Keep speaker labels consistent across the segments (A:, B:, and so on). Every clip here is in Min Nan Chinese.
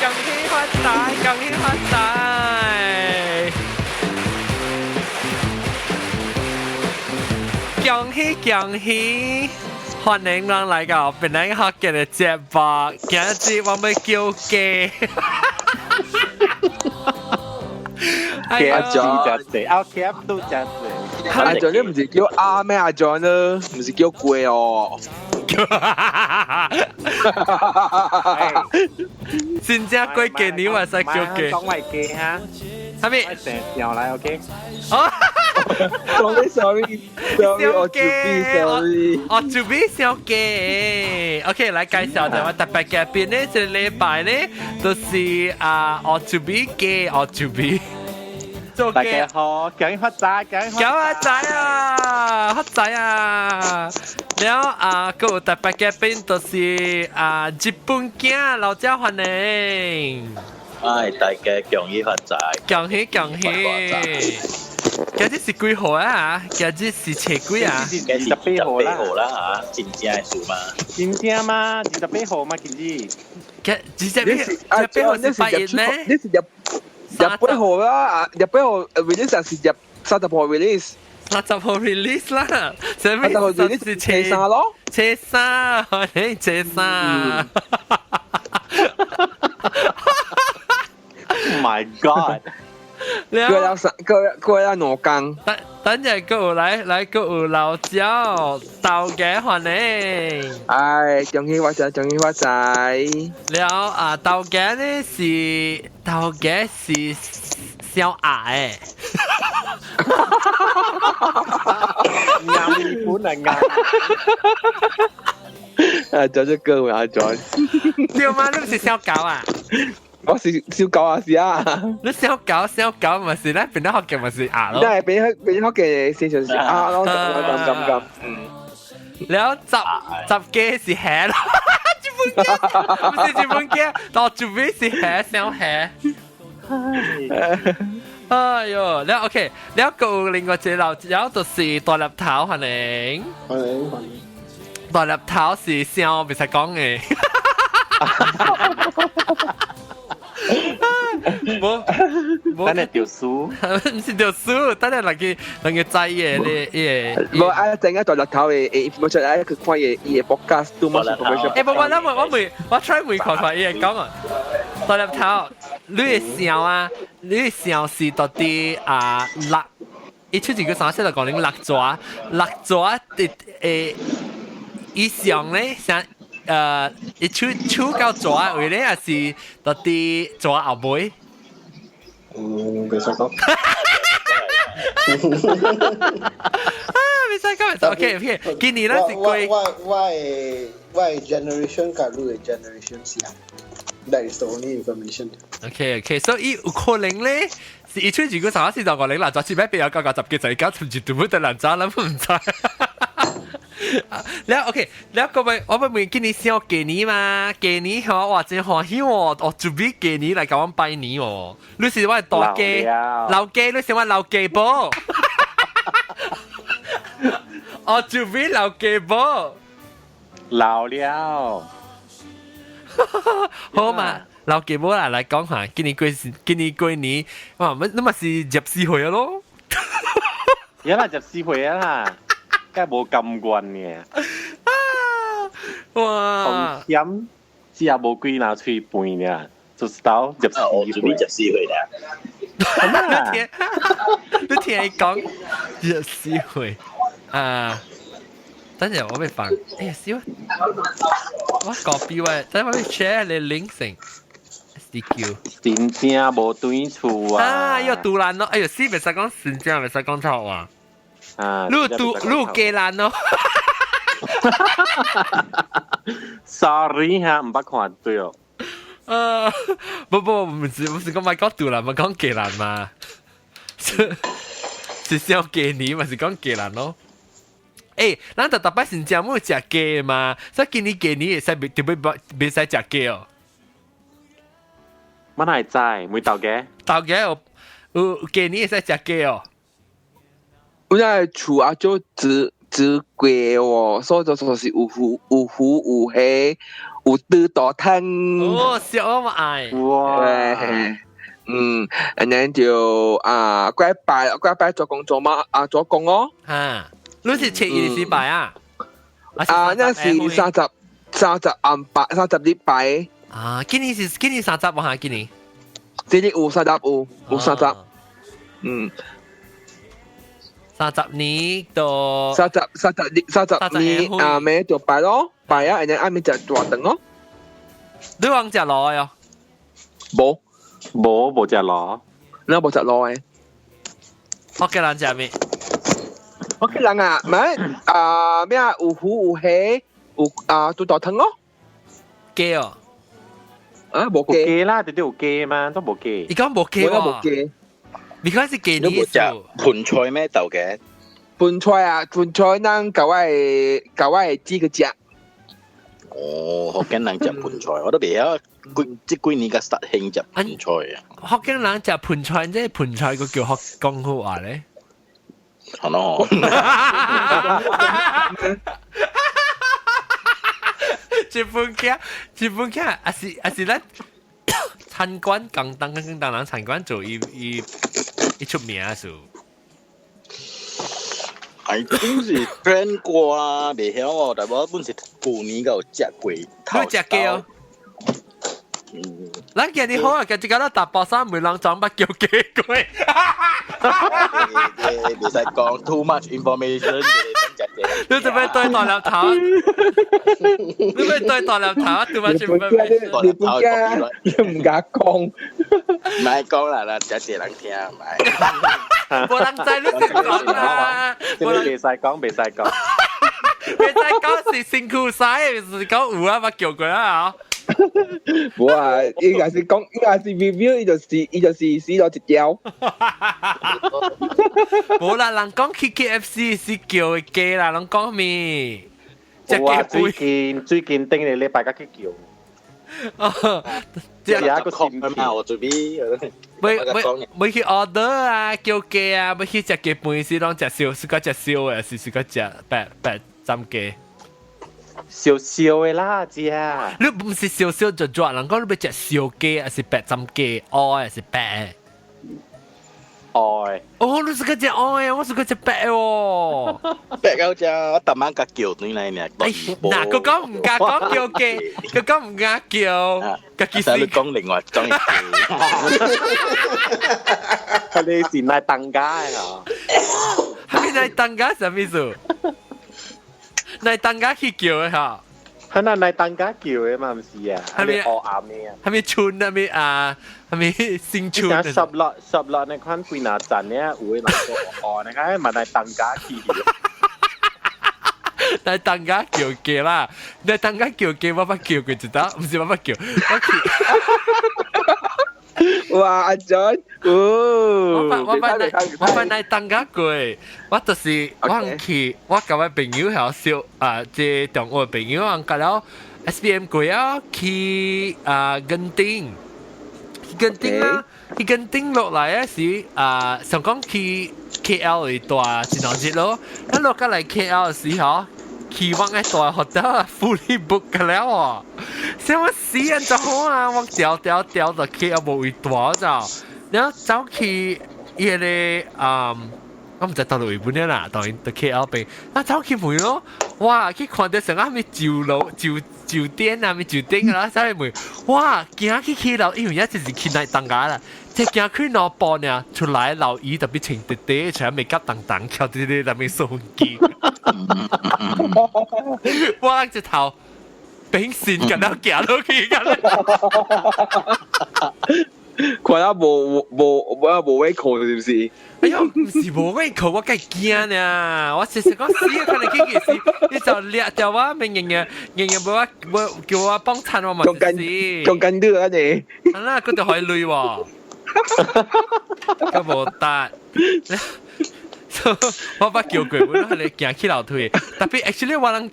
A: 恭喜發財，恭喜發財！恭喜恭喜！歡迎咱來到檳城福建的節目，今日我欲叫雞。
B: 阿 John 食濟，阿 K 都食濟。
C: 阿 John 你唔是叫鴨咩？阿 John 呢？唔是叫龜哦。
A: 真正過過年嘛使叫雞。
B: 講為雞哈？
A: 啥物？
B: 成條來 OK。
A: 哦
C: ，sorry sorry sorry，我準備 sorry，
A: 我準備小雞。OK，來介紹下我特別嘉賓呢，這個禮拜呢，就是啊，我準備雞，我準備。
B: 做大家好，恭喜發財，恭喜
A: 發財啊，發財啊！了啊，閣有特別嘉賓，就是啊，日本囝老者歡迎。
D: 哎，大家恭喜發財，
A: 恭喜恭喜！今日是幾號啊？今日是初幾啊？28
B: 號啦，
D: 號啦嚇，真正的數嘛？
B: 真正嘛？28號嘛？今日？
A: 今28號是拜一咩？
C: 你是28號啦，28號 release 是30號 release，30
A: 號 release 啦，
C: 30號 release 是初三咯，
A: 初三，你初三。
B: Oh my God！
C: 過了三，過了2工。
A: 等等陣，閣有來來，閣有老椒豆家歡迎。
C: 哎，恭喜發財，恭喜發財。
A: 了啊，豆家呢是豆家是小鴨的。
B: 啱日本人啱。
C: 啊，做隻歌阿 John。
A: 對嗎？你唔是小狗啊？
C: 我是小狗啊，是啊。
A: 你小狗小狗咪是咧，變得學嘅咪是鴨咯。
C: 但係變學嘅先就是鴨咯，咁咁咁。嗯。
A: 了十十雞是蟹咯，日本雞，唔是日本雞，到準備是蟹小蟹。哎喲，了 OK，了個另外一個老，了就是大粒頭歡迎。
E: 歡迎歡迎。
A: 大粒頭是聲袂使講的。無，
B: 等下著輸，
A: 毋是著輸，等下人個知的咧，伊
C: 個。無啊，陣間大粒頭的information 啊，去看伊的 podcast 都冇 information。
A: 欸，無無，我問，我 try 問看看伊會講啊。大粒頭，你的聲啊，你的聲是到底啊六，伊出一個三色就講你六爪，六爪的誒以上咧，像伊手手到爪位咧，還是到底爪後尾？
E: 嗯，袂使講。
A: 啊，袂使講，袂使。OK OK，今年咱是過。
E: 我的 generation 佮你的 generation 是啊。That is the only information.
A: OK OK，所以有可能咧，是伊出一個三四十五零六，十四擺變有九九十幾十九，甚至都冇得人知，咱唔知。了 OK，了各位，我欲問今年小過年嘛？過年吼，哇，真歡喜哦！哦，準備過年來共阮拜年哦。你是我的大家，老家，你是我老家寶。哦，準備老家寶。
B: 老了。
A: 好嘛，老家寶啦，來講下，今年過年，哇，乜你嘛是24歲咯？
B: 而家24歲啊！梗係無甘願嘅。
A: 哇！
B: 險只也無幾若喙飯爾，就是到十四歲。
D: 14歲啦。
A: 你聽伊講14歲啊！等陣我欲放，哎呀，死我！我 copy 我，等陣我欲 share 你 link 先。SDQ。
B: 真正無轉厝啊！
A: 啊，又杜蘭咯！哎呦，死袂使講真正袂使講錯話。
B: 啊！
A: 你杜你有雞蘭咯。
B: Sorry 哈，毋捌看著。
A: 不不，毋是講咪講杜蘭嘛，講雞蘭嘛。是小雞年嘛，是講雞蘭咯。欸，咱逐逐擺真正無食雞嘛，所以今年過年會使袂特別袂使食雞哦。
B: 我哪會知？問頭家。
A: 頭家有過年會使食雞哦。
C: 我在厝啊，就只煮過喎，所以就說是有魚有魚有蝦有豬肚湯。
A: 哦，燒我嘛愛。
B: 哇！
C: 嗯，and then 就啊，過拜過拜做工做嘛啊做工哦。
A: 嚇，你是七月時拜啊？
C: 啊，那是三十暗拜30日拜。
A: 啊，今年是今年三十喎嚇，今年。
C: 這裡有三十有有三十，嗯。
A: 30年到
C: 三十三十日30年啊，咩就拜咯，拜啊，然後暗暝食大頓咯。
A: 你往食螺喲？
C: 無。
B: 無無食螺，
C: 你無食螺的。
A: 福建人食咩？
C: 福建人啊，咩啊咩啊有魚有蝦有啊豬肚湯咯。
A: 雞哦。
C: 啊，無雞
B: 雞啦，直接有雞嘛，都無雞。
A: 伊講無雞喎。
C: 無雞。
A: 你講是雞
D: 你無食盆菜咩豆嘅？
C: 盆菜啊，盆菜咱舊位舊位煮個食。
D: 哦，福建人食盆菜，我都袂曉。幾這幾年才實興食盆菜啊！
A: 福建人食盆菜，這盆菜個叫福江好話咧。
D: 係咯。
A: 一本鏡，一本鏡，還是還是咱餐館廣東跟廣東人餐館做伊伊伊出名數。
D: I think 是 trend 過啊，袂曉哦，但我本是舊年有食過。
A: 你食過哦？
D: 嗯。
A: 咱今日好啊，今日個大包衫每人裝捌叫雞過。
D: 袂使講 too much information。
A: 你做咩對大粒頭？你咩對大粒頭？too much information。
C: 你不驚？你唔敢講？
D: 唔係講啦啦，只隻人聽，唔係。
A: 無人知你識講啦。
B: 袂使講，袂使講。
A: 袂使講是辛苦晒，是講有啊，捌叫過啊。
C: 無啊，應該是講，應該是 review，伊就是死咗一條。
A: 無啦，人講去 KFC 是叫的雞啦，人講咩？
B: 哇！最近最近頂個禮拜才去叫。
A: 哦，
B: 這一個
D: 確嘛，我準備。
A: 每每每去 order 啊，叫雞啊，欲去食雞飯時，攏食燒，是個食燒的，是是個食白白浸雞。
B: 燒燒的啦，食。
A: 你毋是燒燒就做，人講你欲食燒雞，還是白浸雞？烏還是白？
B: 愛。
A: 哦，你是個食烏的，我是個食白哦。
D: 白到食，我逐晚共叫轉來呢。
A: 哎，嗱，佢講毋敢講叫雞，佢講毋敢叫，家己
D: 你講另外種雞。
B: 佢哋是來當家的啊？
A: 係咪來當家啥物意思？來當家去叫的哈？
B: 係那來當家叫的嘛，毋是啊？
A: 係咪
B: 烏暗的啊？
A: 係咪村係咪啊？係咪新村？
B: 十落十落，你看幾若層呢？有的人講哦，你看嘛來當家去。
A: 來當家叫雞啦，來當家叫雞，我捌叫過一道，毋是我捌叫，我去。
C: 哇！阿 John，哦，
A: 我捌來當家過，我就是我去，我佮我朋友曉小啊，這中學朋友，我過了 SPM 過啊，去啊墾丁，去墾丁啊，去墾丁落來啊時啊，想講去 KL 去蹛一兩日咯，咱落過來 KL 時候，期望愛蹛 hotel fully book 了哦，啥物死人就好啊！我調調調到 KL 無位蹛就，然後走去伊個嗯，我毋知佗位本啦，當然到 KL 邊，啊走去問咯，哇！去看到成個啥物酒樓酒酒店啊，啥物酒店啊，走去問，哇！行去起樓，因為一直是去來當家啦。即行去兩步呢，出來老姨特別穿直直，穿美甲當當，翹佇咧內面掃機。我一頭變線，咁樣行落去，咁樣。
C: 看到無無無無胃口是毋是？
A: 哎喲，毋是無胃口，我梗驚呢。我實實講死啊，可能去件事，你就掠掉我，明日日日日無我無叫我幫襯我嘛是。
C: 仲緊啲啊你？
A: 啊啦，佢就可以累喎。咁無得，我捌叫過，本來係行起樓梯，特別 actually 我人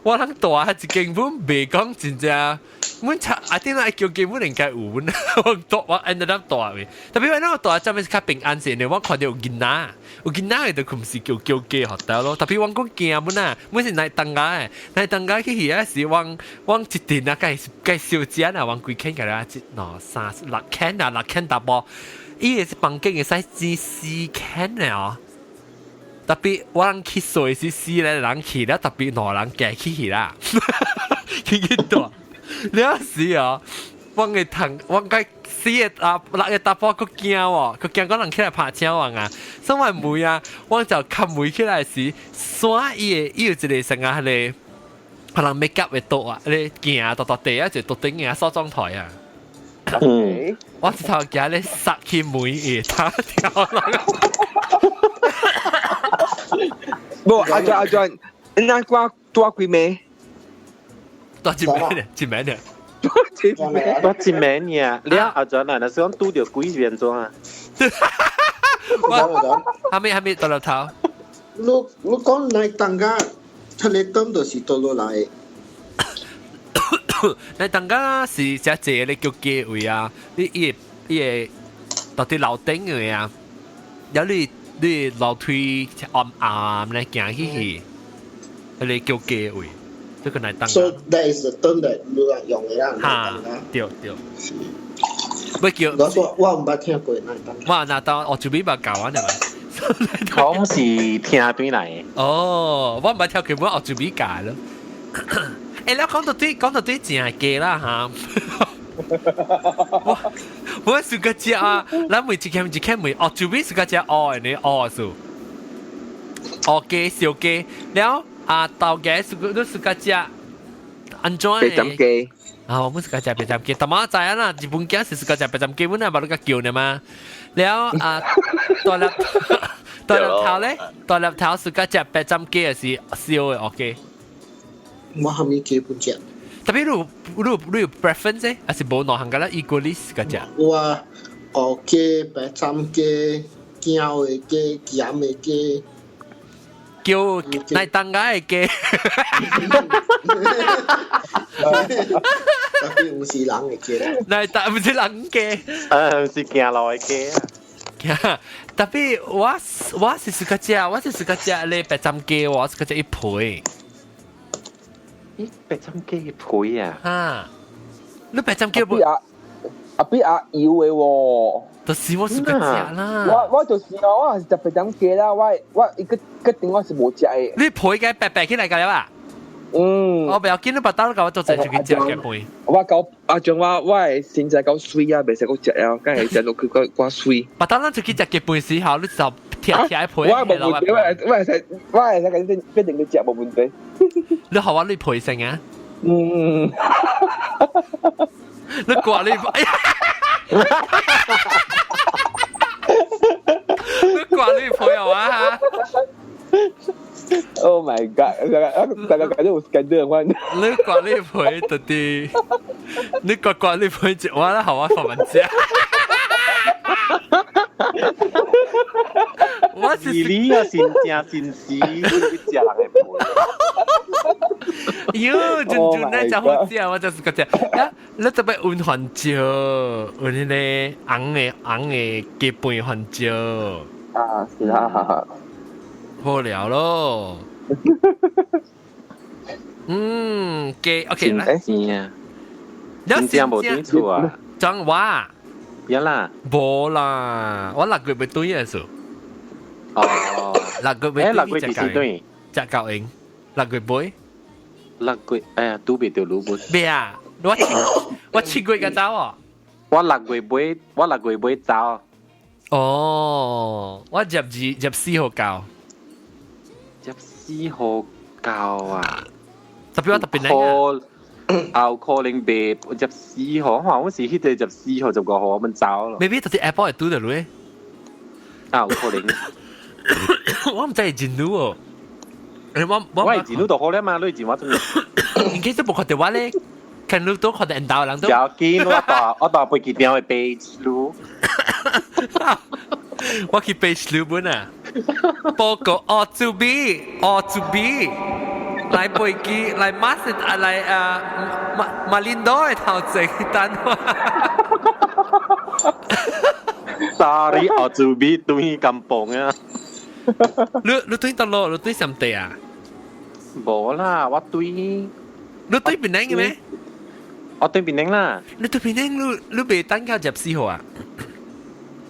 A: 我人蹛一間本袂講真正，阮查阿啲咧叫基本應該有，我大我 end up 大嘅。特別我那個大陣是較平安先，我看到有囡仔，有囡仔嘅就唔是叫叫雞學得咯。特別我講驚本啊，阮是來東家嘅，來東家去遐時，我我一陣啊，計計小姐啊，我幾間嘅啦，一兩三六間啊，六間淡薄，伊個是房間會使剪四間嘅哦。特別我人去睡是四個人去啦，特別兩人加起去啦，去去大。你有時哦，我嘅同我該四個啊六個查埔閣驚喎，閣驚講人起來拍車我啊，所以門啊，我就冚門起來時，閂伊個伊有一個成啊，迄個可能 make up 的桌啊，迄個鏡大大地啊，一個桌頂嘅梳妝台啊。
B: 嗯，
A: 我一頭驚咧殺去門會打掉人。
C: 無阿俊阿俊，你那掛多幾暝？
A: 多一暝咧，一暝咧。
B: 我一暝爾，你阿俊啊，若是講拄著鬼是變怎啊？
A: 我還沒還沒到了頭。
E: 你你講來當家，出嚟當就是倒落來。
A: 你當家是只濟咧叫雞位啊？你伊個伊個到底樓頂嘅啊？有你你樓梯暗暗咧行起去，迄個叫雞位。這個來當。
E: So that is the term that 你用的啦。
A: 哈，對對。不叫。
E: 我說我毋捌聽過來當。
A: 我那當我準備把教完了嘛。
B: 講是聽對來。
A: 哦，我毋捌聽過，我準備教咯。欸，你講到對，講到對正雞啦哈。我我是個食啊，咱每一間一間每哦，準備是個食哦的哦數。哦雞燒雞，了啊豆家是個你是個食安怎
C: 白斬雞。
A: 啊，我們是個食白斬雞，但我知啊啦，日本囝是個食白斬雞，阮啊無你個叫呢嘛。了啊，大粒大粒頭咧，大粒頭是個食白斬雞，還是燒的哦雞？
E: 我還沒基本食。
A: 特別你有你有你有 preference 還是無兩項個啦？伊個你是個食？
E: 我烏雞、白斬雞、膠的雞、鹹的雞。
A: 叫來當家的雞。
E: 特別毋是人的雞。
A: 來當毋是人雞。
B: 是行路的雞
A: 啊。特別我我是自家食，我是自家食咧白斬雞，我是自家食一皮。
B: 咦，白斬雞的皮啊？
A: 哈，你白斬雞不？
C: 阿阿比阿油的喎。
A: 就是我自家食啦。
C: 我我就是哦，我是食白斬雞啦，我我一個決定我是無食的。
A: 你皮該白白起來個了吧？
C: 嗯。
A: 我不要緊，你把刀搞我做成就去食嘅皮。
C: 我搞阿將我我的身材夠水啊，袂使閣食啊，梗係食落去夠夠水。
A: 把刀咱出去食雞飯時候，你就貼貼皮。
C: 我無問題，我我會使我會使變變成去食無問題。
A: 你學我你皮先啊？
C: 嗯。
A: 你掛你，哎呀！你掛你朋友啊
C: ！Oh my god！大家感覺有 scandal 我。
A: 你掛你皮到底？你掛掛你皮就我啦，好啊，訪問者。我是
B: 你啊，真正真是你食人的皮。
A: 喲，真真咧真好食，我就是個食。啊，你特別溫番椒，溫迄個紅的紅的雞飯番椒。
C: 啊，是啊。
A: 好了咯。嗯，雞 OK 來。
B: 是啊。真正無轉厝啊？
A: 講話。
B: 有啦。
A: 無啦，我六月欲轉的數。
B: 哦，
A: 六月尾。
B: 六月幾時轉？
A: 食夠用，六月尾。
B: 六月，哎呀，拄袂著愈本。
A: 咩啊？我我7月才走哦。
B: 我六月尾，我六月尾走。
A: 哦，我12、14號到。
B: 14號到啊！
A: 特別我特別難
B: 啊。後可能袂十四號，我是彼個十四號、15號我們走咯。
A: maybe 就是 Apple 會拄著你。
B: 啊，有可能。
A: 我毋知會真女哦。我
B: 我會真女就好了嘛，你真我怎？
A: 應該都無看著我咧，看你都看著𪜶兜人都。
B: 要緊，我搭我搭飛機場會飛路。
A: 我去飛路本啊！報告 all to be，all to be。來飛機來馬斯啊來啊馬馬林多的頭前等我。
B: Sorry，我做比對金榜啊！
A: 你對倒落？你對什地啊？
B: 無啦，我對。
A: 你對檳城嘅咩？
B: 我對檳城啦。
A: 你對檳城，你未等到24號啊？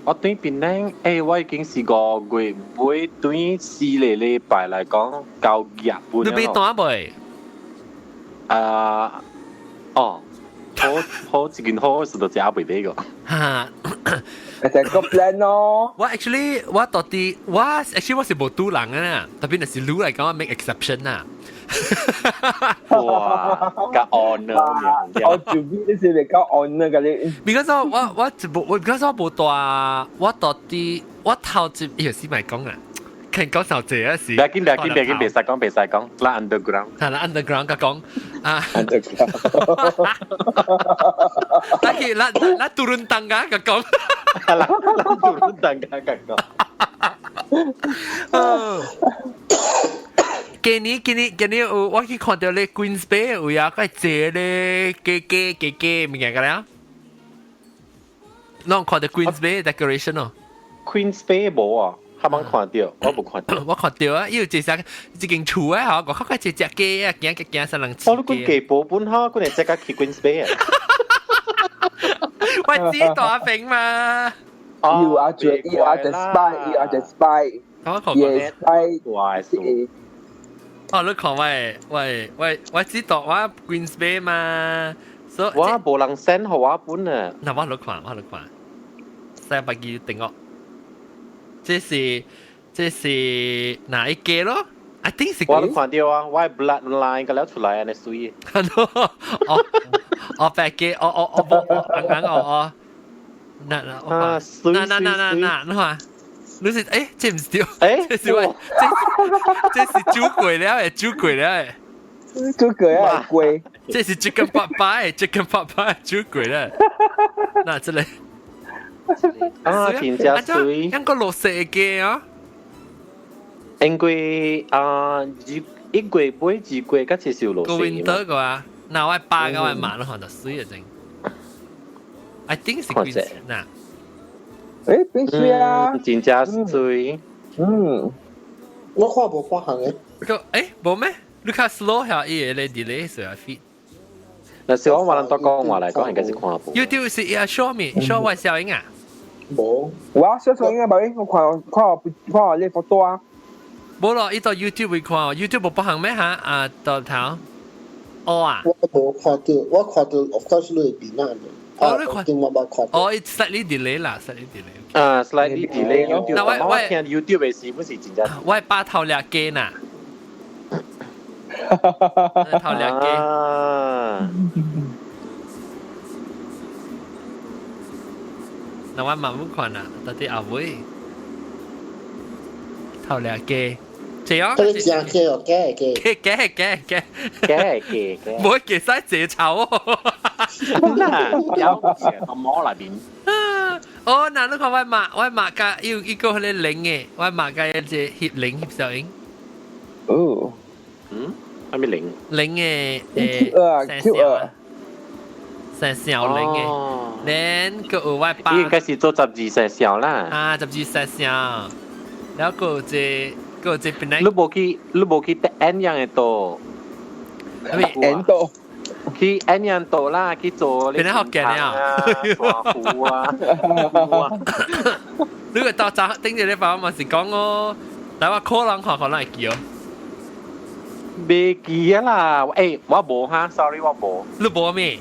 B: 我對檳城，我已經是5月尾對4個禮拜來講夠日本。
A: 你未單未？
B: 啊，哦，好好一件好事就食袂買個。
A: 哈，
C: 係個 plan 咯。
A: 我 actually 我到底我 actually 我是無賭人啊，特別係你來講我 make exception 啊。
B: 哇，較 honor
C: 我做邊啲事嚟較 honor 嘅你。
A: Because 我就無，我 because 我無帶，我到底我頭一有時咪講啊，肯講少這啊是。
B: 別緊別緊別緊，別使講別使講，咱 underground。
A: 係啦，underground 甲講啊。
C: Underground。
A: 咱去咱咱 turun tangga 甲講。
B: 啦，咱 turun tangga 甲講。
A: 今年今年今年有我去看到咧 Queens Bay 有啊，個坐咧雞雞雞雞物件個了。攏看到 Queens Bay decoration 哦。
B: Queens Bay 無啊，哈冇看到，我無看到。
A: 我看到啊，伊有一隻一間厝啊，嗬，我看看一隻雞啊，行行行三人。
B: 我你講雞婆本哈，佢哋即刻去 Queens Bay 啊。
A: 我知大餅嘛。
C: You are the you are the spy, you are the spy.
A: 我看
C: Yes, spy.
B: 哇！
A: 哦，你看喂喂喂，我知道我 Queens Bay 嘛，所以
B: 我無人 send 予我本啊。
A: 嗱，我嚟看，我嚟看，300幾定我。這是哪一個咯？I think 是。
B: 我都看到啊，我 bloodline 個了出來啊，你水。
A: 哦哦，白嘅，哦哦哦，哦，硬硬哦哦，嗱嗱，我看，嗱嗱嗱嗱嗱，你看。你是這唔是對，這是喂，這是煮過了的，煮過了的，
C: 煮過啊，貴。
A: 這是 chicken pot pie，chicken pot pie 煮過了。嗱，這裡
B: 啊，真正水。
A: 一個綠色嘅啊。
B: 因為啊，1月尾2月，嗰次是有落
A: 個 winter 個啊，嗱我爸個我媽都看到水啊真。I think 是幾嗱。
C: 變水啊！
B: 真正水。
C: 嗯，
E: 我看無看行嘅。
A: 個無咩？你較 slow 下伊個咧 delay 是啊 feed。
B: 嗱，是我話人多講話嚟講，應該是看無。
A: YouTube 是啊 show me show 我小英啊。
E: 無。
C: 我小小英啊，寶我看看看你 photo 啊。
A: 無咯，伊到 YouTube 會看，YouTube 無包含咩嚇？啊，到頭。哦啊。
E: 我無看到，我看到 of course 你會變啊。
A: 哦，你看，
E: 我冇看。
A: 哦，it's slightly delay 啦，slightly delay。
B: 啊，slightly delay YouTube。
A: 嗱，我
B: 我聽 YouTube 嘅時，本是真正。
A: 我爸頭掠雞呐。頭掠雞。嗱，我慢慢看啦，到底阿妹頭掠雞。這樣。
E: 佢正雞哦，雞雞。
A: 雞雞雞雞
B: 雞雞。
A: 冇雞使這臭哦。
B: 嗱，有個摸內邊。
A: 哦，嗱，你看我媽，我媽家有一個迄個零嘅，我媽家一隻翕零翕小影。
C: 哦。
B: 嗯？係咪零？
A: 零嘅
C: 誒，生小，
A: 生小零嘅，連個有我爸。
B: 應該是做12生肖啦。
A: 啊，12生肖，然後個這個這邊來。
B: 你無去，你無去得 N 樣嘅多。
C: N 多。
B: 去 N 樣多啦，去做。
A: 邊個學嘅啊？
B: 糊啊！
A: 你個到早頂住你爸嘛是講哦，但我可能看可能會記哦。
B: 未記啊啦，我無哈，sorry 我無。
A: 你無咩？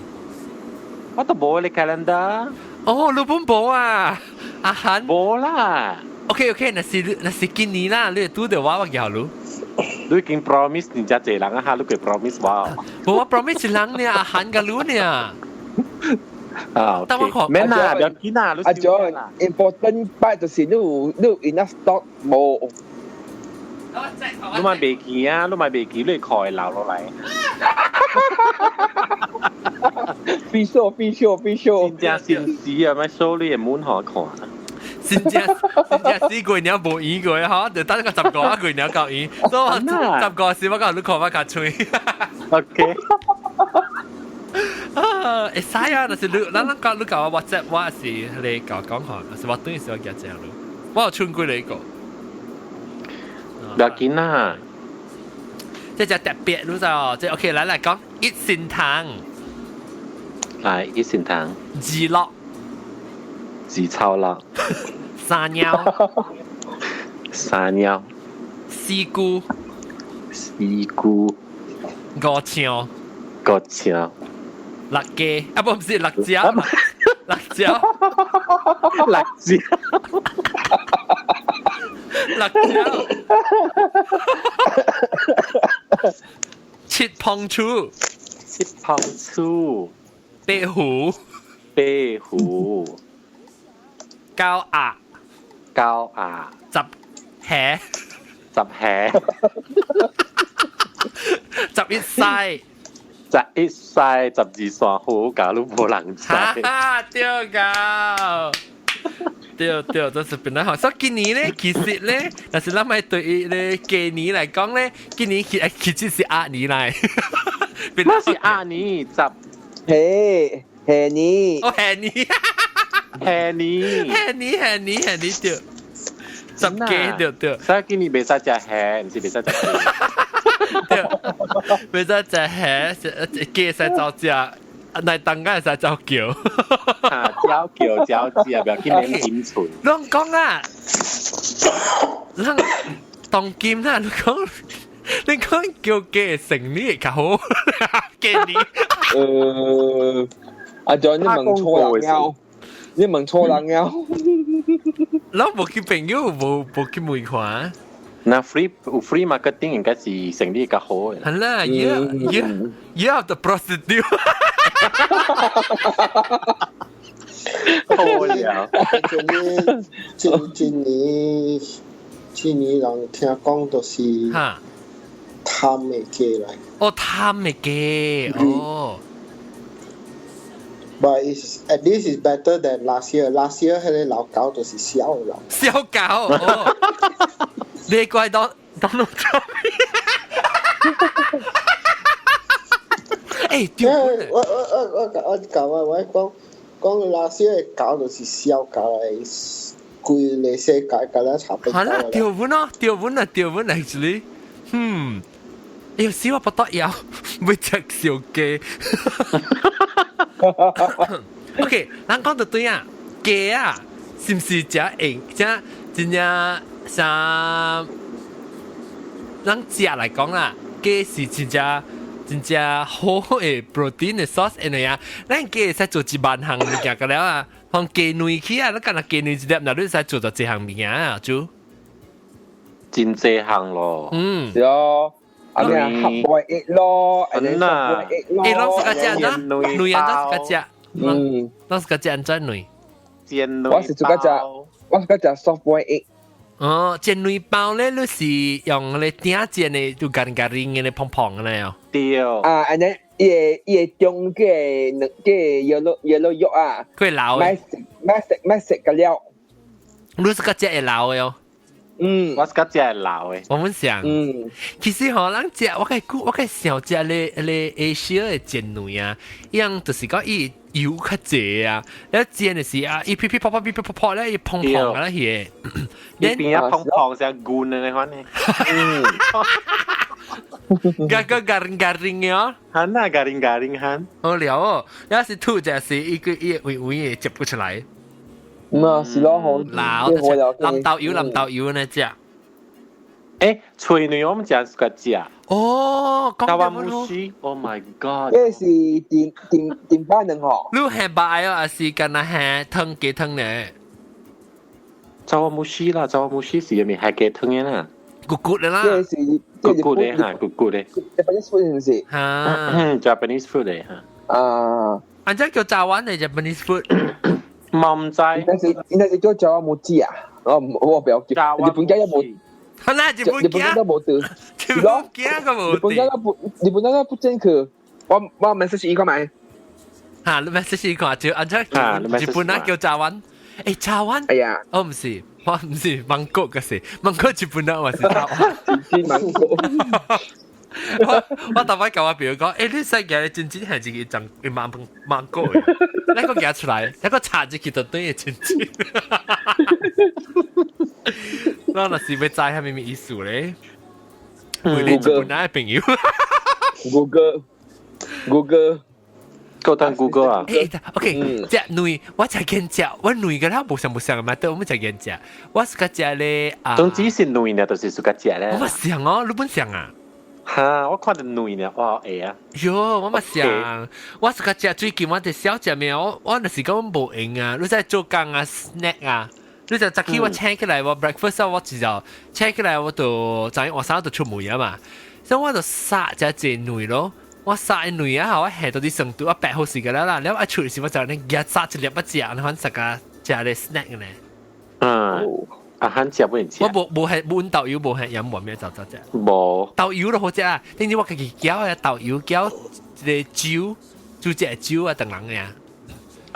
B: 我都無你 calendar。
A: 哦，你本無啊？阿韓。
B: 無啦。
A: OK OK，那是今年啦，你拄著我叫你。
B: 你已經 promise 人家濟人啊，哈！你佢 promise 我。
A: 無我 promise 人呢，阿韓甲你呢。
B: 啊，
A: 但我看
B: 免啦，不要緊啦，
C: 阿 John important part 就是你有 enough stock 無？
B: 你咪未記啊，你咪未記，你開留落嚟。
C: 飛 show 飛 show 飛 show，
B: 真正先死啊！咪 show 你嘅滿可看。
A: 真正真正4個月了無圓過嗬，就等個15個月了夠圓，所以我十個時我講你看我較脆。
B: OK。
A: 啊，會使啊，但是你咱咱講你教我 WhatsApp，我是你教講看，是我等於是我夾正你，我有唱過你個。
B: 不要緊啦。
A: 這隻特別，你知哦？這 OK，來來講一心糖。
B: 來一心糖。
A: 二樂。
B: 自臭樂。
A: 三貓。
B: 三貓。
A: 四姑。
B: 四姑。
A: 五槍。
B: 五槍。
A: 辣雞啊，不，唔是辣椒，辣椒，
B: 辣椒，
A: 辣椒，七碰醋，
B: 七碰醋，
A: 白虎，
B: 白虎，
A: 九鴨，
B: 九鴨，
A: 十蝦，
B: 十蝦，11
A: 歲。
B: 11歲，12山好，假如無人知。
A: 哈哈，對噶，對對，這是本來好。所以今年咧，其實咧，但是咱咪對於咧今年來講咧，今年其實是鴨年來。
B: 那是鴨年十，
C: 嘿，蝦年。
A: 哦，蝦年，
B: 蝦年，
A: 蝦年，蝦年，蝦年對，十幾對對。
B: 所以今年袂使食蝦，毋是袂使食雞。
A: 對，袂使食蝦，雞會使走食，來當間會使走橋。
B: 啊，走橋走食，不要緊免飲喙。
A: 攏講啊，咱當今啊，你講叫雞生理會較好，雞年。
C: 阿 John 你問錯人了，你問錯人了。
A: 咱無去朋友，無去問看。
B: 那 free 有 free marketing 應該是生理較好嘅。
A: 係啦，you have the prostitute。
B: 好了。
E: 今年人聽講都是貪的雞來。
A: 哦，貪的雞，哦。
E: But it's at least it's better than last year. Last year 彼個老狗就是痟的啦。
A: 痟狗，哦。你怪當當攏做咩？欸，對。
E: 我講講 last year 的狗就是痟狗來，規個世界敢若差不多。
A: 係啦，對本咯，對本啊，對本 actually，哎，死我不得了，會食小雞。OK，咱講到對啊，雞啊，是毋是食用，食真正啥？咱食來講啦，雞是真正真正好的 protein 的 source，因為啊，咱雞會使做1萬項物件個了啊，放雞卵去啊，你干焦雞卵一粒，那你會使做就一項物件啊，就
B: 真濟項咯。
C: 是咯。啊咩啊，合為一咯，
B: 嗯啊，
A: 欸，攏是個食哪？卵啊，攏是個食，攏是個食按怎卵？
B: 煎卵
C: 我是做個食，我是個食 soft boil egg。
A: 哦，煎卵包咧，你是用咧鼎煎的，就乾乾嘅咧，胖胖嘅咧哦。
B: 對。
C: 啊，按呢，伊會中個兩個 yellow 肉啊。
A: 佢老的。
C: 買食個了。
A: 你是個食會老的哦。
B: 我是較食會老的。
A: 我們想，其實吼，咱食我計我計想食咧咧 Asia 的煎卵啊，伊樣就是講伊油較濟啊，咧煎的時啊，伊噼噼啪啪噼噼啪啪咧，伊砰砰啊迄個，
B: 伊邊啊砰砰像滾的那款呢。
A: 個個 garing garing 的哦。
B: 哈那 garing garing 哈。
A: 好了哦，要是吐就是一個一微微的接不出來。
C: 啊，是咯，好，
A: 老，淋豆油淋豆油那隻。
B: 欸，脆卵我們食是個食。
A: 哦，
B: 台灣木須，Oh my God！
C: 這是電電電板兩號。
A: 你係白哦，還是干那係湯雞湯呢？
B: 台灣木須啦，台灣木須是咪係雞湯的啦？
A: 骨骨的啦。
C: 這是
B: 骨骨的哈，骨骨的。
C: Japanese food 是唔是？
A: 哈
B: ，Japanese food 的哈。
C: 啊，
A: 按這叫台灣的 Japanese food。
B: 嘛毋知，
C: 應該是叫茶碗蒸雞啊！我不要叫，日本家都無。
A: 那日本
C: 家都無得，
A: 日本家個無。
C: 日本家都不正確。我 message 伊看覓。
A: 哈，你 message 伊看就按這日本啊叫茶碗。欸，茶灣，
C: 哎呀，
A: 我毋是，我毋是芒果嘅事，芒果一本啊，我是茶灣。
C: 是芒果。
A: 我逐擺共我朋友講，欸，你世界真正係一個種芒果的，你個夾出來，你個插入去就等於真正。咱若是欲知啥物意思咧？問你一本仔的朋友。
C: Google Google
B: 夠當 Google 啊？
A: 欸，OK，食卵，我食見食，我卵佮他無相無相的嘛，對，我們食見食，我是較食咧啊。
B: 總之是卵呢，就是自家食咧。
A: 我嘛想哦，你本想啊？
B: 哈，我看著卵呢，哇會啊！
A: 喲，我嘛想，我是較食最近我佇小食咩？我若是講無閒啊，你在做工啊，snack 啊，你就早起我醒起來，我 breakfast 我一就醒起來，我就早我三就出門啊嘛，所以我就殺只隻卵咯。我殺卵啊，我下到啲程度，我白好時間啦啦，了一出嚟時我就你日殺一粒一食，你反食個食咧 snack 呢。
B: 嗯，啊，罕食不能食。
A: 我無無係無豆油，無係飲無咩就就食。
B: 無
A: 豆油都好食啊！頂次我家己攪啊豆油攪一個酒，煮一個酒啊，等人嘅。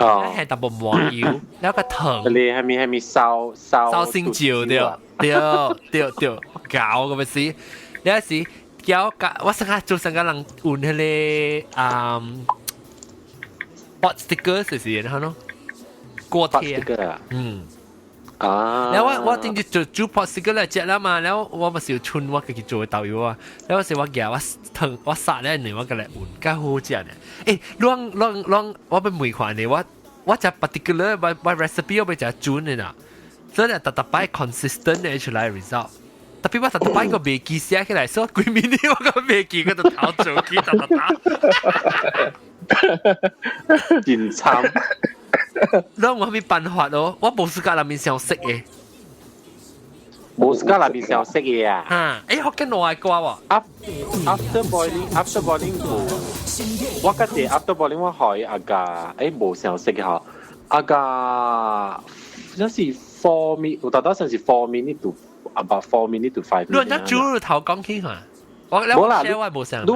B: 哦。
A: 係淡薄麻油，了個糖。
B: 你係咪燒燒
A: 燒星酒對對對對，搞個咪是，了時攪個我成日做成個人換彼個啊 pot sticker 就是然後咯，鍋貼
B: 啊，
A: 嗯。
B: 啊！
A: 然後我頂住做煮 pot sticker 來食啦嘛，然後我咪是有剩我家己做的豆油啊，然後是我夾我糖我殺咧兩我過來換，較好食呢。欸，攏攏攏，我欲問看呢，我食 particular 我 recipe 我欲食準的啦，所以逐逐擺 consistent 的出來 result。特別我逐逐擺個袂記寫起來，所以規暝我個袂記，我就頭做起逐逐打。
B: 真慘。
A: 攏有啥物辦法咯？我無 suka 內面上色的。
B: 無 suka 內面上色的啊？
A: 啊，欸，福建話歌喎。
B: After boiling 無，我覺得 after boiling 我可以阿個，欸無上色的吼，阿個，那是 4 minute，有當當是 4 minute to about 4 minute to 5 minute。
A: 你人煮頭講起嘛？我
B: 無啦，
A: 我無上。
B: 你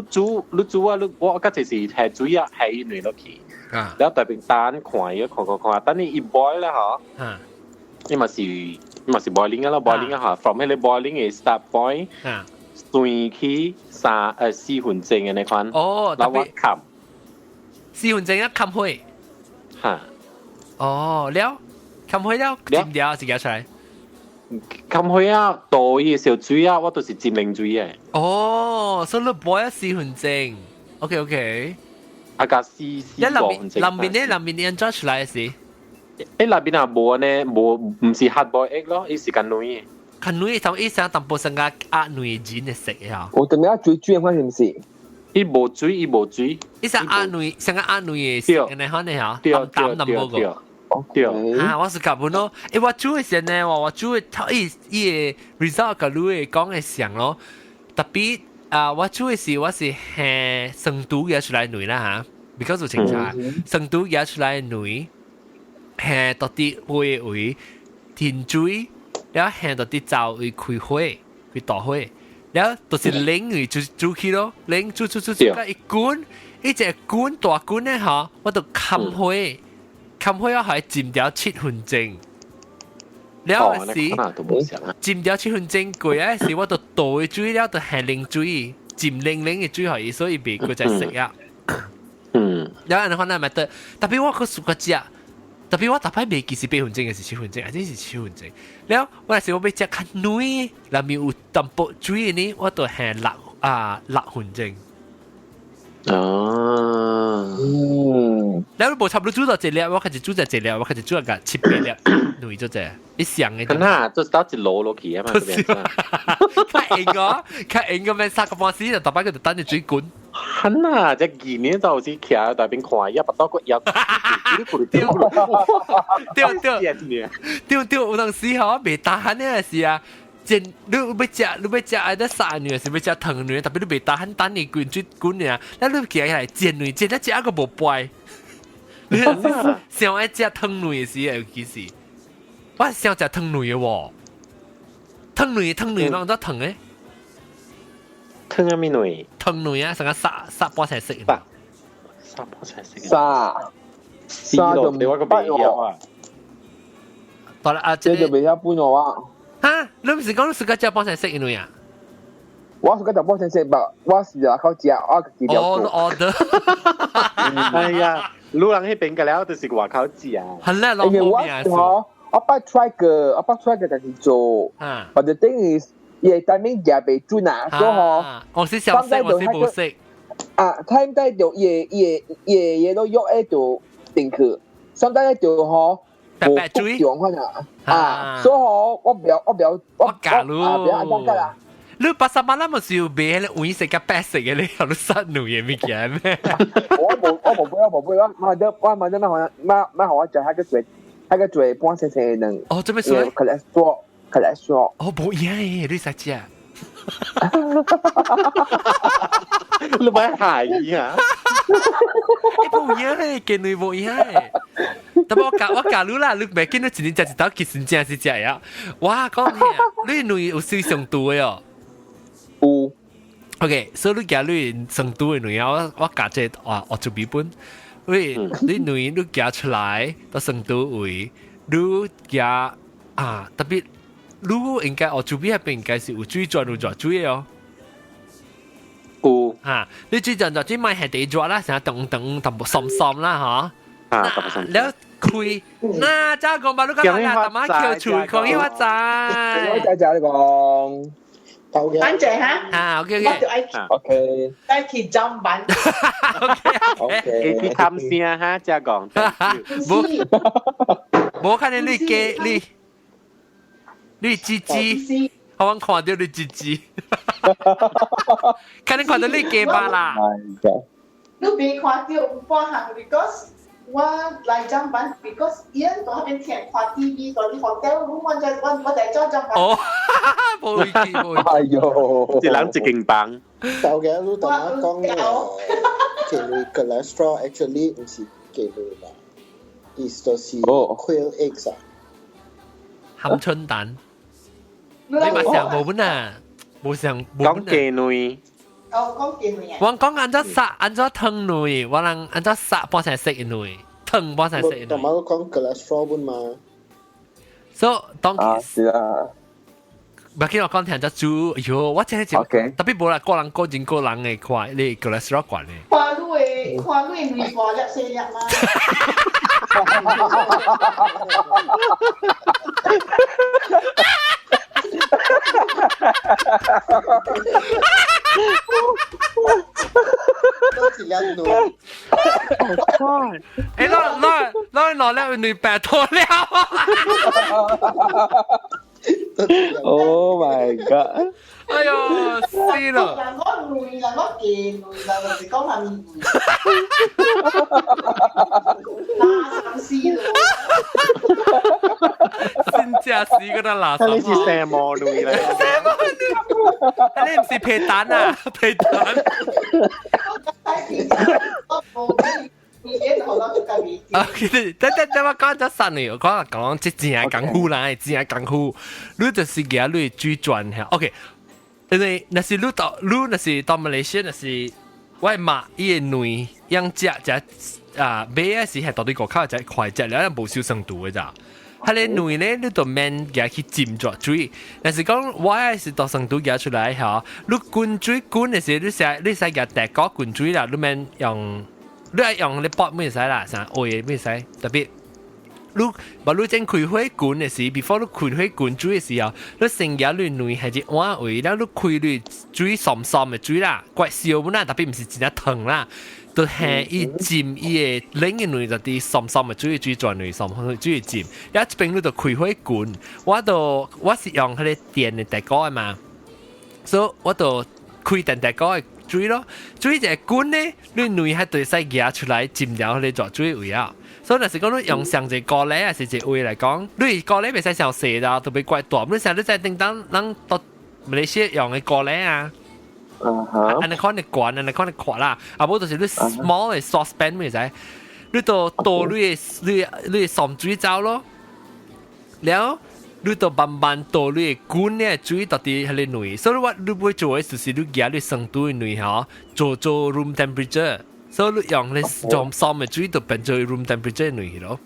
B: 煮啊，你我覺得是下水啊，下伊落去。
A: 啊！
B: 然後特別等看伊看看看，等你一 boil 啦嗬，伊嘛是 boiling 啊咯，boiling 啊嗬，from 彼個 boiling 的 start point，算起3、4分鐘的那款。
A: 哦，
B: 然後我冚
A: 四分鐘一冚火。
B: 哈。
A: 哦，了，冚火了，浸掉自己出來。
B: 冚火啊，倒伊小水啊，我都是浸冷水的。
A: 哦，所以你 boil 四分鐘，OK OK。
B: 啊，加四四五分鐘。
A: 內面咧，內面你按怎出來是？
B: 欸，內面啊無呢，無毋是 hard boil egg 咯，伊是較軟的。
A: 較軟，同伊成淡薄成個鴨卵仁的色的吼。
C: 我等下水水款是毋是？
B: 伊無水，伊無水。
A: 伊是鴨卵，成個鴨卵的色，按呢款的吼，
B: 對
A: 淡淡淡薄個。
B: 對。
A: 啊，我是夾本咯。欸，我煮的時呢，我煮的頭伊伊的 result 佮你的講的像咯。特別啊，我煮的時我是下生肚夾出來卵啦嚇，because 有清茶，生肚夾出來卵，下到底位位停水，了下到底走位開火，開大火，了就是冷位煮煮起咯，冷煮煮煮煮到一滾，一隻滾大滾的吼，我就冚火，冚火我係浸掉7分鐘。了時浸掉七分鐘過啊時，我就倒水了，就下冷水，浸冷冷的水予伊，所以袂閣再熟啊。了按呢款咪得，特別我閣 suka 食，特別我逐擺袂記是8分鐘還是七分鐘，還是七分鐘。了我若是我欲食較軟，內面有淡薄水的呢，我就下6分鐘。
B: 哦，
A: 了你無差不多煮到一粒，我開始煮一粒，我開始煮個七八粒，卵做者，一上嘅。
B: 咁啊，就是倒一爐落去啊嘛，這邊。
A: 較硬個，較硬個咩？三個半時就逐擺佢就等住水滾。
B: 很啊，這二年就是徛在邊看，一不到個腰。
A: 對對對對，有當時吼袂 tahan 的是啊。煎你欲食，你欲食愛得殺卵，是欲食湯卵，特別你袂 tahan 等你滾水滾啊，那你起來煎卵，煎得食個無掰。你想愛食湯卵時，尤其是我想食湯卵的喎，湯卵湯卵攏做湯的。
B: 湯啥物卵？
A: 湯卵啊，成個殺殺菠菜色。
B: 殺菠菜色。
C: 殺
B: 殺就你我個袂曉啊。
A: 到啊，
C: 這就袂曉分我啊。
A: 嚇，你毋是講你自家食半成食因為啊？
C: 我自家食半成食，我是來口食，我自己
A: 哦，你 order。
B: 哎呀，路人彼邊個了，就是外口食啊。
A: 係啦，
C: 因為我嗬，我捌 try 過，我捌 try 過家己做。But the thing is，伊個 timing 也袂準啊，所以嗬，
A: 我是想食，我是無食。
C: 啊，time 帶就伊個伊個伊個嘢都約喺度定去，上帶就嗬。
A: 白白水
C: 款啊，啊，所以嗬，我不要，我不要，
A: 我假咯，
C: 啊，不要按這啦。
A: 你 pasar malam 咪是要買迄個黃色佮白色嘅，你有你殺卵嘅物件咩？
C: 我無，我無買，我無買，我買得，我買得，買好，買買好我食，彼個做，彼個做半細細的卵。
A: 哦，做咩事
C: ？cholesterol，cholesterol。
A: 哦，無影嘅，你使食？
B: 你買蟹啊？
A: 無影嘅，見你無影嘅。但我教我教你啦，你袂見你一年食一道，其實真是食呀。我講你，你卵有水上肚的哦？
C: 有。
A: OK，所以你寄你上肚的卵啊，我我教這啊，我做筆本。你你卵你寄出來到成都位，你寄啊特別，你應該哦，做邊那邊應該是有水轉有熱水的哦。
B: 有
A: 嚇，你水轉熱水買係地熱啦，成日等等淡薄酸酸啦，嗬。
B: 啊，淡薄酸。
A: 了開，那咋講吧？你講啦，大媽叫厝，講起我知。
C: 我知知你講。
F: 反正哈。
A: 啊，OK OK。
F: 我就愛
C: OK。
F: 愛去砧板。
C: OK。
B: 你貪聲哈，才講。
A: 無，無可能你加你，你雞雞，我看到你雞雞，可能看到你雞巴啦。
F: 你別看到半項，because 我來砧板，because 伊人在彼邊聽看 TV，在啲 hotel room，我在我我在做砧板。
A: 哦，無意見，無意見。
C: 哎呦，
B: 一人一間房。
E: 豆嘅你同我講誒，雞卵 cholesterol actually 毋是雞卵啦，意思就是 quail eggs 啊。
A: 鵪鶉蛋。你嘛想無本啊？無想無
B: 講雞卵。
F: 哦，講雞卵啊！
A: 我講按怎殺，按怎湯卵，我人按怎殺半成食卵，湯半成食卵。
E: 同埋我講 cholesterol 本嘛。
A: 所以當
C: 啊是啊。
A: 唔係我講聽只煮，哎喲，我真係特別無啦，個人個人個人嘅看，你 cholesterol 懸嘅。
F: 看你的，看你的卵大粒細粒嗎？
E: 都是粒卵。
A: 欸，攞攞攞攞粒卵白脫了。
C: Oh my god！
A: 哎呦，死了！
F: 人講卵，人講雞卵，人就是講啥物卵。垃圾死咯！
A: 真正死個那垃圾。
B: 你是什麼卵咧？
A: 什麼卵？你毋是皮蛋啊？皮蛋。啊！等等等，我講咗三年，我講講這真係功夫啦，真係功夫。你就是舉你水轉嚇，OK。因為若是你到你若是到馬來西亞，若是我媽伊的卵養食食啊，買的是係到底外口食快食了，無收酸度的咋。彼个卵咧，你就免舉去浸熱水。但是講我的是到酸度舉出來嚇，你滾水滾的時，你使你使舉大鍋滾水啦，你免用。你愛用你煲咩使啦，啥學的咩使，特別你無你正開火滾的時，before 你開火滾水的時候，你先舉你卵係一碗位，然後你開你水酸酸的水啦，怪燒本啦，特別毋是真正燙啦，就係伊浸伊的冷的卵就佇酸酸的水水轉卵酸水浸，然後這邊你就開火滾，我就我是用彼個電的大鍋的嘛，所以我就開電大鍋的水咯，水一滾咧，你卵還會使舉出來浸了彼個熱水位啊。所以若是講你用上一個鍋咧，還是一個位來講，你鍋咧袂使傷細啦，特別怪大。你想你在頂當咱到馬來西亞用的鍋咧啊，按呢款的懸，按呢款的闊啦，啊無就是你 small 的 saucepan 袂使，你就倒你的你你的酸水走咯，了。你就慢慢倒你的滾的水到佇彼个卵，所以我你欲做的就是你舉你酸度的卵吼，做做 room temperature，所以你用你用爽的水就變做 room temperature 卵咯。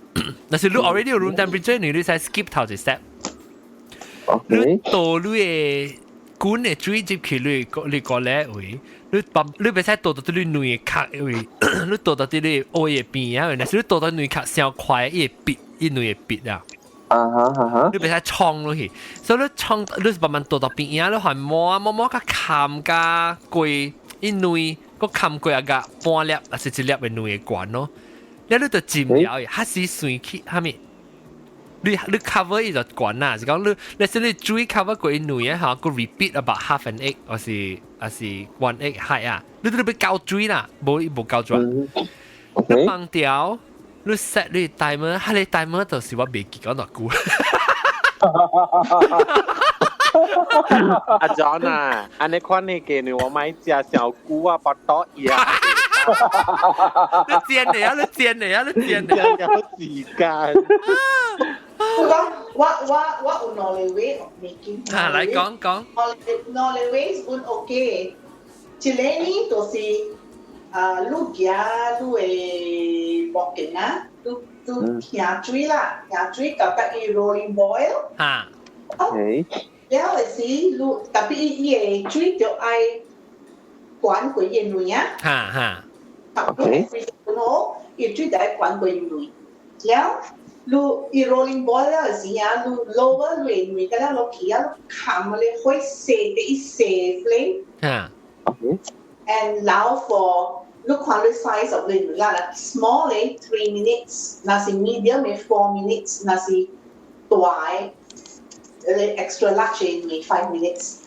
A: 但是你 already 有 room temperature 卵，你使 skip 頭一 step。你倒你的滾的水入去你個咧位，你把你袂使倒到你卵的殼位，你倒到啲你鍋的邊啊，若是你倒到卵殼傷快，伊會焕，伊卵會焕啊。你袂使衝落去，所以你衝，你慢慢倒到邊啊，你還摸摸摸較冚加過伊卵，閣冚過啊個半粒，還是一粒的卵的懸咯。你就浸了，還是算去蝦米？你 cover 伊就懸啦，是講你先你水 cover 過伊卵啊，嚇，閣 repeat about half an egg，還是 one egg 係啊，你都要攪水啦，無伊無攪水。你放掉，你 set 你 timer，哈你 timer 就是我袂記講偌久。
B: 阿 John 啊，按呢款的雞卵我買食小久啊，腹肚掖。
A: 你煎你啊！你煎你啊！你煎你。
B: 有時間。
F: 我講我有兩個 way of making。
A: 啊，來講講。
F: 兩個 way 本 OK，一個呢就是啊，你行你的木鏡啊，你下水啦，下水到甲伊 rolling boil。
A: 嚇。
F: 了的時，你特別伊的水就愛滾過伊卵啊。
A: 嚇嚇。
F: OK。好，伊水就愛滾過伊卵。了，你伊 rolling boil 了的時啊，你 lower 你卵個了落去啊，冚個火細的一細 flame。
A: 嚇。
F: And allow for 你看你 size of 你卵啦，small 的 3 minutes，若是 medium 的 4 minutes，若是大的 extra large 的 5 minutes。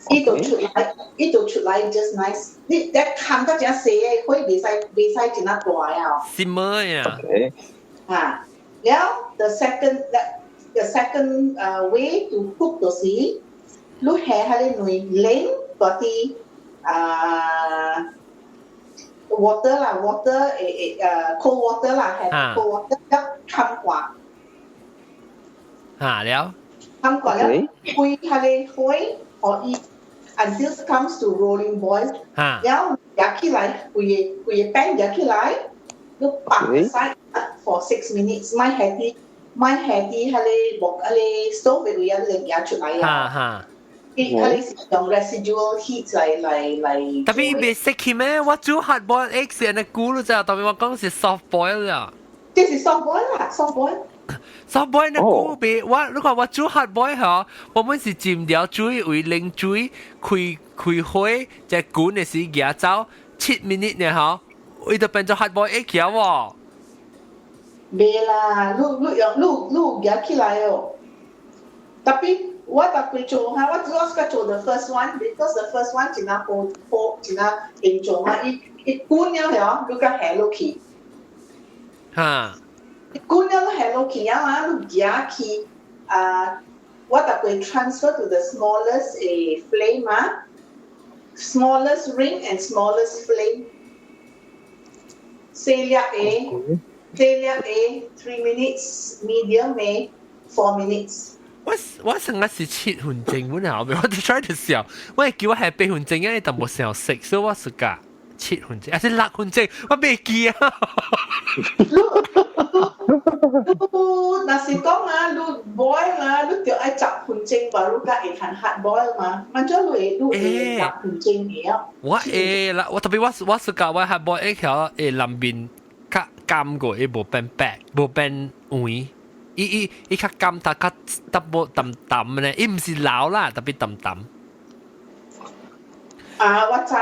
F: 伊就出來，伊就出來 just nice。你一冚得真細的火，袂使真啊大啊。
A: Simmer 呀。
F: 啊，了 the second way to cook 就是，你下彼个卵冷嗰啲啊 water 啦，water 誒 cold water 啦，係 cold water 一冚掛。
A: 嚇了。
F: 冚掛了，開彼個火，予伊 until it comes to rolling boil，然後夾起來，規個規個 pan 夾起來，你放 aside for 6 minutes，莫下佇莫下佇彼個木彼個 stove 的位啊，你夾出來啊。伊彼個是用 residual heat 來。
A: 特別袂熟去咩？我煮 hard boil egg 是按呢久了咋，特別我講是 soft boil 啦。
F: 這是 soft boil 啦，soft boil。
A: soft boil 那久別，我如果我煮 hard boil 嗬，我們是浸掉水為冷水開開火，再滾的時夾走7 minute 呢嗬，伊就變做 hard boil egg 了喎。
F: 袂啦，你用你夾起來哦。特別我逐擺做哈，我主要是做 the first one，because the first one 真啊好好，真啊嚴重啊！伊伊滾了了，你閣下落去。
A: 哈。
F: 滾了你下落去啊嘛，你夾去啊，我逐擺 transfer to the smallest flame 啊，smallest ring and smallest flame。細粒的，細粒的 3 minutes，medium 的 4 minutes。
A: 我成日是7分鐘本後面，我就 try to 笑，我係叫我係8分鐘，因為淡薄想食，所以我是講7分鐘，還是6分鐘，我袂記啊。
F: 你若是講啊，你 boil 啊，你就愛10分鐘吧，你才會通 hard boil 嘛。反正你會十分鐘嘅啊。
A: 我會啦，我特別我是講我 hard boil 一條會內面較乾過，伊無變白，無變黃。伊較乾，但較淡薄淡淡咧，伊毋是老啦，特別淡淡。
F: 啊，我知。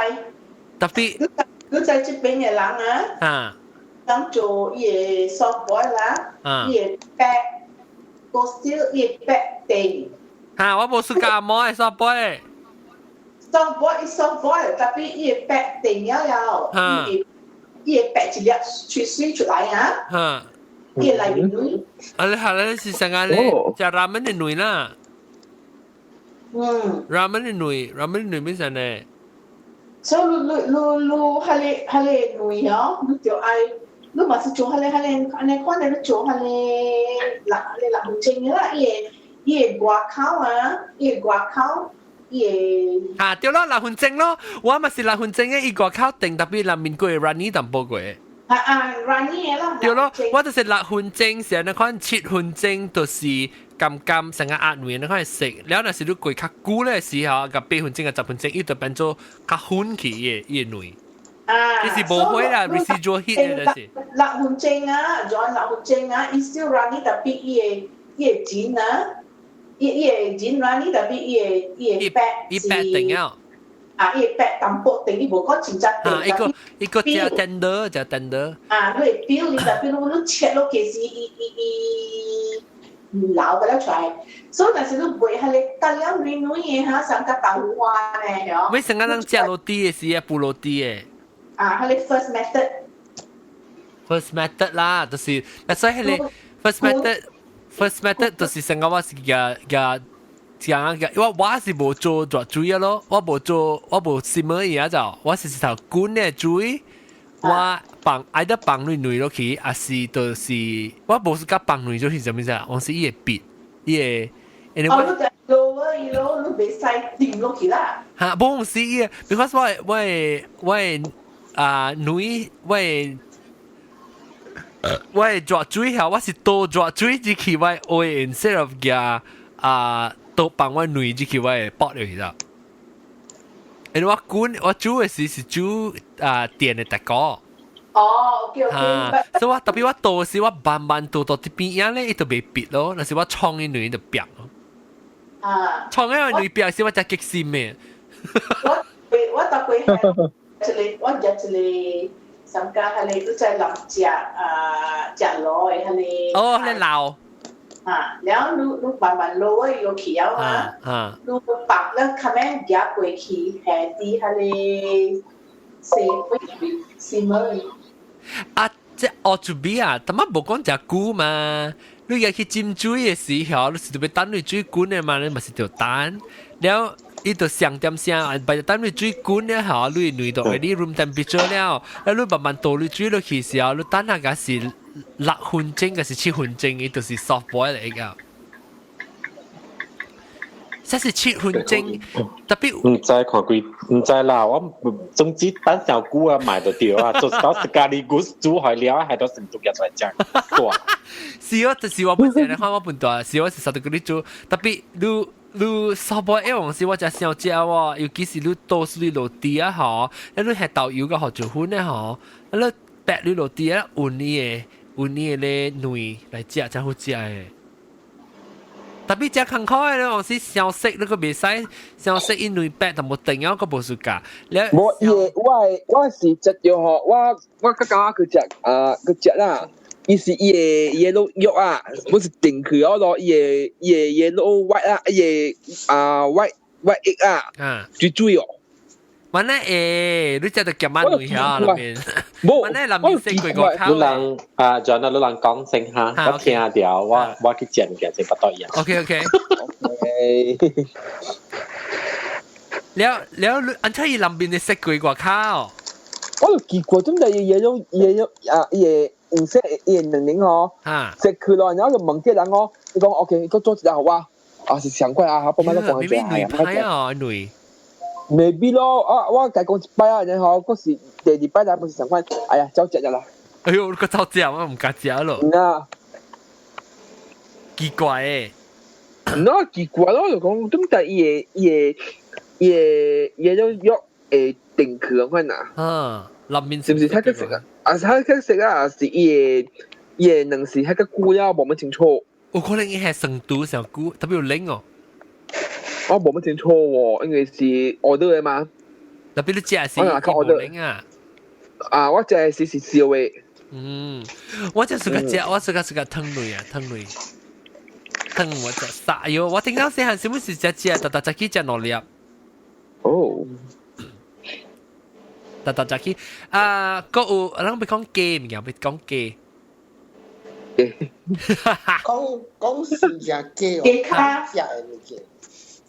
A: 特別。
F: 你知這邊的人啊？
A: 啊。
F: 人做伊個 soft boil 啦，伊會白，個 still 伊會白定。
A: 嚇！我無 suka 毛的 soft boil。
F: soft boil soft boil，特別伊會白定了了，伊會白一粒出水出來啊。伊內面卵。
A: 啊！你係咧是成個咧食 ramen 的卵啦。ramen 的卵，ramen 的卵變成呢？
F: 所以你你你你，彼個卵哦，你就愛，你嘛是做彼個彼個按呢款的，你做彼個6彼個6分鐘的啦，伊會伊會外口啊，伊會外口，伊個
A: 啊，對咯，六分鐘咯，我嘛是六分鐘嘅，伊外口定 tapi 內面過 runny 淡薄過。
F: 啊啊，runny 嘅啦。
A: 對咯，我就是六分鐘，是按款7分鐘，就是甘甘成個壓麵，你看食，了若是你過較久咧時候，共8分鐘啊10分鐘，伊就變做較粉去伊個卵。
F: 啊，
A: 這是無火啦，residual heat 嘅就是。
F: 六分鐘啊，join 六分鐘啊，伊 still runny tapi 伊個筋啊，伊個筋 runny tapi 伊個白
A: 伊白定啊。
F: 啊，伊個白淡薄定，伊無講真正定。
A: 啊，一個一個食 tender 食 tender。
F: 啊，你會 feel 你 tapi 你切落去時，伊伊伊流個了出來，所以但是你賣彼個隔了軟軟的哈，上個豆腐花呢，嗬。
A: 咪成個人食落地的時啊，布落地的。
F: 啊，彼個 first method。
A: First method 啦，就是，所以彼個 first method 就是成個我是個個講個，我是無做熱水啊咯，我無做，我無 simmer 伊啊就，我是頭滾的水，我放愛得放卵卵落去，還是就是我無是甲放卵就是啥物事啊？我是伊會變，伊會，因為
F: 我哦，你就 lower 伊咯，你袂使掂落去啦。
A: 嚇，無是伊，because 我啊卵我的熱水嚇，我是倒熱水入去我的鍋，instead of 夾啊倒放我卵入去我的煲入去啦。因為我滾我煮的時是煮啊電的大鍋。
F: 哦，OK OK。
A: 所以我 tapi 我倒時我慢慢倒到這邊樣咧，伊就袂焕咯。若是我創伊卵就焕咯。
F: 啊。
A: 創伊卵焕時我才激心的。
F: 我我逐過一個，我食一個。參加彼個，你在人食啊食螺的彼個。
A: 哦，彼個老。
F: 啊，然後你慢慢滷的落去了啊，你放了較免夾過去，下佇彼個四四門。
A: 啊，這學出味啊，但乜無講食久嘛？你入去浸水的時候，你是特別等你水滾的嘛？你嘛是著等，了伊就上點聲，白等你水滾了後，你卵就會你 room temperature 了，了你慢慢倒你水落去時候，你等下個是6分鐘，還是7分鐘，伊就是 soft boil 嚟個。這是七分鐘，tapi
B: 毋知看幾，毋知啦。我總之等上久啊，賣就對啊。就是到咖喱骨煮好了，係到成都夾出來食。
A: 是哦，就是我本身來看我本大，是我是實在佮你煮，tapi 你 soft boil 的時，我才想食喎，尤其是你倒水落地啊吼，你下豆油佮胡椒粉的吼，你白你落地啊，換你的咧卵來食，才好食的。Tapi 食艱苦的，你講是傷熟，你閣袂使傷熟，因為白淡薄定了，閣無暑假。
C: 無伊我我是食著吼，我剛剛去食啊去食啦，伊是伊的伊的肉啊，不是定去哦咯，伊的 yellow white 啊，伊的啊 white egg 啊，水水哦。
A: 原來會，你食著夾鰻卵遐內面。
C: 無，
A: 原來內面食過個口。
B: 你人啊，John 啊，你人講先哈，我聽著，我去食物件先，不多樣。
A: OK OK。了了，按怎伊內面的色過外口？
C: 我就奇怪，點解伊嘢都伊都啊伊個黃色伊個兩兩吼，食去咯，然後就問這人哦，伊講 OK，閣做一個予我，啊是上塊啊，我慢慢講
A: 明明卵歹哦，卵。
C: Maybe 咯，啊我共講一擺啊，然後閣是第二擺來不是上款，哎呀，走食咗啦。
A: 哎呦，閣走食，我毋敢食咯。
C: 啊，
A: 奇怪誒。
C: 那奇怪咯，就講點解伊個伊個伊個伊個肉會定去咁款啊？
A: 嗯，內面
C: 是毋是太個食啊？啊，太個食啊，是伊個伊個卵是太個久了，無麼清楚。
A: 有可能伊係生毒上久，特別有冷哦。
C: 我無麼清楚喎，因為是 order 的嘛。
A: 特別你食是無冷啊？
C: 啊，我食的是燒的。
A: 嗯，我就是個食，我是個是個湯類啊，湯類。湯我食啥喲？我聽到細漢是不是食食，逐逐食去食兩粒。
C: 哦。
A: 逐逐食去啊！閣有，咱欲講雞物件，欲講雞。
E: 講講真正雞哦，
F: 雞跤
E: 食的物件。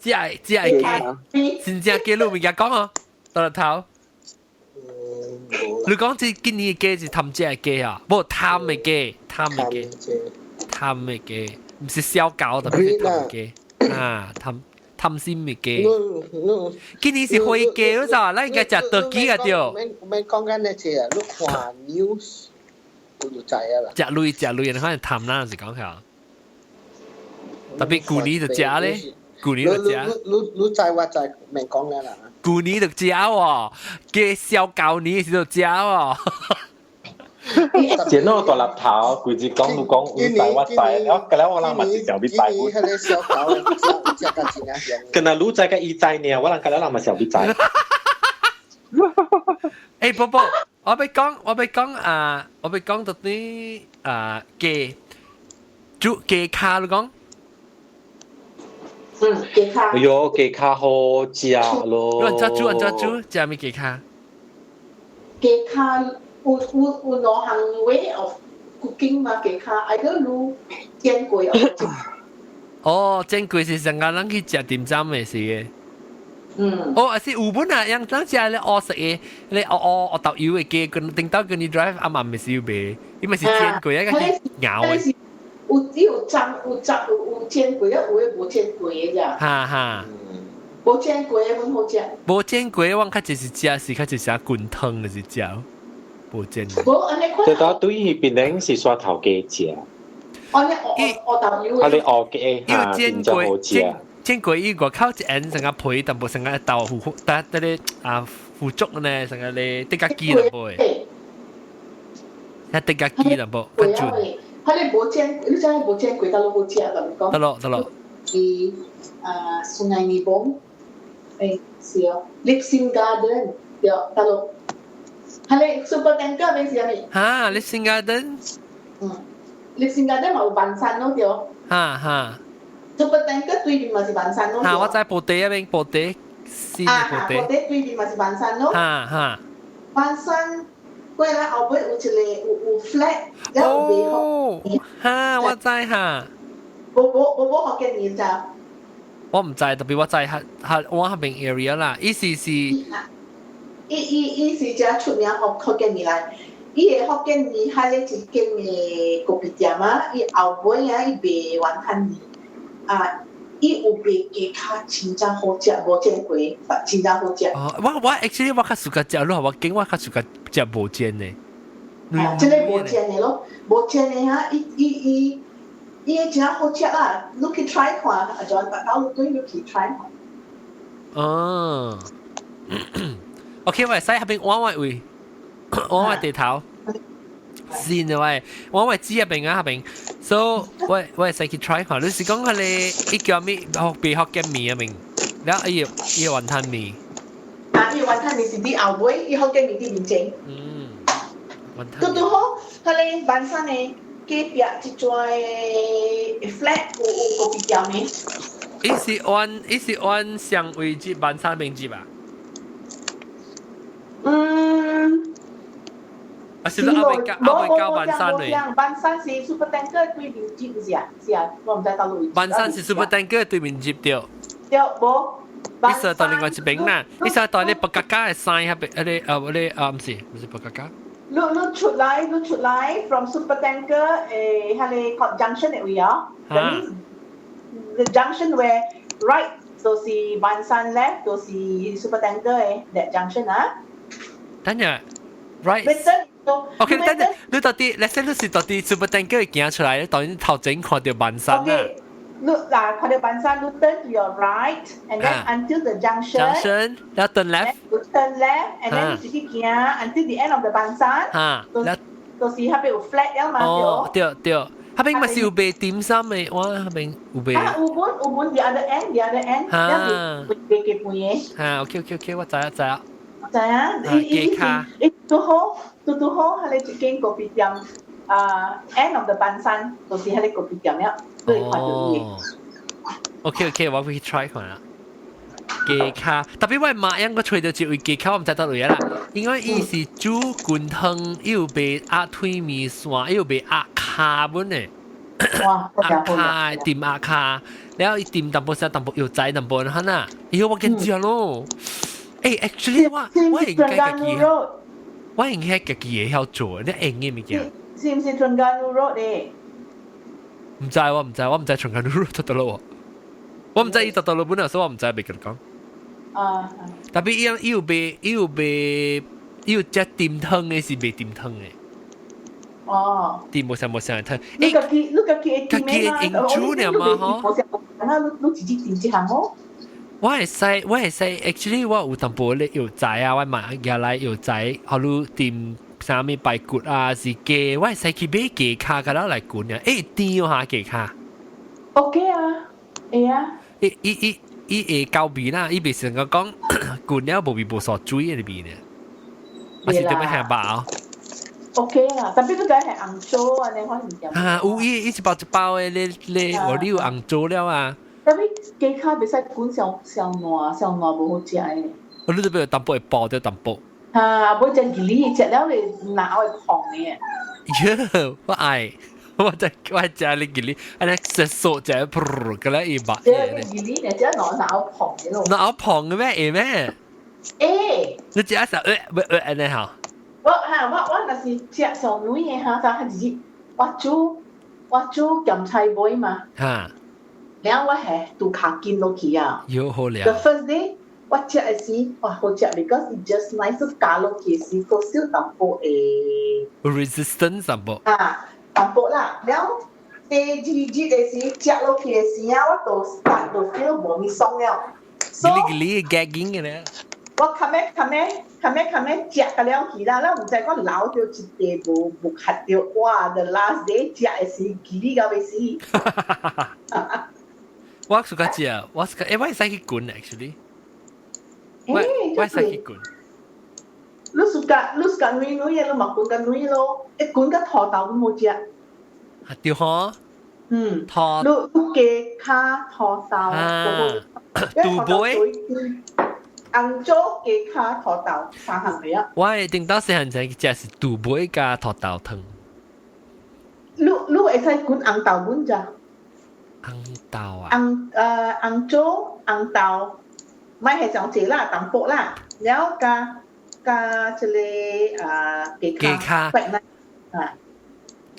A: 食的食的雞，真正雞你有物件講哦，倒來頭。你講這今年的雞是貪食的雞啊？無貪的雞，貪的雞，貪的雞，毋是小狗，特別是貪雞啊，貪貪心物雞。今年是火雞嗰陣，咱應該食 turkey 啊對。
E: 免免講緊呢隻啊，你看 news 就知啊啦。
A: 食類食類，你可能貪啦，是講下。特別舊年就食咧，舊年就食。
E: 你你知我知，免講啦啦。
A: 舊年就食喎，雞燒舊年時就食喎。
B: 見到大粒頭，規日講你講有知我知，我今日我人嘛是想欲知。
E: 彼個燒狗食食甲真正香。
B: 跟那你知佮伊知呢，我人今日人嘛想欲知。
A: 欸，寶寶，我欲講，我欲講啊，我欲講到底啊，雞煮雞跤你講。
F: 嗯，雞跤。
B: 哎喲，雞跤好食咯。
A: 你按怎煮？按怎煮？食咩雞跤？
F: 雞跤有兩項 way of cooking 嘛，雞跤，either 滷煎過。
A: 哦，煎過是上個人去食點心的是嘅。
F: 嗯。
A: 哦，啊是有本啊，樣咱食咧烏色的，咧烏烏烏豆油的雞，跟頂到跟你 drive 暗暗咪是有賣，伊咪是煎過，一個去咬的。
F: 有只有浸有浸有有煎過，啊有的無煎過的咋。
A: 哈哈。
F: 無煎過的阮好食。
A: 無煎過，我較濟是食是較濟食滾湯的是食，無煎。
F: 無按呢款。
B: 這到對伊檳榔是刷頭家食。
F: 按呢烏烏豆油。
B: 啊，你烏雞
A: 因為煎過煎煎過伊外口一緣成個皮，淡薄成個豆腐，得得咧啊腐竹呢，成個咧得較機淡薄的。一得較機淡薄，較準。
F: 佢哋無煎，你知影無煎過，得咯好食，同你講。
A: 得咯，得咯。
F: 是啊，Sungai Nibong，欸，是哦，Lipsin Garden，對，得咯。佢哋 Super Tanker 邊是啥物？
A: 哈，Lipsin Garden。
F: 嗯，Lipsin Garden 嘛有萬山咯，對。
A: 哈哈。
F: Super Tanker 對面嘛是萬山咯。
A: 哈，我知布袋嗰邊布袋，新的布袋。
F: 布袋對面嘛是萬山咯。
A: 哈哈。
F: 萬山。過來後尾有一個有 flat，然後有賣
A: 哦，哈，我知哈。
F: 無無無無福建麵咋？
A: 我毋知，特別我知較較我彼邊 area 啦，意思是。
F: 伊伊伊是遮出名福福建麵來，伊的福建麵，彼個一間的咖啡店啊，伊後尾啊，伊賣雲吞麵，啊，伊有賣雞跤，真正好食，無煎過，真正好食。
A: 哦，我我 actually 我較 suka 食，你我見我較 suka 食無煎的。
F: 啊，這個無煎的咯，無煎的哈，伊伊伊伊的真好食啊！你去 try 看，啊，就到對你去 try 看。
A: 哦。OK，我會使彼邊往我位，往我地頭。先的喂，我會知彼邊啊彼邊，so 我我會使去 try 看。你是講彼個伊叫咩？學別福建麵彼邊，然後伊伊雲吞麵。
F: 啊，伊雲吞麵是佇後尾，伊福建麵佇面前。
A: 嗯，雲吞。
F: 拄拄好，彼個萬山的隔壁一座 flat 有有咖啡店的。
A: 伊是按伊是按上位置萬山邊接啊？
F: 嗯。
A: 啊，是不是阿未交阿未交萬山嘞？
F: 萬山是 Super Tanker 對面接唔是啊？是啊，我毋知佗落位。
A: 萬山是 Super Tanker 對面接著。
F: 對，無。
A: 你說到另外一邊啦，你說到你白格家的山彼邊，彼個啊，彼個啊，毋是，毋是白格家。
F: 你你出來，你出來 from Super Tanker 誒，彼個 junction 的位啊。That means the junction where right 就是萬山，left 就是 Super Tanker 的 that junction 啊。
A: 等陣，right。OK，等陣，你到底，let's say 你是到底 Super Tanker 行出來，當然頭前看著萬山啦。
F: 你嗱看著萬山，你 turn to your right and then until the junction。
A: junction，然後 turn left。
F: turn left and then 你直接行 until the end of the 萬山。
A: 嚇，
F: 就是彼邊有 flat 了嘛。
A: 哦，對對，彼邊嘛是有賣點心的，我彼邊有賣。
F: 啊，有本有本 the other end，the other end，
A: 嚇，
F: 賣雞飯的。
A: 嚇，OK OK OK，我知啊知啊。
F: 知啊，伊伊伊拄好拄拄好，彼個一間咖啡店，啊，end of the 萬山，就是彼個咖啡店了，你會看著伊。
A: OK OK，我會去 try 看啦。雞跤，特別我媽樣個揣著一位雞跤，我毋知佗位啦。因為伊是煮滾湯，伊有賣鴨腿麵線，伊有賣鴨跤本的。
F: 哇！
A: 鴨跤點鴨跤，然後伊點淡薄啥淡薄藥材淡薄，哈呐，伊我見食咯。欸，actually 我我應該家己，我應該家己會曉做，你會用的物件。
F: 是毋是 Terengganu Road 的？
A: 毋知我毋知，我毋知 Terengganu Road 佗落。我毋知伊到倒落本啊，所以我毋知袂共你講。
F: 啊。
A: Tapi 伊有賣，伊有食甜湯的是賣甜湯的。
F: 哦。
A: 甜無啥無啥湯。
F: 你家己會
A: 家己會用煮爾嘛吼？
F: 無啥，那你自己訂一項哦。
A: 我會使，actually 我有淡薄咧藥材啊，我買寄來藥材，予你甜啥物排骨啊，是雞，我會使去買雞跤，佮來滾啊，欸甜哦哈雞跤。
F: OK 啊，會啊。
A: 伊伊伊伊會夠味啦，伊袂成個講滾了無味無索水的味呢。還是點樣下肉哦
F: ？OK 啦，特別你講係紅棗啊，你可能點？
A: 啊，有伊一包一包的，咧咧，我你有紅棗了啊。
F: 特別雞跤袂使滾上上爛，上爛無好食的。
A: 我你這邊有淡薄會爆掉淡薄。
F: 啊，無食魚鯉，食了會腦會膨的。
A: 喲，我愛，我在我食你魚鯉，按呢食素食噗，個咧伊肉。
F: 對，魚鯉呢，食腦腦膨的咯。
A: 腦膨的咩？會咩？
F: 會。
A: 你食時呃呃按呢吼？
F: 我哈，我若是食上軟的哈，就係自我煮鹹菜糜嘛。
A: 哈。
F: 然後我係拄跤筋落去啊。
A: 有好了。
F: The first day 我食的時，哇好食，because it just nice 加落去時，個小淡薄會。
A: Resistance 淡薄。
F: 啊，淡薄啦。然後第二日的時，食落去的時啊，我就 start 就 feel 無咪爽了。
A: 你你 gagging 嘅咧？
F: 我較尾較尾較尾較尾食個了去啦，咱毋知我留著一塊無無崁著，哇！The last day 食的時，記你到欲死。
A: 我暑假食，我是欸，我會使去滾 actually。我會使去滾。
F: 你暑假你暑假軟軟嘅，你嘛滾較軟咯，一滾較土豆都無食。
A: 啊對吼。
F: 嗯。
A: 土。
F: 你雞跤土豆。
A: 啊。杜杯。
F: 紅棗雞跤土豆三項嘅啊。
A: 我頂到細漢時食是杜尾加土豆湯。
F: 你會使滾紅豆粉咋？
A: 紅豆啊？
F: 紅棗紅豆，莫係上濟啦，淡薄啦，然後加這個啊雞跤。
A: 雞跤。
F: 啊。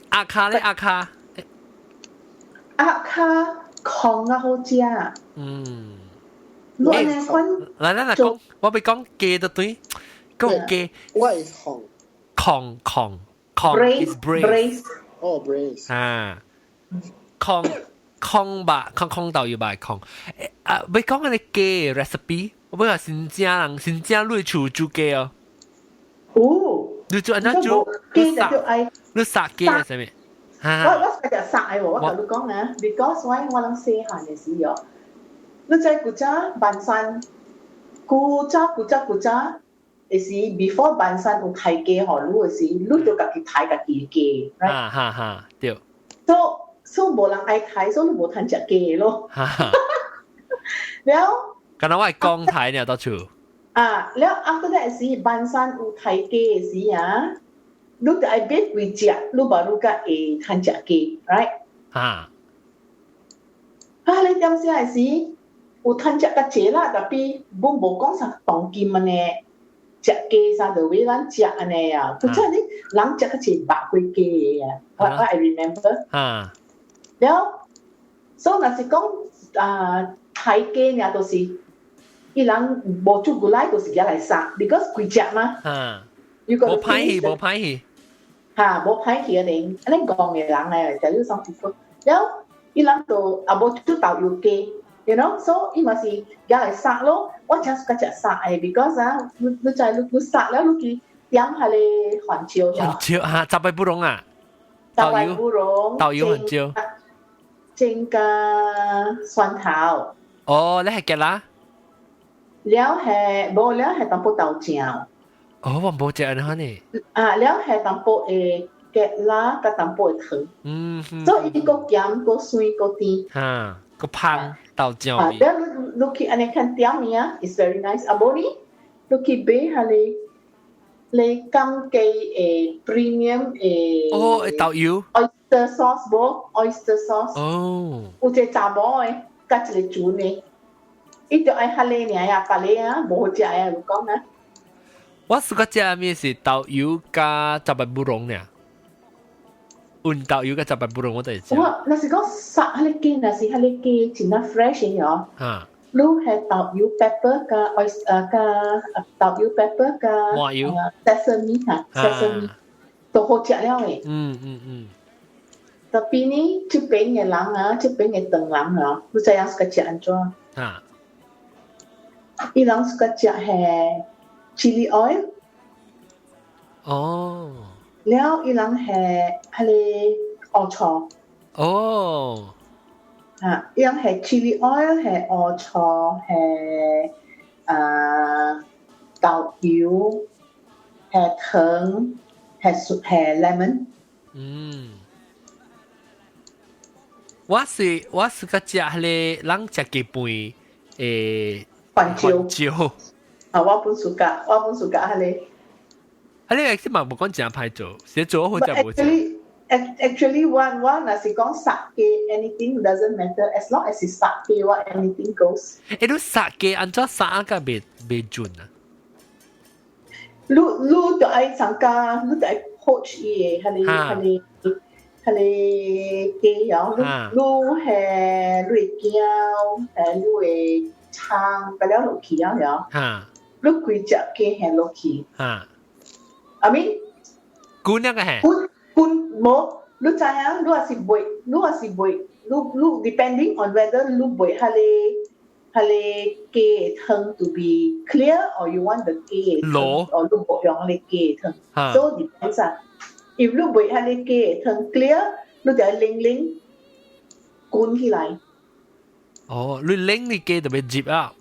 A: 鴨跤咧，鴨跤。
F: 鴨跤炕較好食。
A: 嗯。
F: 我按呢款。
A: 來來來講，我欲講雞就對，講雞。
E: 我係炕。
A: 炕炕炕 is braise。
E: 哦，braise。
A: 啊，炕炕吧，炕炕豆油吧，炕。啊，欲講嗰個雞 recipe，我欲話新正人，新正你厝煮雞哦。
F: 哦。
A: 你做按怎煮？
F: 雞就愛。
A: 你殺雞係啥物？
F: 我食殺的喎，我共你講啊，because 我人細漢的時候，你知古早萬山，古早古早古早，就是 before 萬山有刣雞予你的時，你就家己刣家己的雞，right？
A: 哈哈哈，對。
F: So 無人愛刣，所以你無通食雞咯。然後，
A: 敢若我會講刣呢，到處。
F: 啊，了 after that 時，萬山有刣雞的時啊，你就愛買幾隻，你無你才會通食雞，right？
A: 啊。
F: 啊，你點寫的時，有通食較濟啦，tapi 阮無講啥當今按呢，食雞啥就為咱食按呢啊，古早你人食較濟肉過雞的啊，我 I remember。
A: 啊。
F: 了，所以若是講啊，刣雞爾就是，伊人無煮過來，就是舉來殺，because 規隻嘛。
A: 啊。無歹去，無歹去。
F: 哈，無歹去啊！恁，按呢戇的人咧，就你 some people，了，伊人就也無煮豆油雞，you know，so 伊嘛是舉來殺咯。我真喜歡食殺的，because 啊，你知你殺了，你去點彼个番椒。
A: 番椒哈，雜白不溶啊。
F: 雜白不溶。
A: 豆油番椒。
F: 蒸加蒜頭。
A: 哦，你係芥啦？
F: 了係無了係淡薄豆醬。
A: 哦，我無食按呢。
F: 啊，了係淡薄的芥辣佮淡薄的糖。所以伊閣鹹閣酸閣甜。
A: 哈，閣芳豆醬
F: 啊，了你你去按呢看店物啊，is very nice。啊，無呢，你去買彼个你金雞的 premium 的。
A: 哦，豆油。
F: Oyster sauce 無？Oyster sauce。
A: 哦。
F: 有一個查某的，佮一個船的，伊就愛彼个爾啊，別个啊無好食的，有講啊。
A: 我暑假食的物是豆油加雜白烏龍爾。溫豆油佮雜白布隆我都會食。
F: 我若是講煠彼個雞，若是彼個雞真正 fresh 的哦。你係豆油 pepper 加 oyster 加豆油 pepper 加
A: 麻油
F: sesame 嚇，sesame 都好食了的。Tapi 呢，這邊的人啊，這邊的唐人啊，你知影是食按怎？
A: 啊。
F: 伊人是食係 chili oil。了，伊人係彼個烏醋。啊，伊人係 chili oil，係烏醋，係啊豆油，係糖，係 lemon。
A: 嗯。我是較食彼個人食雞飯
F: 番椒。
A: 椒。
F: 啊，我本 suka 彼個。
A: 彼個是嘛無講誠歹做，是做好食無食。
F: Actually，我若是講煠雞，anything doesn't matter as long as 是煠雞，我 anything goes。
A: 你煠雞按怎煠甲袂袂準啊？
F: 你就愛參加，你就愛 poach 伊的，彼個彼個彼個雞哦，你係你的薑，係你的葱，擺了落去啊，你規隻雞下落去。I mean，
A: 滾那個係？
F: 滾滾無，你知影？你若是賣，你若是賣，你 depending on whether 你賣彼個雞的湯 to be clear or you want the 雞的湯，or 你無用彼個雞的湯，so depends 啊。If 你賣彼個雞的湯 clear，你就愛冷冷滾起來。
A: 哦，你冷你雞就欲入啊，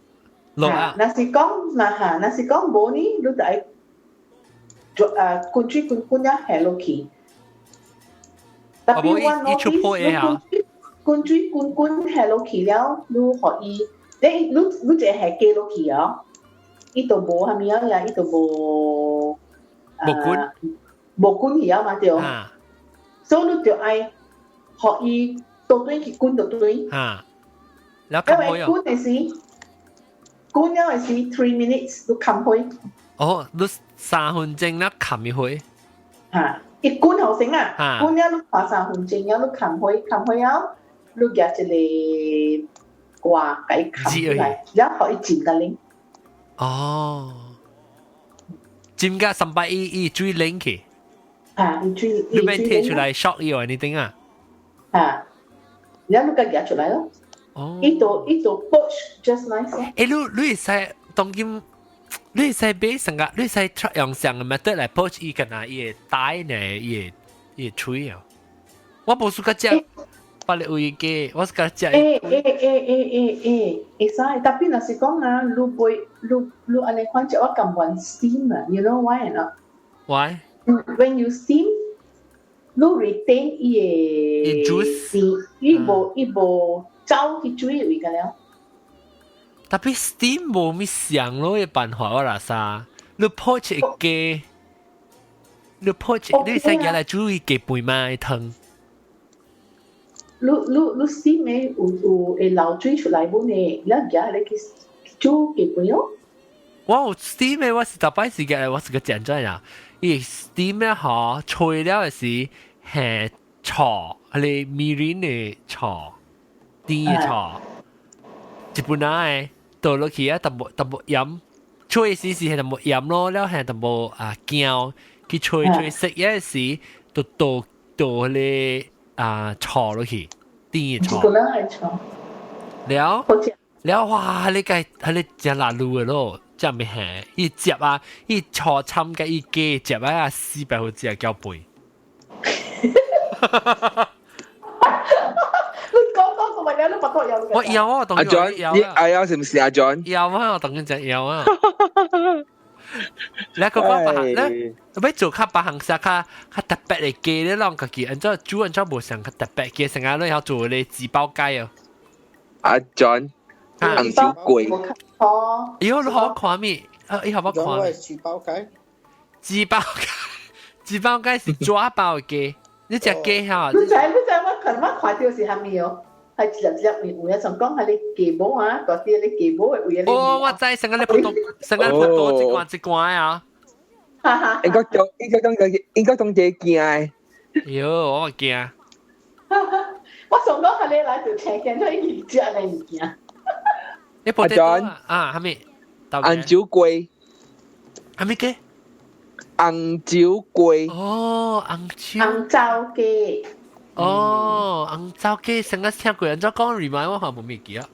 A: 落啊。
F: 若是講若嚇，若是講無呢，你就愛做啊滾水滾滾啊下落去。Tapi 我
A: 伊出破的嚇。
F: 滾水滾滾下落去了，你予伊，你一下雞落去哦，伊就無啥物啊呀，伊就無。
A: 無滾。
F: 無滾去啊嘛對。所以你就愛予伊倒轉去滾就對。
A: 啊。
F: 因為滾的時，滾了的時 3 minutes 你冚開。
A: 哦，你3分鐘了冚一回。
F: 嚇！伊滾好先啊！滾了你看3分鐘了，你冚開，冚開了，你舉一個蓋共伊冚起來，然後予伊浸甲冷。
A: 哦，浸甲三百伊伊水冷去。
F: 啊，伊水。
A: 你免提出來 shock 伊哦，你頂啊？
F: 啊，然後你共舉出來咯。伊就 poach just nice。
A: 你會使當今，你會使買成個，你會使用上個 method 來 poach 伊，敢若伊會帶呢，伊會脆啊。我無 suka 食，別個位雞，我 suka 食。
F: 會使，tapi 若是講啊，你買你按呢款食，我甘願 steam 啊，you know why or not？
A: Why？
F: When you steam，你 retain 伊的
A: juice，
F: 伊無走去水位個了。
A: Tapi steam 無咪上咯嘅辦法我啦啥？你 poach 一雞，你 poach 你使舉來煮雞飯嘛湯。
F: 你 steam 的有會流水出來無呢？你舉來去煮雞飯哦。
A: 我有 steam 的，我是逐擺時間，我是個講真啊。伊 steam 的嗬，吹了的時係醋，彼個 mirin 的醋，甜的醋，一本來倒落去啊，淡薄淡薄鹽，吹時是係淡薄鹽咯，了係淡薄啊薑去吹吹食嘅時，就倒倒彼個啊醋落去，甜的醋。了了哇！你個彼個真辣滷的咯。真未係，伊食啊，伊醋摻佮伊雞食啊，400分之攪飯。
F: 你講講個乜嘢？你發覺有？
A: 我有啊，
C: 阿 John，你哎呀，是唔是阿 John？
A: 有啊，我當然就有啊。你個講別咧，欲做較別項式較較特別的雞咧，攏家己按怎煮按怎無像較特別雞，成日攏曉做咧紙包雞哦。
C: 阿 John，紅燒粿。
F: 哦，
A: 咦，你好看咩？啊，伊好冇看？
E: 紙包雞。
A: 紙包雞，紙包雞是紙包雞，你食雞哈？
F: 你知我看到是啥物哦？係一粒一粒面，有一種講係你雞母啊，嗰啲你雞母的位。
A: 哦，我知，成個你普通，成個普通一罐一罐啊。
C: 應該當應該當這應該當這鏡的。
A: 喲，我驚。
F: 我想講係你來就聽見咗伊食嘅物件。
A: 你 potato 啊，係咪？
C: 紅酒雞。
A: 係咪嘅？
C: 紅酒雞。
A: 哦，紅酒。
F: 紅酒雞。
A: 哦，紅酒雞成日聽過人家講 remind 我，好無記啊。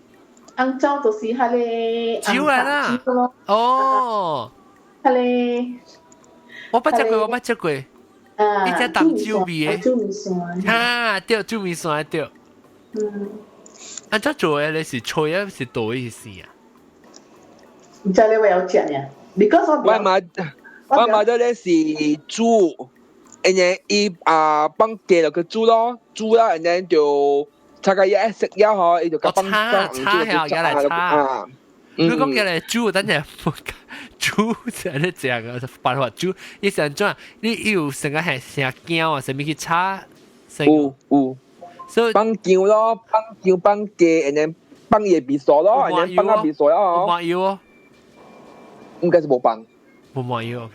F: 紅酒就是彼个
A: 酒來啦。哦。
F: 彼个。
A: 我捌食過，我捌食過。
F: 啊。
A: 伊隻當酒味的。
F: 煮麵線。
A: 啊，對，煮麵線對。按怎做的？你是吹啊，是倒是生啊？
F: 毋知你會有食呢？Because 我
C: 我買咗咧是煮，and then 伊啊放雞落去煮咯，煮啦，and then 就炒個嘢食了嗬，伊就放
A: 炒炒下，來炒。你講起來煮，等陣煮是按呢食個辦法煮，伊是按怎？你有成個係成薑啊，啥物去炒？
C: 有有，
A: 所以
C: 放薑咯，放薑放雞，and then 放伊的味素咯，and then 放個味素咯。
A: 麻油哦，
C: 應該是無放。
A: 無麻油，OK。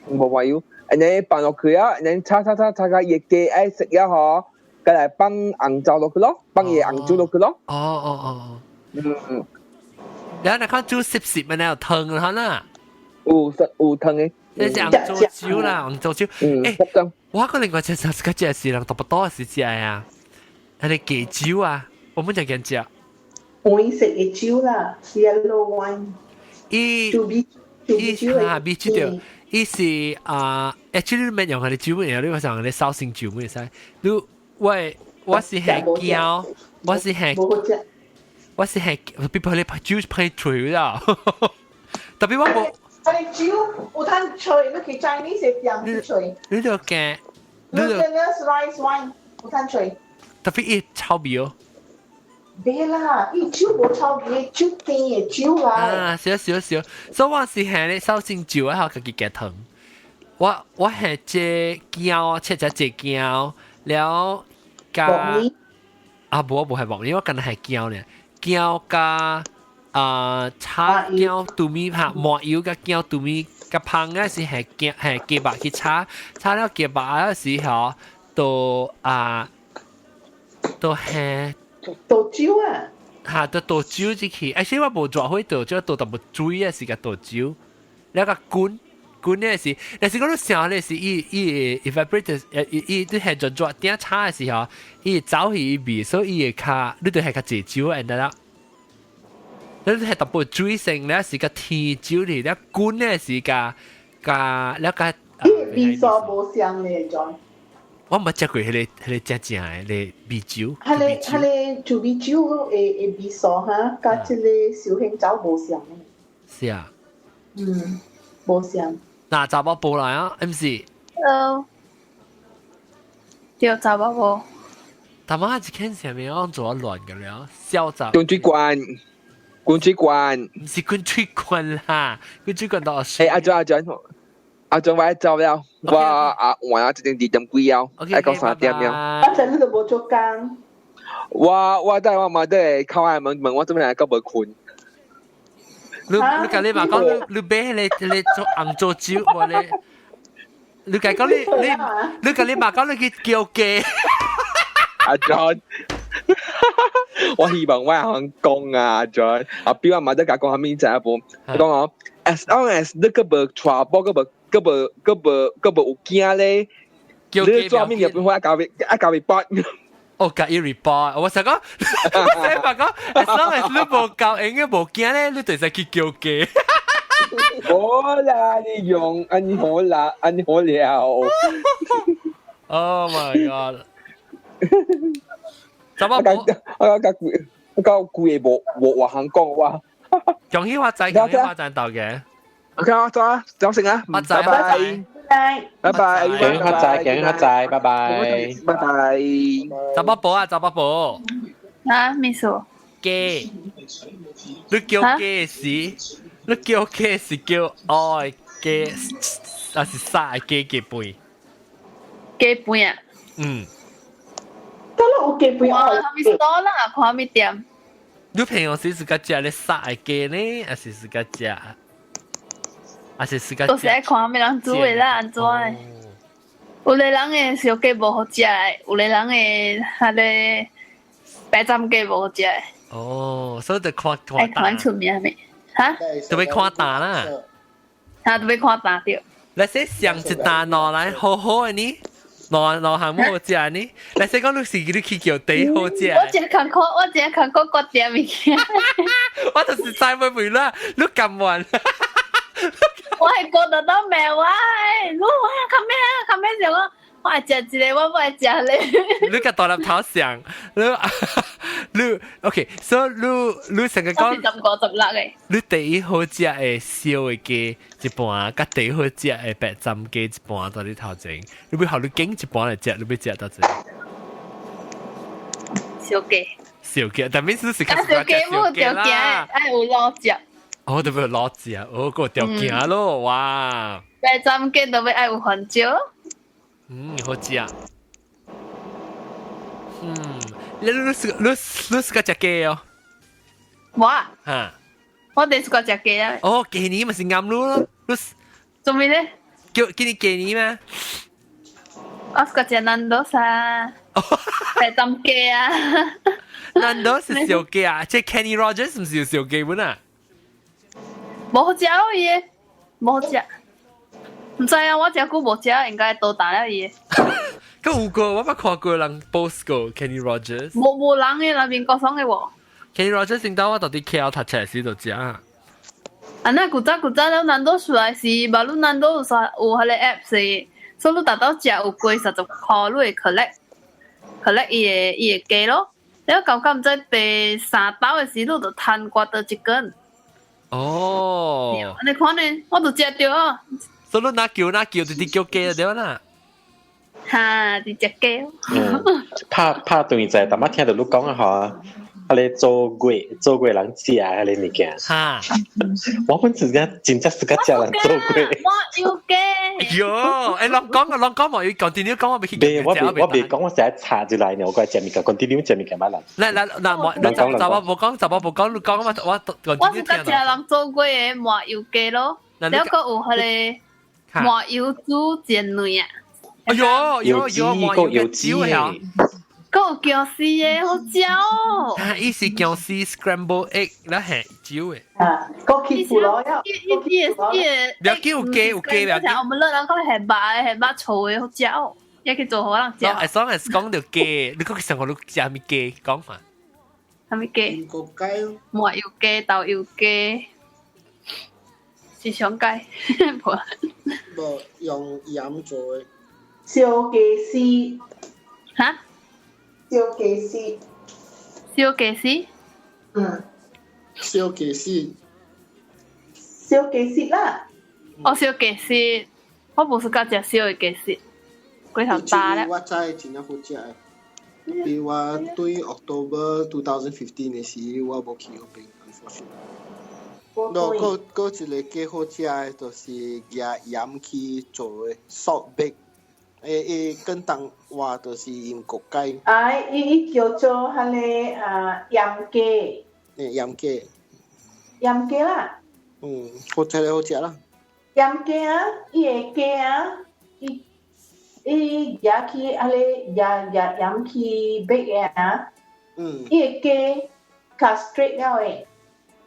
C: 無麻油，and then 放落去啊，and then 炒炒炒炒個伊雞愛食了嗬，再來放紅酒落去咯，放伊紅酒落去咯。
A: 哦哦哦，。然後你看煮濕濕咪有湯啦，啦。
C: 有實有湯的。
A: 你是紅酒酒啦，紅酒酒。欸，我個另外一隻個隻是人特別多是食啊，係你雞酒啊，我們就見食。
F: 黃色的酒啦，yellow wine。
A: 伊伊哈味酒對，伊是啊，actually 免用係你酒咩？你話上你紹興酒咩使？你我是係薑，我是係。我是係別怕你酒歹吹啦，特別我無。
F: 啊！你酒有通吹，你去 Chinese 的店去吹。
A: 你就驚，
F: 你就 rice wine 有通吹。
A: 特別伊臭味哦。
F: 別啦，伊酒無臭味，酒甜的酒啦。
A: 啊，少少少，所以我是係咧紹興酒啊，家己加糖。我係這薑，切隻這薑，了加啊，無無係木耳，我敢若係薑咧。薑加啊炒薑拄米拍麻油加薑拄米加芳嗰時係薑係雞肉去炒，炒了雞肉嗰時候，都啊都係
F: 倒酒啊！
A: 嚇，都倒酒入去，而且我無做會倒酒，倒淡薄水啊，是個倒酒，了個滾滾咧是，但是講你想咧是伊伊 evaporate 伊伊你係做做點炒的時候，伊走去伊味，所以伊會較你就係較濟酒，and 啦，你係淡薄水性咧是個甜酒嚟，了滾咧是個加了個。
F: 味素無相咧，John。
A: 我毋捌食過彼個正正的彼個米酒。
F: 彼個豬米酒的味素哈，佮這個紹興酒無相的。
A: 是啊。
F: 嗯，無相。
A: 嗱，查某婆來啊，毋是。
G: Hello。對，查某婆。
A: 他媽一間上面我做亂嘅了，痟雜。
C: 滾水罐，滾水罐。
A: 毋是滾水罐啦，滾水罐到。
C: 欸，阿俊阿俊。阿俊我走了，我啊換啊這陣2點幾了，愛到3點了。
F: 啊，陣你都無做工。
C: 我等我媽在靠愛問問我做咩來到無睏。
A: 你共你媽講，你買彼個做紅酒酒，無咧？你共講你共你媽講你去叫雞。
C: 阿 John，我希望我會講啊，阿 John，啊，比我媽在共講啥物知影無？講哦，as long as 你閣無娶某，閣無有囝咧，你做咩入邊我愛交 report。
A: 哦，共伊 report，我想講，我想講，as long as 你無交，應該無囝咧，你就使去叫雞。
C: 好啦，你用按呢好啦，按呢好了。
A: Oh my god！怎麼
C: 我講規個無話肯講話。
A: 恭喜發財，恭喜發財到嘅。
C: OK 啊，走啊，走先啊，
A: 拜拜，
F: 拜
C: 拜拜，
B: 恭喜發財，恭喜發財，拜拜，
C: 拜拜。
A: 查某婆啊，查某婆。
G: 啊，咩事？
A: 雞，你叫雞時，你叫雞是叫愛雞，還是殺雞雞飯？
G: 雞飯啊？
A: 嗯。
F: 得啦，有雞飯
G: 哦。看咪多啦，看咪店。
A: 你平常時自家食咧殺的雞呢，還是自家食？還是自家？
G: 都是愛看啥物人煮的啦，按怎的？有个人的燒雞無好食的，有個人的彼个白斬雞無好食的。
A: 哦，所以就看
G: 看看出名未？哈？
A: 就欲看檔啦。
G: 哈，就欲看檔著。
A: 你說上一單攞來好好的呢？兩兩項好食呢？你說講你是你去叫第好食？
G: 我真艱苦，我真艱苦決定物件。
A: 我就是知會袂啦，你甘願。
G: 我係覺得都未我，你我較咩啊？較咩就我我愛食一個，我無愛食咧。
A: 你共大粒頭上，你你 OK，所以你你成個講
G: 15、16個。
A: 你第一好食的燒的雞一盤，佮第一好食的白斬雞一盤，佇你頭前，你欲予你揀一盤來食，你欲食佗一個？
G: 燒雞。
A: 燒雞，但係是
G: 較燒雞無條件，愛有滷汁。
A: 哦，特別滷汁，哦，個條件咯，哇！
G: 白斬雞都欲愛有番椒。
A: 嗯，好食。嗯，你你是你你是個食雞哦？
G: 我。
A: 哈。
G: 我哋是個食雞啊。
A: 哦，雞年咪是啱咯，你。
G: 做咩咧？
A: 叫叫你雞年咩？
G: 我是個食 Nando's 啊，白斬雞啊。
A: Nando's 是燒雞啊？這 Kenny Rogers 毋是有燒雞本啊？
G: 無好食哦，伊个，無好食。毋知啊，我食久無食，應該倒彈了伊个。
A: 佮有過，我捌看過人 post 過 Kenny Rogers。
G: 無無人的那邊國爽的無
A: ？Kenny Rogers 先到我到底 KL 讀冊時就食。
G: 啊，那古早古早了，Nando's 出來時，無你 Nando's 有啥有彼個 app 是，所以你逐到食有過30塊，你會 collect collect 伊个伊個雞咯。了感覺毋知第三兜的時，你就趁掛倒一根。
A: 哦。
G: 你看呢，我就食著啊。
A: 所以你若叫若叫，直直叫雞就對啦。
G: 哈，直食雞。
B: 拍拍斷者，淡仔聽著你講啊，吼，彼個做粿做粿人食彼個物件。
A: 哈。
B: 我本自己真正是較食人做粿。
G: 我有雞。
A: 喲，欸，攏講攏講無，伊 continue 講我未去。
B: 未，我未我未講，我成日插入來呢，我怪食物件，continue 食物件捌人。
A: 來來，嗱，我你查查某無講，查某無講，你講我我
G: 我是較食人做粿的麻油雞咯，了閣有彼個麻油煮煎卵啊。
A: 哎喲喲喲，麻油雞啊！
G: 閣有薑絲的，好食哦！
A: 啊，伊是薑絲 scramble egg，咱係煮的。
F: 啊，閣起腐咯，
G: 伊伊伊個伊個，
A: 不要緊有雞有雞，不要緊。
G: 我們樂人講係肉的，係肉醋的，好食哦！也去做予人食。
A: As long as 講著雞，你講上個你食啥物雞？講嘛？
G: 啥物雞？
E: 個雞。
G: 麻油雞、豆油雞，是上雞。
E: 無用鹽做的。
F: 燒雞絲。
G: 哈？
F: 燒雞絲。
G: 燒雞絲？
F: 嗯。
E: 燒雞絲。
F: 燒雞絲啦。
G: 哦，燒雞絲，我無是較食燒的雞絲，過頭大咧。
E: 我知真正好食的。比如我對 October 2015 的時，我無去彼邊，unfortunately。喏，閣閣一個幾好食的，就是舉鹽去做的 salt bake。欸欸，廣東話就是鹽焗雞。
F: 哎，伊伊叫做彼個啊鹽雞。
E: 欸，鹽雞。
F: 鹽雞啦。
E: 嗯，好食好食啦。
F: 鹽雞啊，伊個雞啊，伊伊舉去彼個舉舉鹽去 bake 的啊。伊個雞較 straight 了的。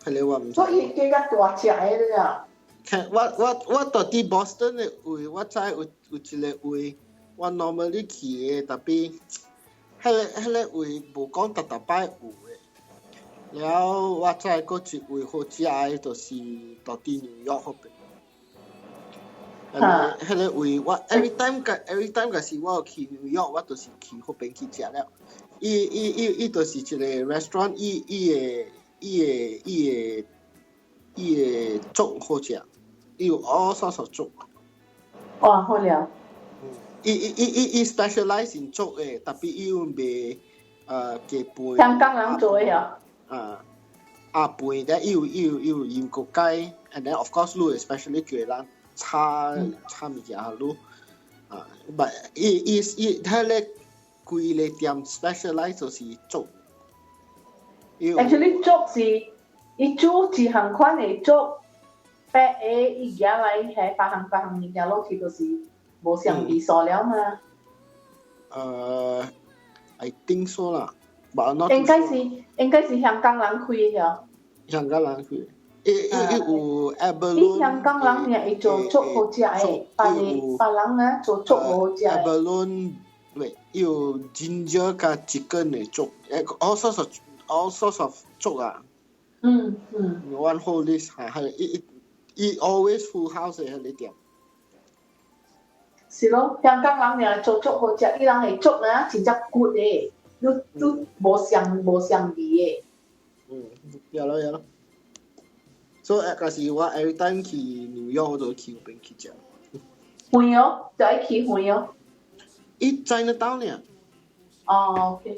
E: 彼個我毋知。
F: 所以雞較大隻的了。
E: 我我我佇佇 Boston 的位，我知有有一個位，我 normally 去的，tapi 彼個彼個位無講逐逐擺有的。了，我知閣一位好食的，就是佇佇紐約彼邊。彼個位我 every time 個 every time 若是我有去紐約，我就是去彼邊去食了。伊伊伊伊就是一個 restaurant，伊伊的伊的伊的伊的粥好食。伊有all sorts of 粥。
F: 哇，好了。
E: 伊伊伊伊伊 specialize in 粥的，tapi 伊有賣雞飯。
F: 香港人做的啊。
E: 啊啊飯咧，伊有伊有伊有鹽焗雞，and then of course 你 especially 叫人炒炒物件你啊，but 伊伊伊彼个規个店 specialize 就是粥。
F: Actually 粥是伊煮一項款的粥。白的伊夾來係別項別項物件落去，就是無相味素了嘛？I
E: think so 啦，but not
F: 應該是香港人開嘅。
E: 香港人開。伊伊有 abalone。
F: 香港人呢會做粥好食嘅，別別人呢做粥無好食。
E: Abalone，喂，有 ginger 加 chicken 嘅粥，all sorts of 粥啊。One whole list 係係伊伊 always full house 嘅喺呢店。
F: 是咯，香港人呢做粥好食，伊人嘅粥呢真正骨嘅，你你無相味嘅。
E: 嗯，有咯有咯。所以嗰時我 every time 去 New York 我就去嗰邊去食。
F: 遠哦，就愛去遠哦。
E: 伊 Chinatown 呢？
F: 哦，OK。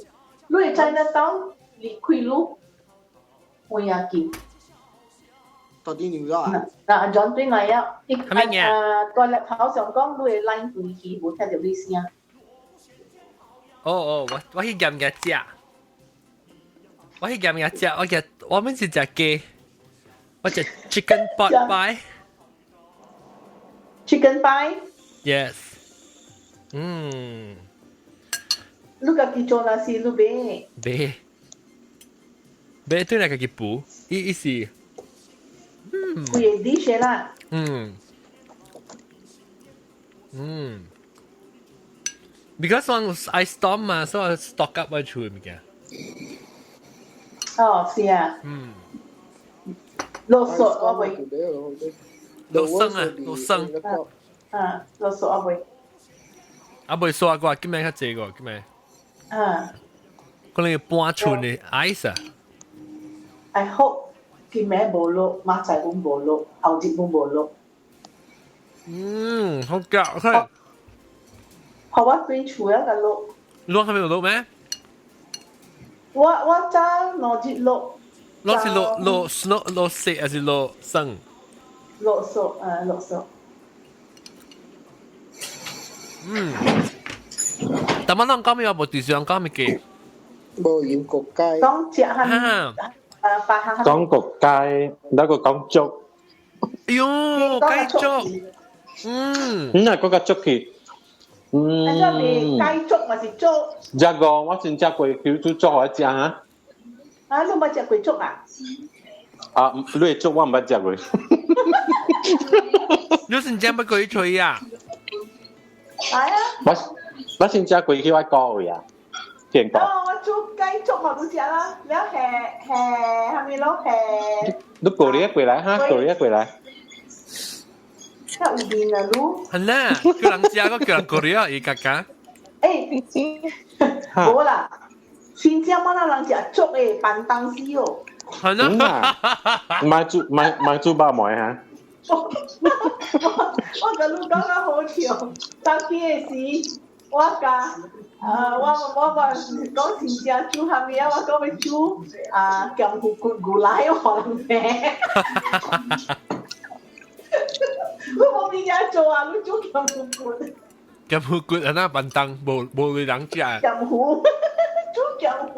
F: 你 Chinatown 離開路遠啊近？
E: 到底 New York 啊？
F: 嗱，轉對來啊！伊
A: 係乜嘢？
F: 啊，大粒頭上講，你的 line 斷去，無聽到你聲。
A: 哦哦，我去驗嘅食，我去驗嘅食，我食我們是食雞，我食 chicken pot pie。
F: Chicken pie。
A: Yes。嗯。
F: 你家己做那是你買？
A: 買。買對來家己補，伊伊是。
F: 嗯。規個 dish 啦。
A: 嗯。嗯。Because 我 ice storm 嘛，所以我 stock up 我厝物件。
F: 哦，是啊。
A: 嗯。
F: 落雪我會。
A: 落霜啊，落霜。
F: 啊，落雪我會。
A: 啊，未刷過，今日較濟個，今日。
F: 啊。
A: 可能半寸的 ice 啊。
F: I hope 今暝無落，明仔阮無落，後日阮無落。
A: 嗯，好夾，佢。
F: 好，我對厝一個落。
A: 落係咪落咩？
F: 我早2日落。
A: 落是落落 snow 落雪還是落霜？
F: 落雪啊，落雪。
A: 嗯。但我啷講咩？我無電視上講咩嘅。
E: 無鹽焗雞。
F: 講食下。啊，發下。
B: 講焗雞，那個講粥。
A: 哎喲，雞粥。嗯。
B: 嗯啊，嗰個粥去。嗯。
F: 啊，這是雞粥還是粥？
B: 食過，我先食過，叫煮粥我食啊。
F: 啊，你捌食過粥啊？
B: 啊，你的粥我毋捌食過。
A: 你先食捌過去吹啊？
F: 係啊。
B: 我先食過去我哥位啊，見過。
F: 哦，我煮雞粥我都食啦，了係係係咪咯？係。
B: 你過嚟過來哈，過嚟過來。
F: 較有面啊，你。
A: 係啦，叫人食個叫人過嚟啊，伊家家。
F: 欸，無啦，新疆乜那人食粥的板東西哦。
A: 係啦，
B: 買煮買買煮肉糜哈。
F: 我跟你講較好笑，當去的時，我甲我我講真正煮啥物啊？我講欲煮啊鹹魚骨牛奶予人聽。你無物件做啊？你煮鹹魚骨。
A: 鹹魚骨啊，那板凳無無人食。
F: 鹹魚，煮鹹魚。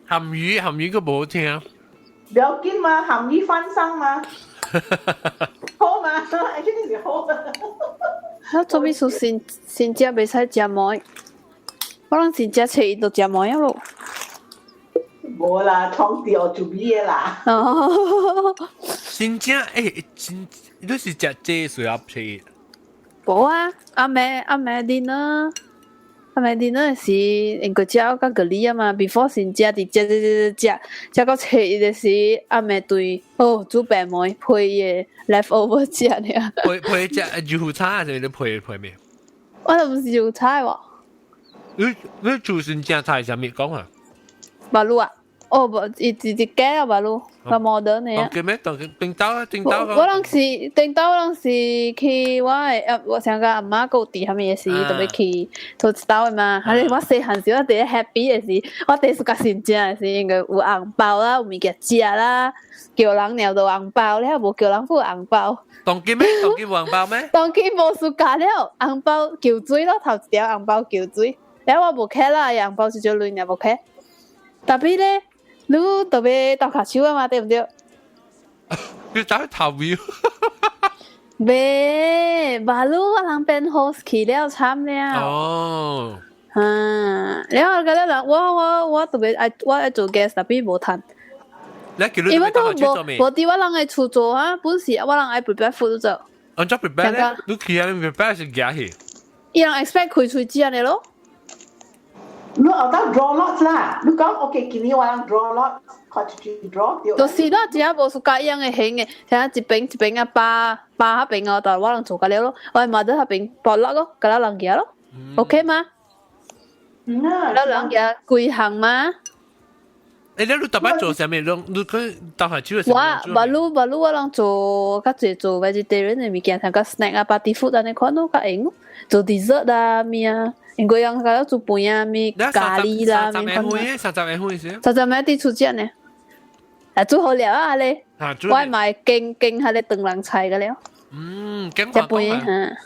A: 鹹魚鹹魚閣無好聽。
F: 不要緊嘛，鹹魚翻身嘛。好嘛，肯定是好。
G: 我做咩事先先食袂使食糜？我攏先食初一就食糜啊咯。
F: 無啦，創掉就咩啦。
G: 哦。
A: 真正欸，真你是食這需要初一？
G: 無啊，暗暝暗暝 dinner，暗暝 dinner 是應該食較個哩啊嘛，before 先食佇食食食食食到初一的時，暗暝對哦煮白糜配伊的 leftover 食爾。
A: 配配食油炒還是你配配咩？
G: 我都毋是油炒喎。
A: 你你煮先正菜啥物講啊？
G: 巴魯啊！哦，無，伊一一間啊，巴魯，較 modern 的啊。
A: 當叫咩？當頂刀啊，頂刀。
G: 我攏是頂刀，攏是去我的，我想講阿媽閣有佇啥物的時，特別去頭一刀的嘛。還是我細漢時，我第一 happy 的時，我第一次較新正的時，應該有紅包啦，有物件食啦，叫人尿到紅包了，無叫人付紅包。
A: 當今咩？當今無紅包咩？
G: 當今無暑假了，紅包救水咯，頭一條紅包救水。了我無開啦，紅包少少錢也無開。特別咧，你特別鬥跤手啊嘛，對毋對？
A: 你打頭尾。
G: 未，馬路我人變 host 去了，慘了。
A: 哦。
G: 啊，然後嗰啲人，我特別愛我愛做 guest，特別無趁。
A: 你叫你
G: 因為都無
A: 做咩？
G: 無佇我人的厝做啊，本是我人愛 prepare food 做。
A: 按怎 prepare 咧？你去啊？你 prepare 是夾去？
G: 伊人 expect 開喙食呢咯。
F: 你後頭 draw lots 啦，你講 OK，今年我人 draw lot，看出去 draw 對。
G: 就是啦，只無暑假一樣的型的，像一邊一邊啊，包包彼邊哦，但我人做甲了咯，我媽在彼邊包落咯，甲咱人行咯，OK 嗎？
F: 嗯啊，
G: 咱人行幾項嗎？
A: 欸，你特別做啥物？你佢當下煮
G: 我馬路馬路我人做較濟做 vegetarian 的物件，像個 snack 啊、party food 按呢款咯，較閒做 dessert 啊物啊，因為人較做飯啊物咖喱啦，
A: 三十個歲，30個歲是？30
G: 個佇厝食呢，啊煮好了啊咧，我買經經彼個唐人菜個了。
A: 嗯，
G: 食飯哈，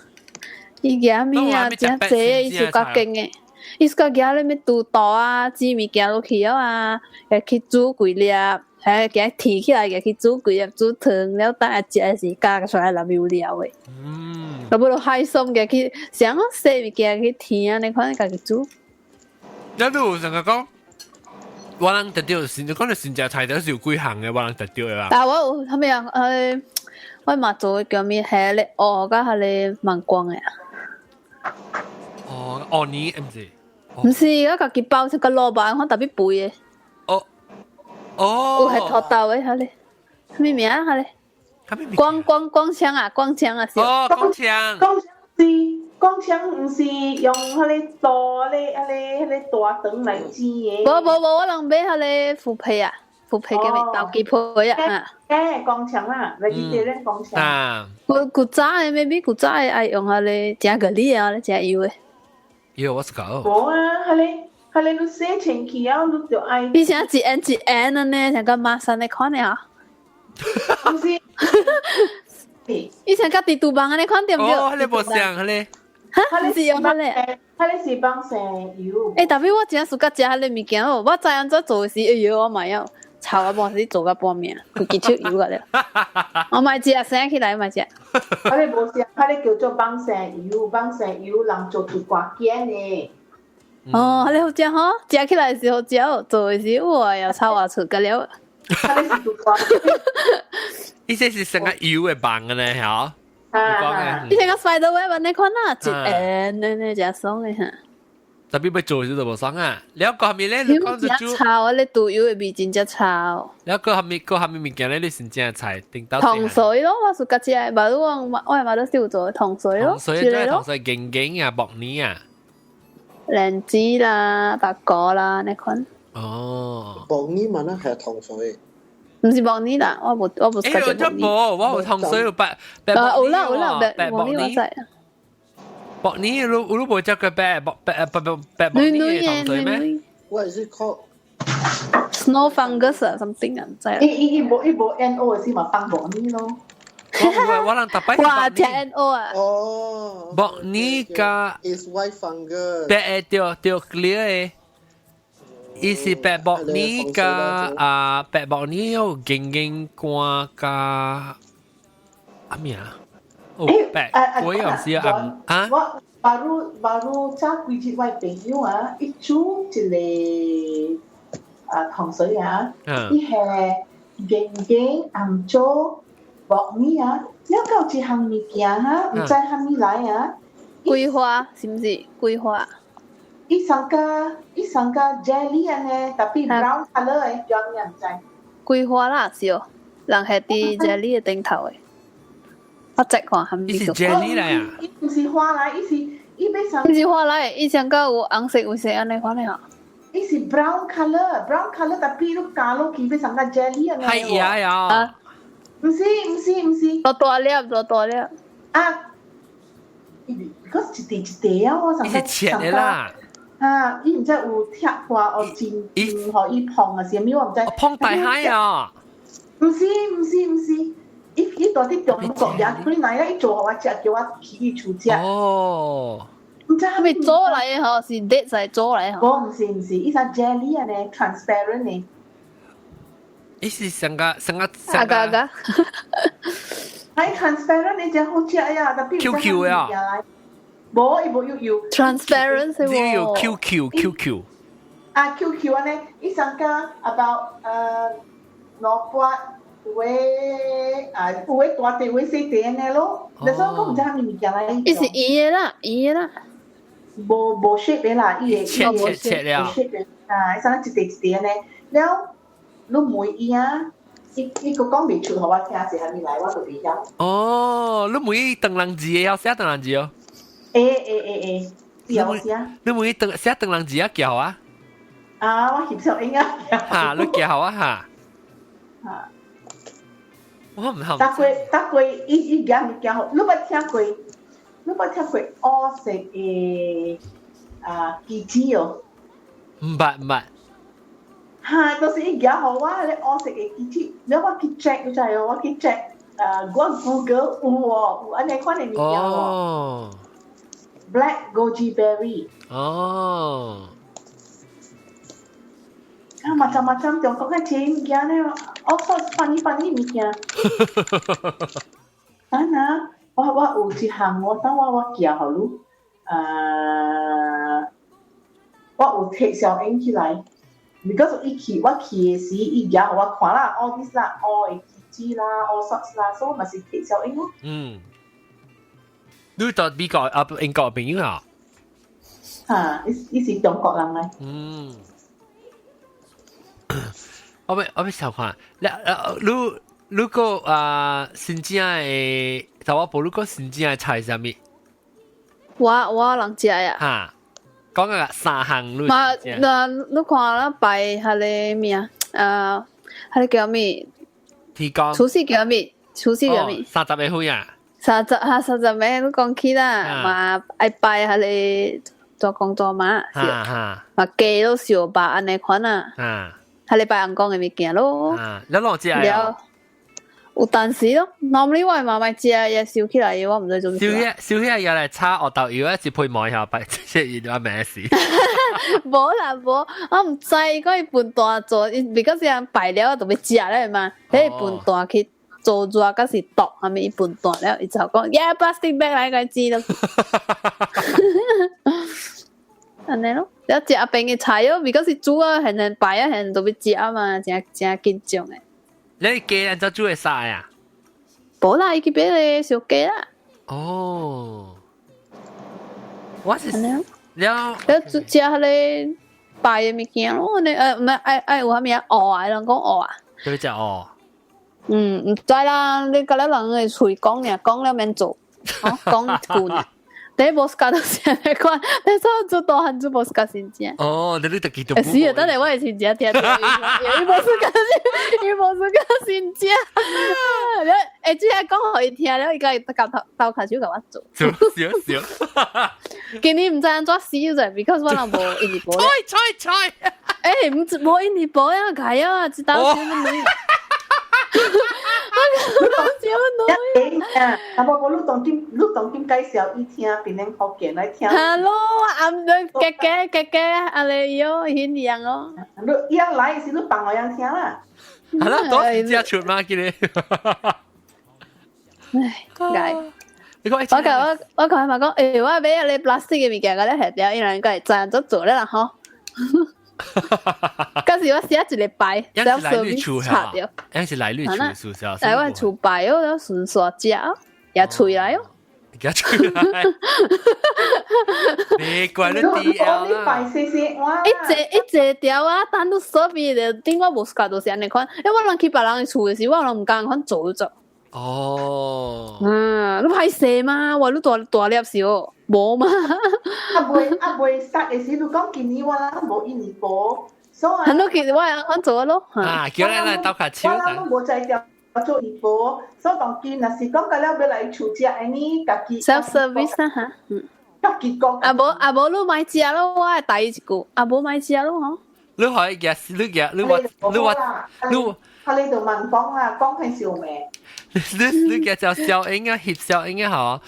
G: 伊夾物啊，真濟，伊是較勁的。伊是較夾咧咩豬肚啊，煮物件落去啊，會去煮幾粒，還給提起來，給去煮幾粒煮湯了，等下食的時加出來淋有料的。嗯。啊，不如海參給去，啥個洗物件去甜啊，你看家己煮。
A: 你有成日講，我人特掉，先講你先食菜都是有幾項的，我人特掉的啦。
G: 但我有啥物啊？我嘛做的叫咩？係咧蚵佮彼個網光的。
A: 哦，蚵泥毋是？
G: 毋是，我家己包出個蘿蔔，看特別肥的。
A: 哦，哦，
G: 有係土豆的，彼個，啥物名啊？彼個？光光光槍啊，光槍啊，是。
A: 哦，光槍。
F: 光槍是光槍，毋是用彼個刀咧，彼個大腸來煎的。
G: 無無無，我人買彼個腐皮啊，腐皮叫咩？豆雞皮啊。
F: 欸，光槍啦，vegetarian 光槍。
A: 啊。
G: 古古早的，maybe 古早的愛用彼個誠個力啊，誠油的。
A: 喲，我是講。
F: 無啊，彼個你洗清氣啊，你就愛。
G: 你像一按一按的呢，像個馬上的款的啊。
F: 毋是。
G: 以前佮佇廚房按呢款對毋對？
A: 哦，彼個無像，彼個。
G: 哈，毋是用彼個。
F: 彼個是放生油。
G: 欸，特別我真喜歡食彼個物件哦，我知按怎做的時，哎喲，我嘛要炒啊半時做到半暝，規支手油個了。我嘛食，生起來嘛食。
F: 彼個無像，彼個叫做放生油，放生油人做地瓜羹的。
G: 哦，彼個好食吼，食起來是好食哦，做的時哇呀，臭啊出個了。
F: 彼個是地瓜。
A: 伊這是成個油的棒的呢，嚇？
F: 啊！
G: 你像個 spider web 按呢款啊，一按呢呢誠爽的哈。
A: 特別欲做時就無爽啊！了個下面咧，你講
G: 真臭啊！你豬油的味真正臭。
A: 了個下面個下面物件咧，你先正菜頂到。
G: 糖水咯，我是較食的，無我我嘛都是有做糖水咯，
A: 糖水即係糖水硬硬啊，薄膩啊。
G: 蓮子啦，白果啦，那款。
A: 哦。
E: 薄膩嘛，那係糖水。
G: 毋是薄膩啦，我無我無食
A: 薄膩。無，我有糖水有白白
G: 啊，有啦有啦，
A: 白
G: 薄膩我知。
A: 薄膩你無食過白白白白白薄膩的糖水咩？
E: What is it called?
G: Snow fungus something 啊，唔知。
F: 伊伊伊無伊無 N O 的時嘛放薄膩咯。
A: 我人逐擺。
G: 哇，食 N O 啊！
E: 哦。
A: 薄膩加。
E: Is white fungus。
A: 白的對對 clear 的。伊是白薄膩加啊白薄膩有硬硬乾加啊咩啊？哦，白我有時啊啊！
F: 我 baru baru 早幾日我朋友啊，伊煮一個啊糖水啊，伊係硬硬紅棗薄膩啊，了到一項物件哈，毋知啥物來啊？
G: 桂花是毋是？桂花？
F: 伊上個伊上個 jelly 按呢，特別 brown colour 的，叫咩毋知？
G: 桂花啦，是哦，人係佇 jelly 的頂頭的。我再看係
A: 伊是 jelly 來啊？
F: 伊毋是花來，伊是伊欲上。
G: 伊是花來，伊上個有紅色有色按呢款的吼。
F: 伊是 brown colour，brown colour 特別你加落去欲上個 jelly 按呢。
A: 係呀呀。
F: 毋是毋是毋是。
G: 多大粒，多大粒。
F: 啊，because 一塊一塊啊，我上
A: 伊是切的啦。
F: 啊！伊毋知有拆花哦，真真予伊碰啊，啥物我毋知。
A: 碰大海啊！
F: 毋是毋是毋是，伊伊蹛佇中國也幾來啊！伊做予我食，叫我去伊厝食。
A: 哦。
F: 毋知
G: 啥物做來的吼，是熱在做來吼。
F: 無，毋是毋是，伊啥 jelly 按呢，transparent 的。
A: 伊是上個上個
G: 阿個阿個。
F: 係 transparent 你真好食呀，特別
A: QQ 啊。
F: 無，伊無有有。
G: Transparent
A: 只有 QQ QQ。
F: 啊 QQ 安尼，伊上加 about 200有的啊，有的大塊，有的細塊安尼咯。但是我毋知啥物物件來。
G: 伊是圓的啦，圓的啦。
F: 無無 shape 的啦，伊的
A: 切切切了。
F: 無 shape 的啊，伊啥一塊一塊安尼。了，你問伊啊，伊伊閣講袂出，予我聽是啥物來，我就袂曉。
A: 哦，你問伊唐人字會曉寫唐人字哦？
F: 會會會會，會曉寫。
A: 你問伊唐寫唐人字啊，叫啊？
F: 啊，我翕相影啊。
A: 嚇，你叫啊嚇？
F: 嚇。
A: 我毋好。
F: 逐過逐過，伊伊夾物件，你捌聽過？你捌聽過烏色的啊雞子哦？
A: 毋捌毋捌。
F: 哈，就是伊夾予我彼個烏色的雞子，了我去 check 你知哦，我去 check，我 Google 有哦，有按呢款的物件哦。Black goji berry。
A: 哦。
F: 啊，macam-macam 中國嘅這物件咧，all sorts funny funny 物件。啊那，我有一項，我等我我寄予你，我有提小影起來。because 伊去我去的時，伊寄予我看啦，all this 啦，all 的雞子啦，all sorts 啦，所以我嘛是提小影咯。
A: 嗯，你到美國啊英國朋友啊？
F: 嚇，伊伊是中國人來。
A: 嗯。我欲想看，你你如果啊，新正的，查某婆，如果新正的菜是啥物？
G: 我我人食呀。
A: 哈，講個三項你。
G: 嘛，那你看咱拜彼个咩啊？啊，彼个叫咩？
A: 天公。
G: 除夕叫咩？除夕叫咩？
A: 30個歲啊！
G: 三十哈三十個，你講起啦，嘛愛拜彼个大公大媽，嘛雞都燒肉按呢款啊。彼个拜尪公的物件咯。
A: 啊，你攏食
G: 了？有當時咯，normally 我媽媽食也燒起來，我毋知做咩。
A: 燒起燒起來來炒芋頭油啊，一配糜下拜，這伊就咩事？
G: 無啦無，我毋知講伊分段做，伊比較是人拜了就欲食咧嘛，彼分段去做熱抑是毒，啥物伊分段了，伊就講，yeah plastic bag 來共煎咯。按呢咯，了食阿邊的菜哦，比較是煮啊，現現拜啊，現就欲食嘛，誠誠緊張的。
A: 你雞按怎煮會使啊？
G: 無啦，伊去買個燒雞啦。
A: 哦，我是了，
G: 了煮食彼个拜的物件咯，呢毋係愛愛有啥物啊？芋啊，人講芋啊。
A: 對食芋。
G: 嗯，毋知啦，你甲了人的喙講爾，講了免做，講一句爾。第一無 suka 就是按呢款，但是我做大漢就無 suka 真正。
A: 哦，你你就記得。
G: 是啊，等下我會真正聽著伊，伊無 suka 伊無 suka 真正。了，欸，這個講予伊聽了，伊共伊夾頭鬥跤手共我做。
A: 做少少。
G: 今年毋知按怎死就，because 我人無印尼婆。
A: 菜菜菜。
G: 欸，毋知無印尼婆啊，解啊，一道小女。我講小女。
F: 啊，啊無無，你當今你當今介紹伊聽，變成福建來聽。
G: Hello，暗哥哥哥哥，阿你喲，顯樣哦。
F: 你伊來時，你放予人聽啦。
A: 係啦，多時只出嘛，記得。
G: 唉，解。
A: 你講，
G: 我甲我我甲伊嘛講，欸，我買你 plastic 的物件，共你下掉，伊人應該會知按怎做咧啦吼。嗰時我寫一個拜，
A: 是來你厝拆掉，是來你厝宿舍。
G: 來我厝拜哦，順紲食，也喙來哦。
A: 也喙來。你怪你 D L
F: 你拜細細碗。
G: 一坐一坐條啊，等你手邊就頂我無 suka 就是按呢款，因為我人去別人的厝的時，我攏毋敢款做做。
A: 哦。
G: 嗯，你歹勢嘛？哇，你大大粒是哦，無嘛？
F: 啊未啊未殺的時，你講今年我人無印尼婆，所以。
G: 很多其實我會按做咯。
A: 啊，叫咱來鬥跤手。
F: 我人攏無才調做印尼婆，所以當今若是講到了欲來厝食，按呢家己。
G: self service 啊嚇，嗯。
F: 家己講。
G: 啊無啊無，你莫食咯，我會帶伊一句。啊無莫食咯吼。
A: 你可以夾，你夾，你我你我你。
F: 他你就問講啦，講係笑咩？
A: 你你夾就小英啊，翕小英啊，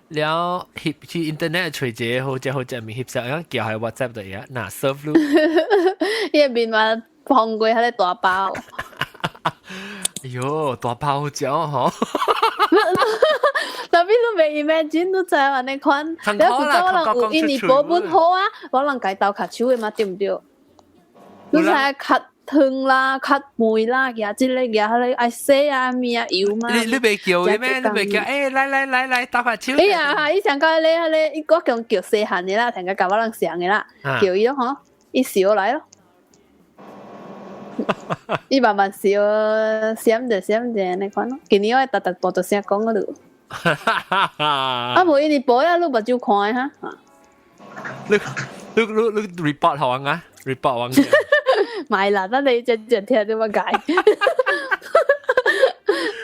A: 嗬。了翕去 internet 揣一個好食好食面翕小英，叫喺 WhatsApp 度呀，嗱 serve 你。
G: 伊個面嘛放過彼个大包。
A: 哎喲，大包好食哦，嗬！
G: 特別你未 imagine 你知按呢款，你古早我人有印尼婆本好啊，我人家鬥跤手的嘛，對毋對？你知較湯啦，較糜啦，舉這个舉彼個愛洗啊，物啊油嘛。
A: 你袂叫的咩？你袂叫？欸，來來來來，鬥跤手。
G: 哎呀，伊上個咧彼個，我共叫細漢的啦，聽個共我人上的啦，叫伊咯吼，伊笑來咯。伊慢慢笑，閃著閃著按呢款咯。今年我會逐逐大大聲講嗰度。啊，無伊佇報啊，你目睭看的哈。
A: 你你你你 report 予我啊？report 我。
G: 買啦，等你只只聽著我解。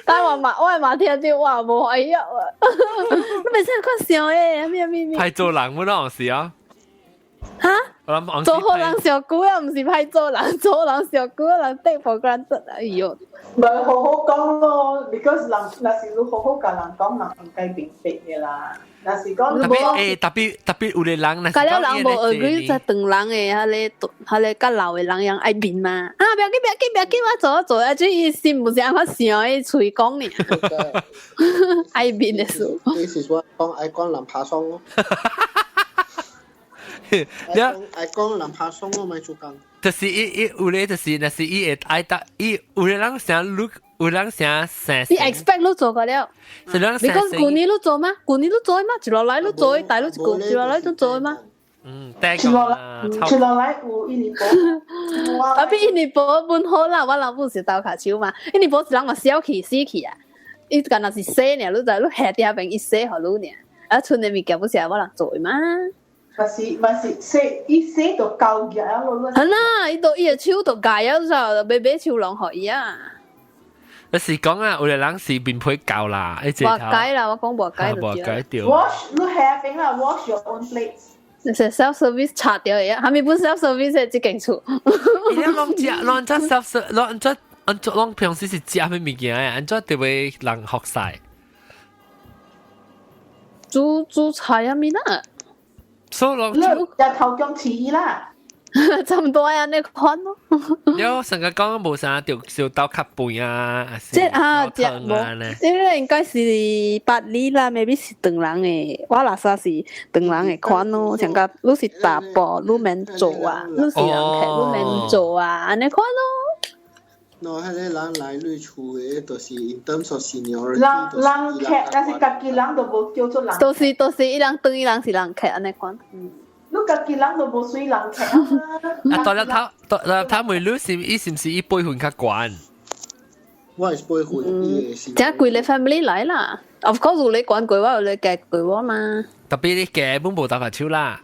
G: 但我嘛，我嘛聽著，哇，無歡喜啊！你袂使看笑的，咩咩咩？
A: 歹做人阮攏是啊。
G: 哈？
A: 我諗
G: 做好人上久啊，毋是歹做人，做好人上久啊，人 take for granted。哎喲，
F: 無好好講咯，because 人若是你好好共人講，人應該明白的啦。若是講
A: 特別欸，特別特別有的人，
G: 甲了人無 agree 在唐人的彼个，彼个較老的人樣愛面嘛。啊，不要緊，不要緊，不要緊，我做我做啊！這伊心毋是按怎想，伊喙講爾。愛面的事。
E: 你是說講愛講人拍爽咯？愛講人拍爽咯，莫做工。
A: 就是伊伊有咧，就是若是伊會愛答，伊有的人想你，有人想想。
G: 你 expect 你做過了？
A: 是人
G: because 舊年你做嗎？舊年你做嗎？一落來你做，大你一個，一落來就做嗎？
A: 嗯，第
F: 一落來，一落來有印尼婆。
G: 啊，比印尼婆本好啦，我人本是鬥跤手嘛。印尼婆是人嘛小氣死氣啊！伊干焦是洗爾，你知你下佇遐邊伊洗予你爾，啊，賰的物件不是我人做的嘛？
F: 嘛是嘛是洗，伊洗就夠額啊！咯。
G: 係啦，伊都伊的手就界啊，就買買手攏予伊啊。
A: 就是講啊，有的人是面皮厚啦，一
G: 無解啦，我講無解就
A: 無解對。
F: Wash 你下邊啦，wash your own plates。
G: 就是 self service 拆掉的，還沒本 self service 的這間厝。
A: 伊攏食，攏怎 self service，攏怎按怎攏平時是食啥物件的？按怎就會人學晒？
G: 煮煮菜啊，物啦。
A: 所以
F: 你日頭姜翅啦。
G: 差唔多啊，呢款咯。
A: 了成個講無啥，就小刀較肥啊，
G: 這啊，這無，這個應該是巴厘啦，maybe 是唐人的，我垃圾是唐人的款咯，像講你是查埔，你免做啊，你是人客，你免做啊，按呢款咯。
E: 喏，彼個人來你厝的，就是 in terms of seniority，
F: 人人客，但是家己人都無叫做人。
G: 都是都是，伊人當伊人是人客按呢款。嗯。
F: 你家己人都無屬人客啊！
A: 啊，到了頭，到了頭問你是伊是毋是伊輩分較懸？
E: 我是輩分，伊是。
G: 這規个 family 來啦，of course 有你管過我，有你夾過我嘛。
A: 特別你夾本無鬥跤手啦。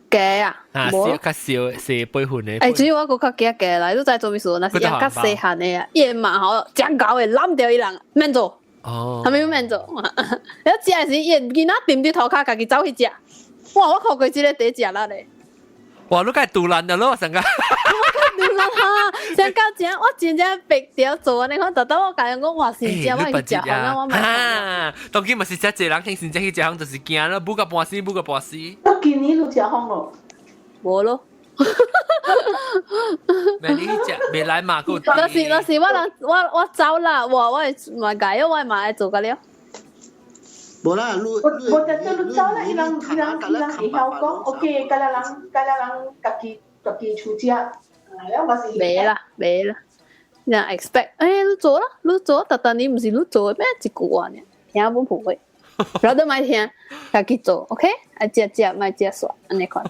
G: 夾啊！
A: 啊，少較少是輩分的。
G: 欸，主要我閣較驚夾來，你知做咩事？若是較細漢的啊，伊會嘛吼，真𠢕的攬著伊人，免做。
A: 哦。
G: 啥物免做？你食的時，伊囡仔踮佇塗跤，家己走去食。哇！我看過這个第食力咧。
A: 哇！你該賭爛了咯，成個。
G: 我較賭爛哈，上到正，我真正白條做按呢款，特登我共伊講，哇！是正我去食飯啊，我
A: 嘛。當今嘛是遮濟人聽真正去食飯，就是驚咯，舞到半死，舞到半死。
F: 我今年就食飯咯，
G: 無咯。
A: 未你去食，未來嘛？閣。
G: 若是若是我人我我走啦，我我會嘛解，我嘛會做個了。
E: 無啦，你
F: 我我就就你走啦，伊人伊人伊人會曉講，OK，甲咱人甲咱人家己家己厝食，啊，了嘛是。
G: 袂啦，袂啦，人 expect，欸，你做啦，你做，逐逐年毋是你做的咩？一句話爾，聽本不會，然後都莫聽，家己做，OK，愛食食，莫食煞，按呢款。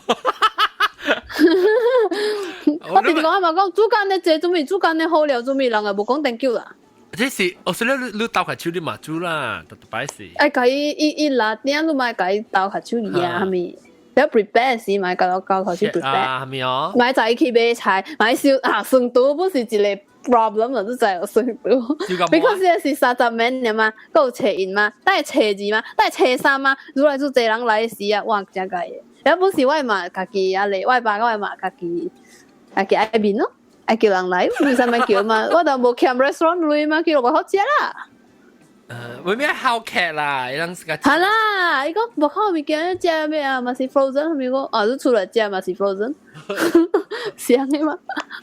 G: 我直直講嘛，講煮工咧濟，做咩煮工咧好了，做咩人也無講 thank you 啦。
A: 這是，哦，所以你你鬥跤手你嘛煮啦，逐逐擺是。
G: 愛共伊伊伊拉鼎，你嘛共伊鬥跤手伊啊，啥物？你 prepare 時嘛共鬥跤手 prepare。
A: 啊，啥物哦？
G: 莫早去買菜，買燒啊，酸肚不是一個 problem 啊，你知有酸肚。because 這是30暝爾嘛，閣有初一嘛，等下初二嘛，等下初三嘛，愈來愈濟人來時啊，哇，真𠢕的。了本是我嘛家己啊咧，我爸我嘛家己家己愛面咯。愛叫人來，為啥物叫嘛？我都無欠 restaurant 鐳嘛，叫落好食啦。
A: 為咩好客啦？伊人是個。
G: 係啦，伊講無好物件食咩啊？嘛是 frozen，係咪講？啊，你出來食嘛是 frozen，是按呢嗎？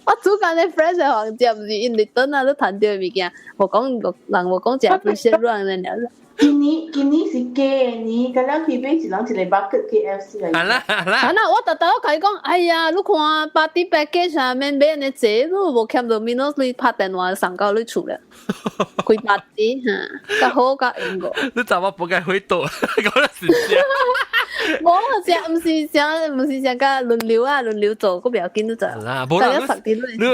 G: 我煮間啲 friend 就話食，毋是因為等啊，你趁著物件，無講人無講食 appreciate 亂的爾。
F: 今年是假年，咁樣去買一人一個 bucket KFC 來。
A: 係啦係啦。
G: 啊那我特特我共伊講，哎呀，你看 party package 啊，免買按呢濟，你無欠到面，你拍電話送到你厝咧。開 party 哈，較好較用過。
A: 你查某不該回倒，講得是正。
G: 無食，毋是啥，毋是啥甲輪流啊，輪流做，閣不要緊，你知。
A: 啦，無啦，你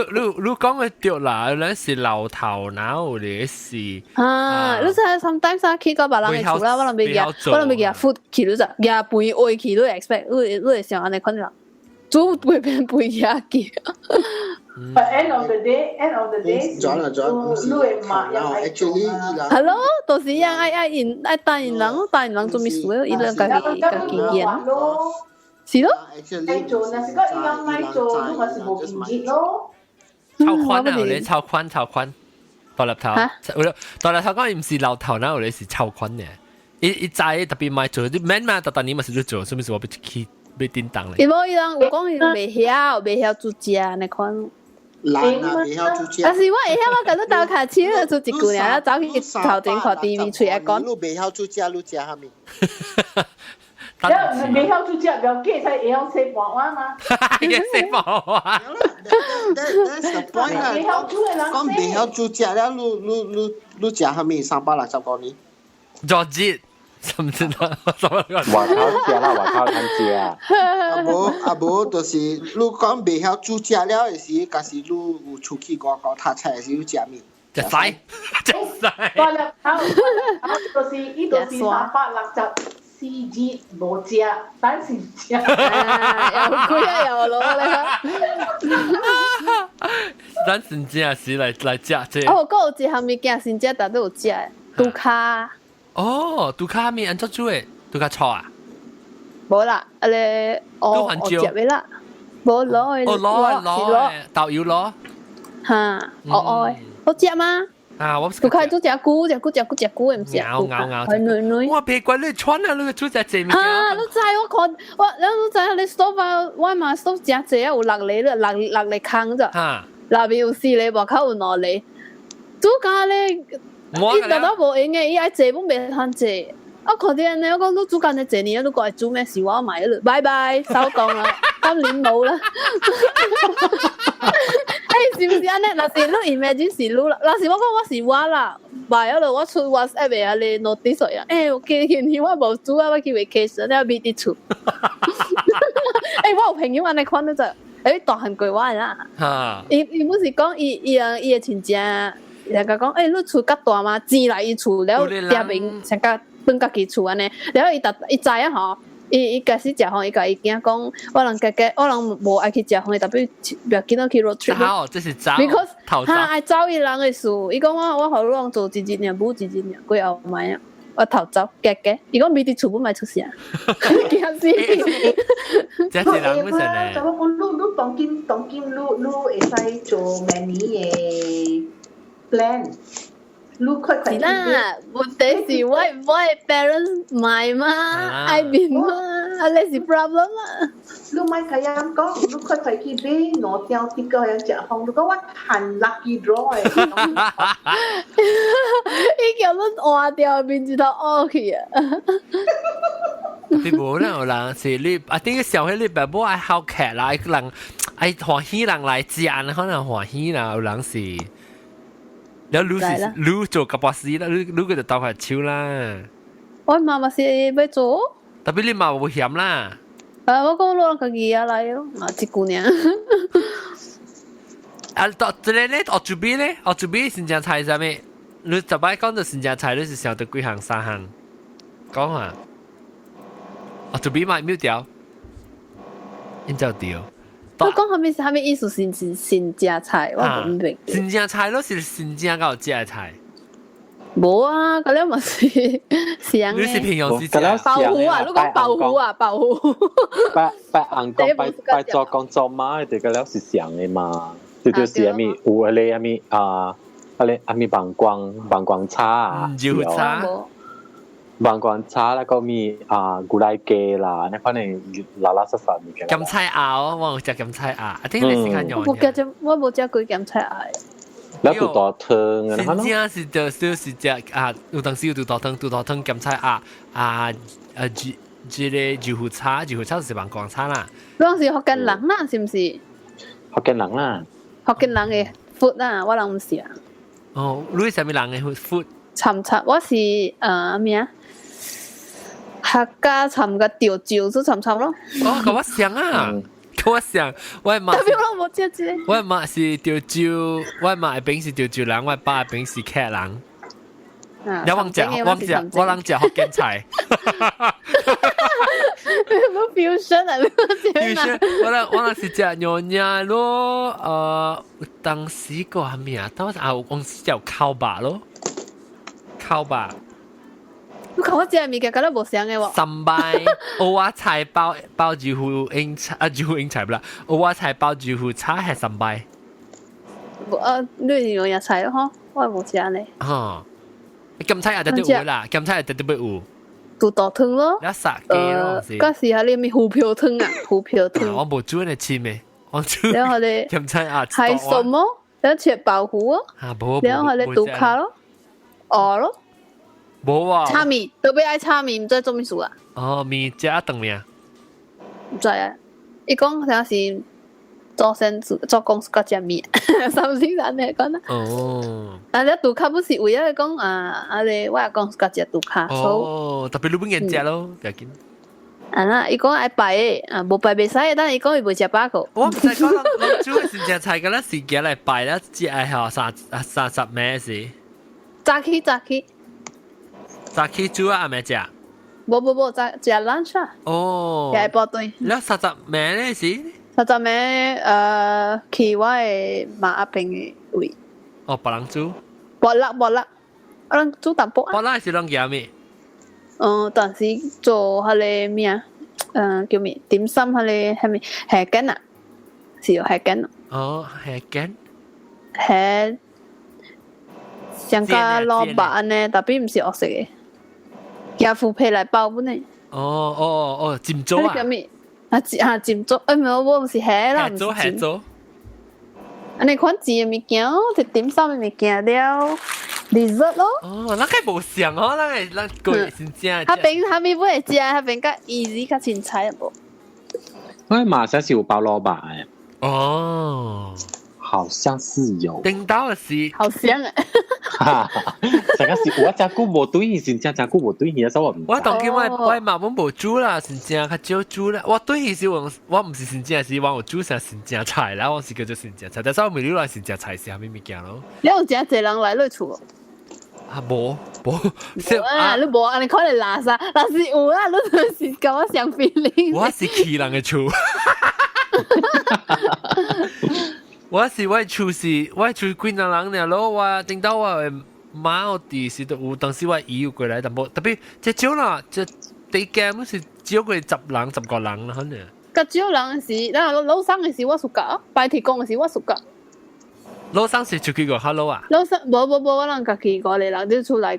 A: 講的對啦，咱是老頭腦的是。
G: 啊，你知 sometimes 啊，去到別人的厝啦，我攏欲夾，我攏欲夾 food 去，你知，夾飯話去，你 expect，你會想按呢款人，煮袂變飯夾去。
F: But end of the day, end of the day，
E: 轉啦轉，
F: 你會嘛要愛做
E: 嘛。
G: 係咯，就是樣愛愛𪜶愛等𪜶人，等𪜶人做咩事？伊人家己家己演。是咯。
F: 愛做，若是講伊人愛做，你嘛是無經濟咯。
A: 超寬啊！你超寬超寬，大粒頭，大粒頭講伊毋是老頭，那有咧是超寬嘅。伊伊知特別賣做，你免嘛，特特你嘛是做，啥物事我欲去欲叮當咧。
G: 伊無伊人有講伊袂曉煮食那款。
E: 難啊，袂曉煮食。
G: 但是我會曉，我共你鬥跤手煮一句爾，走去頭前看 TV 喙愛講。
E: 你袂曉煮食，你食啥物？
F: 袂曉煮食，不要緊，才會曉洗盤碗嘛。
A: 洗盤碗。
E: That's the point 啦。
F: 袂曉煮的人
E: 講袂曉煮食了，你你食啥物？360塊呢？
A: 佐治，甚至啊，
B: 外口食啦，外口通食。
E: 啊無啊無，就是你講袂曉煮食了的時，假使你有出去外國讀冊的時，你食物？
A: 食屎，食屎。
F: 大粒頭，就是伊就是364 G 無食，但是食。
G: 又貴啊，又攞你。
A: 咱真正是來食這個。
G: 哦，閣有一項物件，真正逐都有食的，豬跤。
A: 哦，豬跤麵按怎煮的？豬跤炒啊？
G: 無啦，啊個哦，食的啦，無滷的。
A: 哦，滷的滷的，豆油滷。
G: 哈，哦哦，好食嗎？
A: 啊，我
G: 豬跤煮食久，食久食久食久的，毋是
A: 咬咬咬，
G: 很軟軟。
A: 我別怪你穿啊，你煮食濟物件。
G: 啊，你知我看我，你知你 stove 啊，我嘛 stove 誠濟啊，有六個了，六個空咋？內面有四個，外口有兩個。煮咖咧，伊特都無閒的，伊愛坐本袂通坐。我看見呢，我講你煮干呢坐呢，你過來煮咩？是我買了，拜拜，收工啦，今年冇啦。欸，是毋是按呢？若是你 imagine 是你啦，若是我講我是我啦，買了我出 WhatsApp 的啊，你 notice 啊，欸，我今年我無煮啊，我去 vacation，你欲佇厝。欸，我有朋友按呢款，你就，欸，大漢過我的啦。伊伊本是講伊伊人伊的親戚，人家講，欸，你厝較大嗎？錢來伊厝了，食面上較轉家己厝按呢，了伊逐伊知影吼。伊伊開始食予，伊共伊囝講，我人家家，我人無愛去食飯，特別袂緊到去 road trip。
A: 走，這是走。
G: Because 他愛走伊人的事，伊講我我予你人做一日爾，舞一日爾，過後莫啊，我頭走，家家。伊講咪佇厝本莫出聲，驚死。
A: 這是人本身咧。
F: 就我講你你當今當今你你會使做明年的 plan。你快快
G: 是啦，問題是我我的 parents 買嘛，愛面嘛，啊，你是 problem 啊。
F: 你莫共伊講，你快快去買兩張的個樣食飯，你講我趁 lucky draw 的。
G: 伊叫你換掉面一頭烏去啊！
A: 你無啦，有人是你啊，頂個小孩你爸母愛好客啦，人愛歡喜人來食，可能歡喜啦，有人是。了你是你做個巴士啦，你你個就鬥下手啦。
G: 我媽媽是欲做。
A: 特別你媽無嫌啦。
G: 啊，我講攞家己啊來咯，啊，一句爾。
A: 啊，到這個咧，學準備咧，學準備新疆菜啥物？你十擺講到新疆菜，你是想到幾項三項？講啊！學準備買秒掉，應就掉。
G: 你講啥物啥物意思？新新新食菜，我毋明。
A: 新正菜咯，是新正有食的菜。
G: 無啊，嗰了嘛是是
A: 你是平常時食
G: 包糊啊？你講包糊啊？包糊。
B: 拜拜翁公拜拜祖公祖媽的，這個了是上的嘛？這就是啥物有彼個啥物啊？彼個啥物膀胱膀胱叉啊？
A: 油叉。
B: 萬光炒那個麵啊，古來雞啦，你可能拉拉雜雜物件。
A: 鹹菜鴨，我有食鹹菜鴨，啊，聽你時間用。
G: 我食我無食過鹹菜鴨。
B: แล้ว肚大湯啊，
A: 真正是就是食啊，有當時有肚大湯，肚大湯鹹菜鴨啊啊，這個豆腐炒，豆腐炒就是萬光炒啦。
G: 嗰陣時福建人啦，是毋是？
B: 福建人啦。
G: 福建人的 food 啊，我人毋是啊。
A: 哦，你是啥物人的 food？
G: 參雜，我是咩啊？客家參個潮州做參雜咯。
A: 哦，佮我像啊，佮我像，我媽。
G: 特別我無食這個。
A: 我媽是潮州，我媽的邊是潮州人，我爸的邊是客人。你忘食，忘食，我人食福建菜。
G: 冇 fusion 啊
A: ！fusion，我人是食娘惹咯，當時個係咩啊？當時啊，有公司叫烤肉咯，烤肉。
G: 你看我食的物件，敢若無相的喎。
A: 三擺蚵仔菜包包豆腐英菜啊，豆腐英菜不啦，蚵仔菜包豆腐炒係三擺。
G: 無啊，你是娘惹菜咯，我無食呢。
A: 哦，鹹菜也特別有啦，鹹菜也特別有。
G: 肚大湯咯，
A: 一殺雞咯，是。
G: 嗰時係你咩虎皮湯啊？虎皮湯。
A: 我無煮呢切咩，我煮。
G: 然後咧，
A: 鹹菜啊，
G: 係什麼？然後切鮑魚咯，然後咧肚卡咯，鵝咯。
A: 無啊。
G: 炒麵，特別愛炒麵，毋知做咩事啊？
A: 哦，麵食啊當麵。
G: 毋知啊，伊講啥是祖先做做公司食麵，三星人嚟講啦。
A: 哦。
G: 啊，你杜卡不是為咗講啊，啊你我講自食杜卡。
A: 哦，特別你本人食咯，不要緊。
G: 啊啦，伊講愛拜的，啊無拜袂使，但伊講伊袂食飽個。
A: 我毋知講人煮的是正菜，敢若是行來拜啦，只愛吼30名是。
G: 早起早起。
A: 早起煮啊，暗暝食。
G: 無無無，早食 lunch 啊。
A: 哦。
G: 下晡頓。
A: 你30名咧是？30
G: 名去我的媽阿邊的位。
A: 哦，別人煮。
G: 無力無力，我人煮淡薄啊。
A: 無力是攏夾咩？
G: 嗯，當時做彼个咩啊？叫咩？點心彼个係咪蝦羹啊？是有蝦羹。
A: 哦，蝦羹。
G: 蝦像個蘿蔔按呢，特別毋是惡色的，夾麩皮來包本呢。
A: 哦哦哦，煎粥啊！
G: 叫咩？啊啊煎粥，欸，無我毋是蝦啦，
A: 蝦粥蝦粥。
G: 按呢款煎的物件，是點心的物件了。dessert 咯。
A: 哦，咱個無像哦，咱個咱過真正。
G: 彼邊彼邊會食，彼邊較 easy 較凊彩無。
B: 我馬上是有包蘿蔔的。
A: 哦，
B: 好像是有。
A: 頂到的是。
G: 好像啊。
B: 哈哈，上個是我食久無對，真正食久無對，所以我毋。
A: 我當今我媽阮無煮啦，真正較少煮啦。我對伊是我我毋是真正是我有煮啥真正菜啦，我是叫做真正菜，但是我問你來真正菜是啥物物件咯？
G: 你有誠濟人來你厝無？
A: 啊，無無，
G: 啊，你無按呢可能垃圾，若是有啊，你就是佮我相 feeling。
A: 我是去人的厝。我是我厝是，我厝幾若人爾咯，我頂到我的媽有佇時都有，當時我姨有過來淡薄，特別這少啦，這地間是少過10人10個人啦，可能。
G: 較少人的時，咱老生的時我暑假，拜天公的時我暑假。
A: 老生是出去過 hello 啊？
G: 老生無無無，我人家己五個人就厝內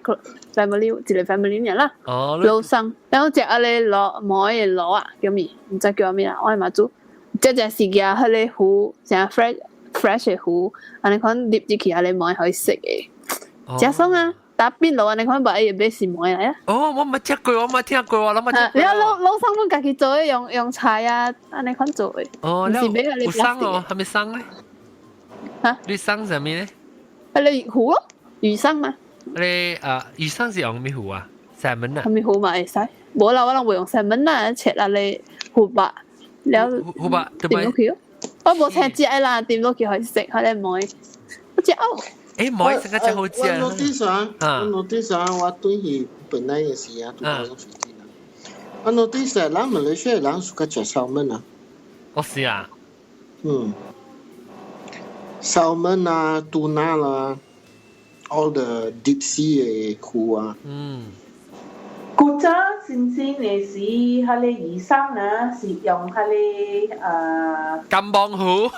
G: family 一個 family 爾啦。
A: 哦。
G: 老生，然後食彼個螺糜的螺啊，叫咩？毋知叫咩啦，我嘛煮，這只是夾彼個魚，誠 fresh fresh 的魚，按呢款入入去，按呢糜予伊食的，誠爽啊！打邊爐按呢款，把伊買是糜來啊。
A: 哦，我沒食過，我沒聽過，我攏沒食過。
G: 了老老生阮家己做的，用用菜啊，按呢款做的。
A: 哦，了有生哦，還沒生咧？
G: 嚇？
A: 你生啥物咧？
G: 彼个魚咯，魚生嘛。
A: 你啊，魚生是用咩魚啊？salmon 啊？
G: 啥物魚嘛會使？無啦，我攏袂用 salmon 啦，切啊個魚肉，了
A: 魚肉
G: 點落去咯。我無青食的啦，點落去予伊食，彼个糜，我食哦。
A: 欸，糜成個真好食。
E: 我 notice 啊，我 notice 啊，我對去本來的時啊，2015啊。我 notice 咱馬來西亞人 suka 食 salmon 啊。
A: 哦，是啊。
E: 嗯。salmon 啊，tuna 啦，all the deep sea 的魚啊。
A: 嗯。
F: 古早新鮮的時，彼个魚生啊，是用彼个
A: 金芒魚。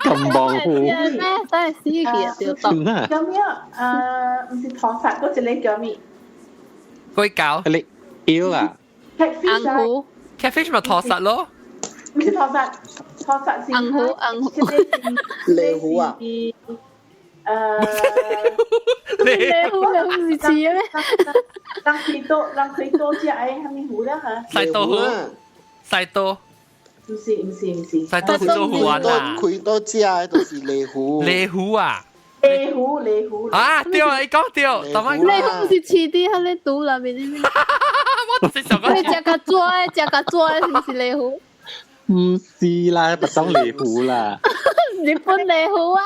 B: 金毛虎
G: 咩？真係死去啊！
B: 真啊！
F: 叫咩啊？毋是屠殺嗰一個叫咩？
A: 龜狗。
B: 你 eel 啊？
F: Catfish 啊？
G: 紅
A: ，catfish 咪屠殺咯？
F: 毋是屠殺，屠殺是
G: 紅虎紅虎
E: 鯉虎啊？
G: 鯉虎鯉虎是似嘅咩？
F: 人開刀，人開刀食的啥物魚啦嚇？
A: 細刀魚，細刀。
F: 毋是毋是毋是。
A: 細刀魚做魚丸啦。
E: 開刀食的就是鯉虎。
A: 鯉虎啊！
F: 鯉虎鯉虎。
A: 啊對啊，你講對，頭
G: 鯉虎毋是飼佇彼个肚內面的咩？
A: 我就是想講。
G: 你食較抓的，食較抓的是毋是鯉虎？
B: 毋是啦，白種鯉虎啦。
G: 日本鯉虎啊！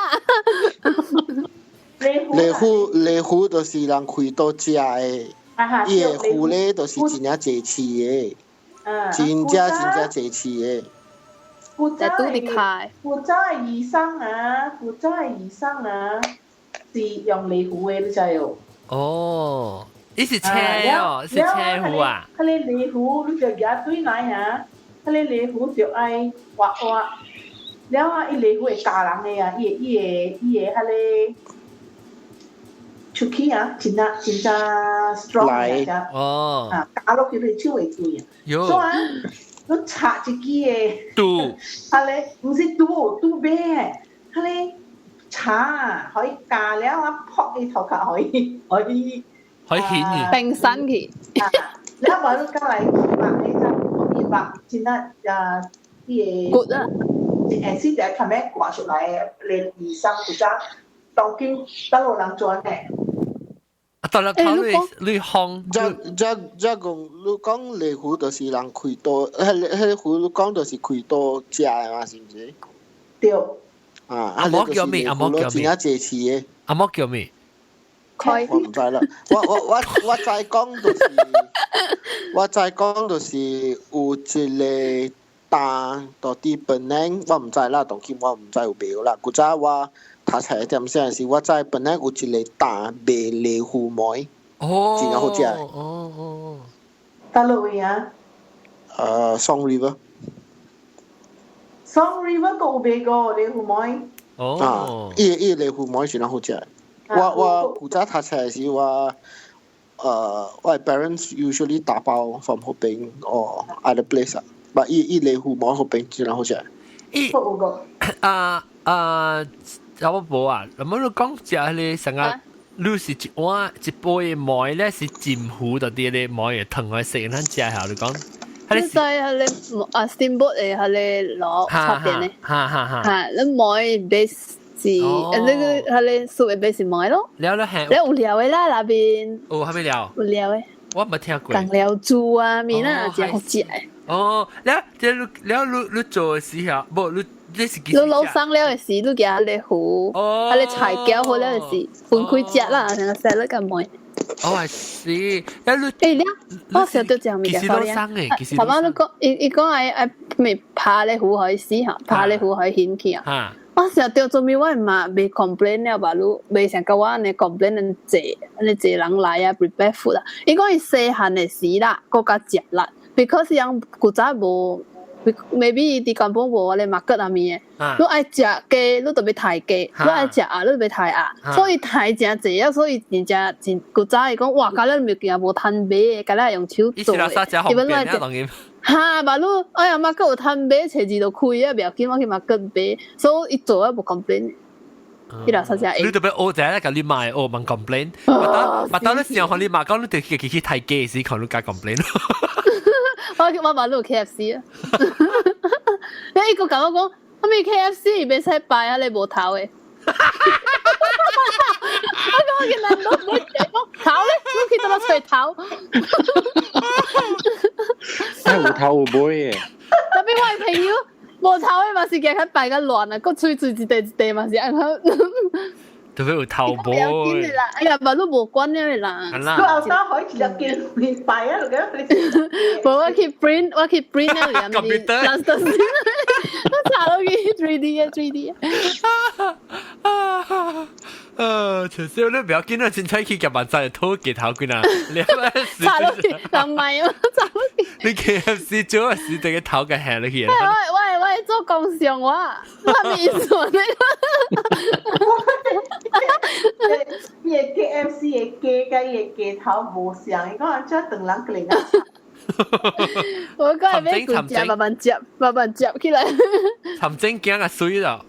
E: 鯉虎鯉虎就是人開刀食的，伊的虎咧就是真正濟刺的，真正真正濟刺的。
F: 古早
G: 肚裡開。
F: 古早的醫生啊，古早的醫生啊，是用鯉虎的，你知無？
A: 哦，伊是車哦，是車虎啊。
F: 彼個鯉虎，你就舉對來啊，彼個鯉虎就愛挖挖，了啊，伊鯉虎會咬人的啊，伊會伊會伊會彼個出氣啊，真正真正 strong 的啊，
A: 哦，
F: 啊，咬落去你手會碎啊。所以啊，你插一支的
A: 肚，
F: 彼个毋是肚，肚尾的，彼个叉啊，可以咬了啊，撲伊頭殼可以可以
A: 可以顯現
G: 冰山去。
F: 了無你過來肉迄隻肉真正啊，伊個
G: 骨啊，
F: 會死就較尾掛出來的，連醫生古早當今倒落人做呢？
A: 啊，到了頭你你烘，
E: 這這這講，你講鯉虎就是人開刀，彼個虎你講就是開刀食的嘛，是毋是？
F: 對。
E: 啊，
A: 阿莫叫咩？阿莫叫咩？
E: 真正濟刺的。
A: 阿莫叫咩？
E: 我毋知啦，我我我我知講就是，我知講就是有一個檔到佇檳城，我毋知啦，當今我毋知有無啦。古早我讀冊點啥時，我知檳城有一個檔賣鯉魚糜，
A: 哦，
E: 真正好食。
A: 哦哦。
F: 佗落位啊？Song
E: River。
F: Song River 閣有賣過鯉魚糜。
A: 哦。
E: 啊，伊伊鯉魚糜真正好食。我我古早讀冊時，我我 parents usually 打包 from 嗰邊 or other place 啊，but 伊伊鯉魚糜嗰邊真正好食。
A: 伊啊啊，差不多啊，那麼你講食彼個成個，你是一碗一杯糜咧，是浸糊到啲咧糜會湯來食，咱食下你講。
G: 你知彼個啊 steamboat 的彼個爐插電的，
A: 哈哈哈。
G: 哈，你糜 base 是，那個彼個 soup 的 base 是糜咯。
A: 了了係。
G: 你有料的啦，那邊。
A: 有啥物料？
G: 有料的。
A: 我沒聽過。
G: 共料煮啊，麵啊，真好食的。
A: 哦，了，這你了你你做的時候，無你你是
G: 你老生了的時，你舉彼個糊，彼個菜攪好了的時，分開食啦，成個 salad 佮糜。
A: 哦，係是，了你。
G: 欸，了，我想到一樣物件，
A: 其實都生的，其實。
G: 頭仔你講，伊伊講愛愛咪拍咧糊予伊死吼，拍咧糊予伊掀去啊。我想到做咩，我嘛袂 complain 了吧？你袂像佮我按呢 complain 恁濟，按呢濟人來啊，prepare food 啊。伊講伊細漢的時啦，閣較食力，because 人古早無，maybe 伊佇根本無咧 market 啊物的。你愛食雞，你就欲刣雞；你愛食鴨，你就欲刣鴨。所以刣真濟啊，所以真正真古早伊講哇，甲咱物件無通買，甲咱用手做的。
A: 伊本來食。
G: 哈，嘛你哎呀，market 有通買，揣二就開啊，袂要緊，我去 market 買，所以伊做啊無 complain。伊老實食。
A: 你特別學者咧，共你買學問 complain，嘛當你想看你媽講，你就去去刣雞時，看你加 complain。
G: 我我嘛你有 KFC 啊，你伊閣共我講，啥物 KFC 袂使擺啊，你無頭的。我講我見人都唔會講頭咧，你去佗落揣頭。
B: 哎，有頭有尾的。
G: 特別我的朋友無頭的嘛是驚較擺較亂啊，閣喙喙一塊一塊嘛是按怎。
A: 特別有頭
G: 不要緊的啦，哎呀，嘛你無管了的啦。
F: 你後生可以一粒見擺啊，
G: 無我去 print，我去 print 了，
A: computer。
G: 我查落去 3D 啊，3D。
A: 其實你不要緊啦，凊彩去夾萬仔偷雞頭幾啊，你
G: 炒落去，人賣啊，炒落去。
A: 你 KFC 做時這個頭嘅下落去。
G: 我做工商我，我咩意思呢？
F: 伊個 KFC 的雞佮伊個雞頭無像，伊講這長人過來。
G: 我講係欲顧食，慢慢接，慢慢接起來。
A: 尋真驚啊水了。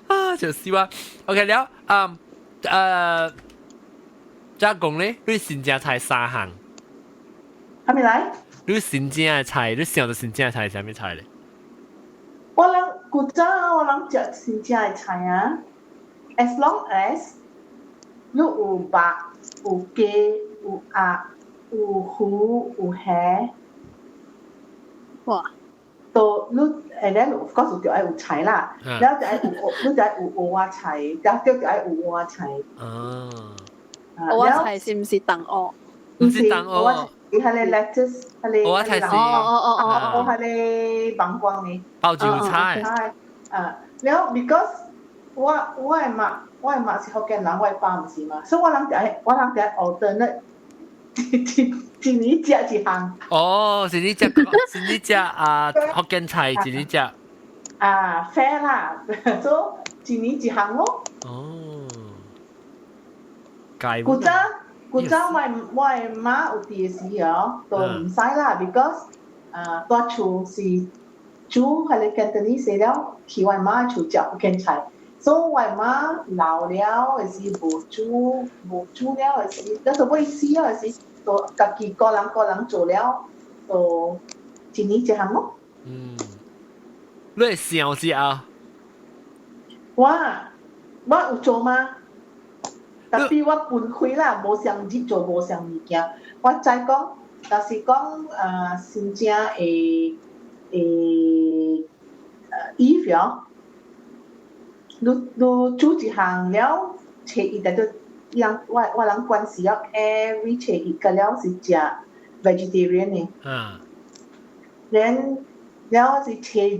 A: 啊，就是話，OK 了，嗯，再講咧，你新正菜三項。
F: 還沒來？
A: 你新正的菜，你想到新正的菜是啥物菜咧？
F: 我人古早我人食新正的菜啊，as long as 你有肉、有雞、有鴨、有魚、有蝦。
G: 哇！
F: 都你誒，咧 of course 就愛有菜啦，然後就愛有，你就愛有蚵仔菜，然後就愛有蚵仔菜。
A: 哦。
G: 蚵仔菜是毋是重蚵？
A: 毋是重蚵。
F: 伊彼個 lettuce，彼個
A: 蚵仔菜是
G: 哦哦哦哦，
F: 彼個膀胱呢？
A: 包韭菜。
F: 啊，然後 because 我的媽是福建人，我的爸毋是嘛，所以我人就愛 alternate 一年食一項。
A: 哦，是你食，是你食啊福建菜，是你食。
F: 啊，fair 啦，所以一年一項咯。
A: 哦。
F: 古早我的媽有佇的時候，都毋使啦，because 啊，蹛厝是煮彼個 Cantonese 了，去我媽厝食福建菜，所以我媽老了的時無煮了的時，那都欲死了的時，都家己個人個人做了，都一年一項咯。
A: 嗯，你會想食啊？
F: 我有做嗎？特別我分開啦，無相日做無相物件。我知講，若是講新正會衣服，你煮一項了，初一就人我人關係了，every 初一個了是食 vegetarian 的。Then 了是初二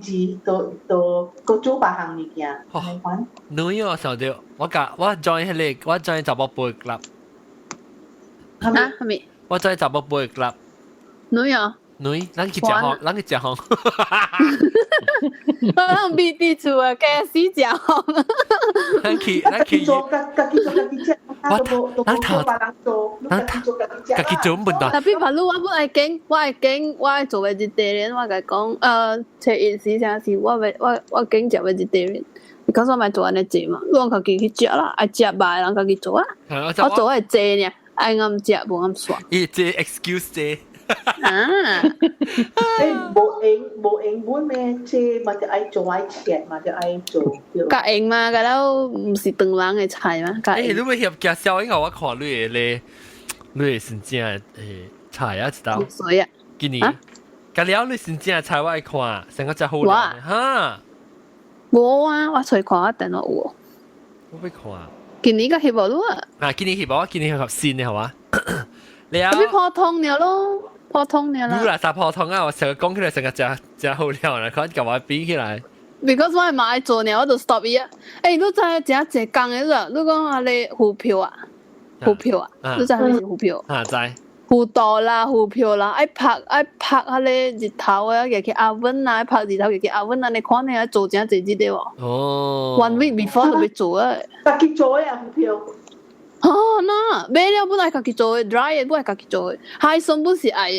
F: 都閣煮別項物件。
A: 哦，女哦，想到我甲我 join 彼個，我 join 查某埔 club。
G: 啊，係咪？
A: 我 join 查某埔 club。
G: 女啊？
A: 女，咱去食飯，咱去食飯。
G: 我攏比佇厝啊，家死食飯。
A: 咱去，咱去。
F: 做家家己做家己食，
A: 我
F: 咱頭，別人做，咱家己做家己食。
A: 家己做唔得。
G: 特別譬如我本愛揀，我愛揀，我愛做 vegetarian，我共講，初一時啥是我我揀食 vegetarian。because 我莫做按呢濟嘛，你家己去食啦，愛食肉的人家己做啊。我做會濟爾，愛𠳙食無𠳙煞。
A: 伊這 excuse 這。
G: 啊！
F: 欸，無閒無閒本咩？這嘛就愛做愛切嘛就愛做。
G: 較閒嘛，個了毋是唐人的菜嘛。
A: 欸，你欲翕介紹應該我看你的咧，你的新正的菜啊，一道。
G: 水啊！
A: 今年，甲了你新正的菜我愛看，成個真好料。哈！
G: 無啊，我揣看我電腦有。
A: 我欲看。
G: 今年個翕無你啊？
A: 啊，今年翕無，今年翕新的好啊。了。
G: 特別普通爾咯。普通爾啦。
A: 你來啥普通啊？我成個講起來成個真真好料啦，看共我比起來。
G: Because 我嘛愛做爾，我就 stop 伊啊。欸，你知影誠濟工的你？你講啊咧浮票啊，浮票啊，你知啥物是浮票？
A: 啊，知。
G: 浮肚啦，浮票啦，愛曝愛曝彼个日頭啊，入去 oven 啊，愛曝日頭入去 oven 按呢款呢，愛做誠濟日的無？
A: 哦。
G: One week before 就欲做啊。
F: 家己做的啊，浮票。
G: 哦，那買了本來家己做的，dry 的本來家己做的，海參本是愛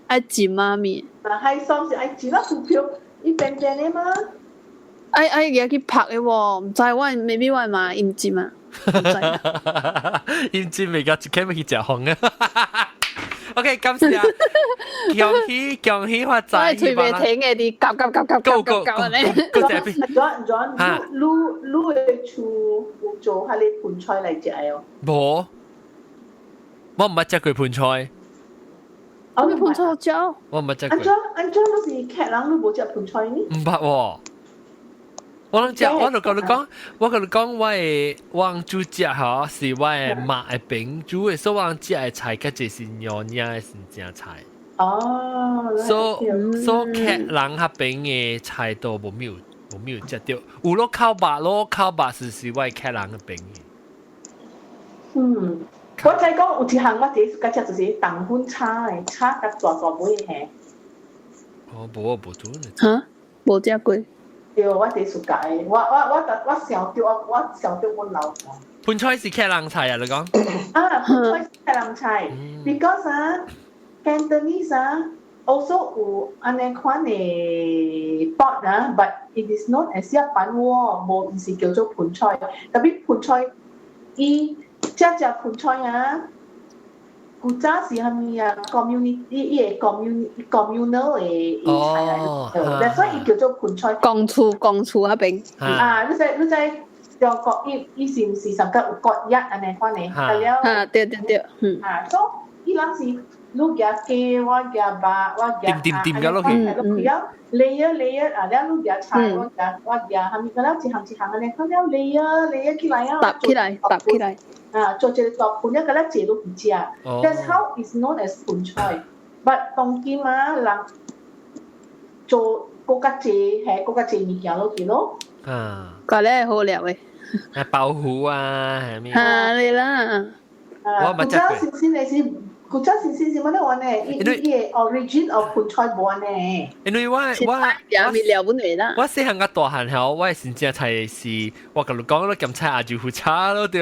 G: 愛浸啊物。
F: 啊，海參是愛浸啊，浮票，伊扁扁的嗎？
G: 愛愛入去曝的無？毋知我 maybe 我媽伊毋浸啊。
A: 伊浸未甲一間欲去食飯啊！OK，感謝，恭喜恭喜發財！
G: 我喙袂停的，佇夾夾夾夾夾夾夾按呢。
A: 夠這邊。
F: John John，你你的厝有做彼个盆菜來食的哦？
A: 無，我毋捌食過盆菜。
F: 哦，
G: 你盆菜好食？
A: 我毋捌食過。
F: 按怎按怎你是客人，你無食盆菜呢？
A: 毋捌喎。我攏食，我就共你講，我共你講，我的我煮食吼是我的媽的朋煮的，所以我食的菜較濟是娘惹的新正菜。
F: 哦。
A: 所以所以客人彼邊的菜都無沒有無沒有食到，有咯烤肉咯，烤肉是我客人的朋友。
F: 嗯，我知講有一項我第一次食就是腸粉炒的，炒甲大大尾的。
A: 哦，無無煮呢。
G: 嚇？無食過。
F: 對，我第一次食的，我想著我想著阮老婆。
A: 盆菜是客人菜啊？你講？
F: 啊，盆菜是客人菜，because 啊，Cantonese 啊，also 有按呢款的 pot 啊，but it is known as 一板鍋，無毋是叫做盆菜。特別盆菜，伊只只盆菜啊，古早是啥物啊？community 伊個 communal 的菜來，所以伊叫做盆菜。
G: 公厝公厝彼邊。
F: 啊，你知你知中國伊伊是毋是上個有國一按呢款的？了。
G: 啊，對對對，嗯。
F: 啊，所以伊人是你夾雞，我夾肉，我夾
A: 掂掂掂嘅落去，
F: 落去了 layer layer 啊，了你夾菜，我夾我夾，蝦米個了一項一項按呢，看了 layer layer 起來啊，
G: 搭起來，搭起來。
F: 啊，做一個大盤，一個咧坐落去食。That's how it's known as 盆菜。But 當今啊，人做閣較濟，係閣較濟物件落去咯。
A: 啊，
G: 個咧好料的。
A: 啊，包糊啊，係咪？
G: 啊，你啦。
F: 啊，古早先先的是，古早先先是乜嘢話呢？伊伊個 origin of 盆菜無呢？
A: 因為我我
G: 也未料本嚟啦。
A: 我細漢較大漢後，我先正菜是，我共你講咯，鹹菜也就腐炒咯對。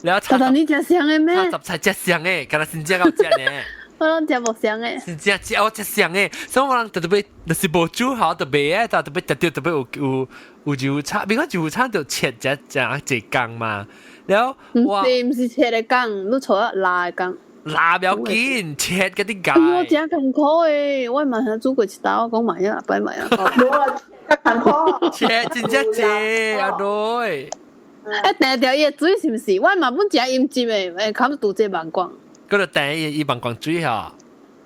A: 然後
G: 但你食相的咩？
A: 炒雜菜食相的，敢若真正夠食呢。
G: 我攏食無相的。
A: 真正食我食相的，所以我人特別就是無煮好特別啊，但特別特別特別有有有就炒，比如講就炒就切只只一工嘛。然後
G: 我唔是切的工，你錯辣的工。
A: 辣不要緊，切嗰啲
G: 解。哎呦，真艱苦的，我嘛想煮過一道，我講買啊，擺買啊。
F: 無啊，艱苦。
A: 切真正濟阿對。
G: 欸，定條伊的水是毋是？我嘛本食陰汁的，欸，堪拄這網光。
A: 嗰度訂伊伊網光水吼。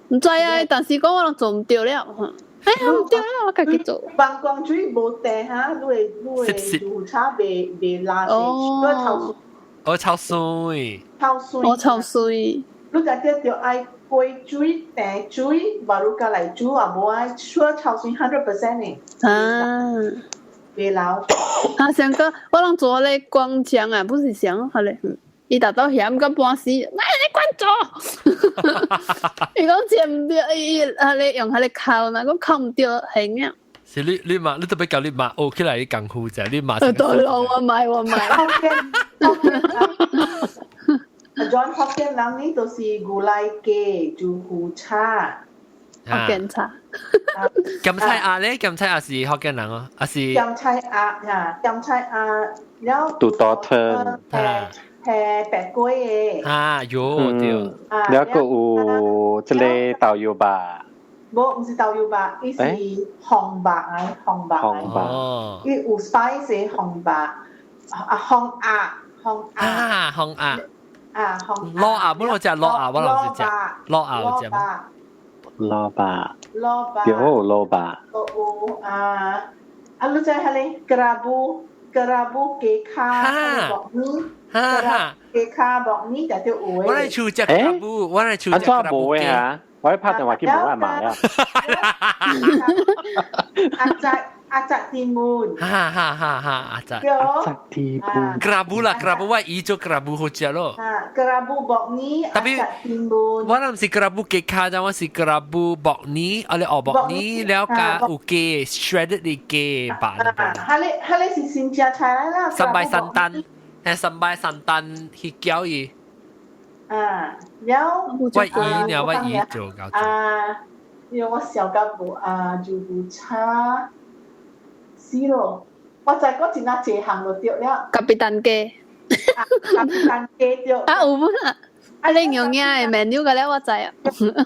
G: 毋知啊，但是講我攏做毋著了。哎呀，毋對了，我家己做。
F: 網光水無甜哈，你會你會油炒袂袂辣濟，你臭水。
A: 我臭水。
F: 臭水。
G: 我臭水。
F: 你就叫著愛過水、淡水，無你加來煮啊，無愛出臭水 100% 的。
G: 啊。
F: 袂老。
G: 啊，上個我攏做咧光醬啊，不是香，好咧。伊達到鹹到半死，來你管做。伊講食毋著，伊伊啊咧用彼个烤呢，講烤毋著，鹹啊。
A: 是你你媽，你特別教你媽學起來你功夫者，你媽。
G: 對咯，我買我買。
F: John 福建人呢，都是牛奶雞、豆腐炒。
G: 福建炒。
A: 鹹菜鴨咧，鹹菜鴨是福建人哦，還是？
F: 鹹菜鴨呀，鹹菜鴨了。
B: 杜多吞。
F: 係白粿的。
A: 啊，有對。
B: 了個有這個豆油肉。
F: 無，毋是豆油肉，伊是紅肉啊，紅肉。
B: 紅肉。
F: 伊有 spice 的紅肉，啊紅鴨，紅鴨。
A: 啊，紅鴨。
F: 啊，紅。
A: 滷鴨，本來食滷鴨，我老是食滷鴨食。
B: 蘿蔔。
F: 蘿蔔。
B: 有蘿蔔。
F: 有啊，啊，你知彼个 kerabu kerabu 雞跤木耳。
A: 哈哈，
F: 雞跤木耳就對有的。
A: 我來厝食 kerabu，我來厝食 kerabu
B: 雞。我拍電話去無人買啊。
F: 阿仔阿仔timun。
A: 哈哈哈哈，阿仔。
B: 阿仔timun。
A: kerabu 啦，kerabu 我伊做 kerabu 好食咯。
F: 啊，kerabu 木耳，阿仔 timun。
A: 我毋是 kerabu 雞跤，啫，我是 kerabu 木耳，啊你學木耳了加有雞 shredded 的雞吧。
F: 啊，彼个是新正菜來啦。
A: Sambal santan，係 sambal santan 去攪伊。
F: 啊，了。
A: 我伊呢，我伊做搞做。
F: 啊，因為我小甲無啊，就有炒死咯。我知講真啊濟項就對了。
G: 咖啡蛋雞。
F: 咖啡蛋雞對。
G: 啊有無啊？啊你用嘢的 menu 個了我知啊。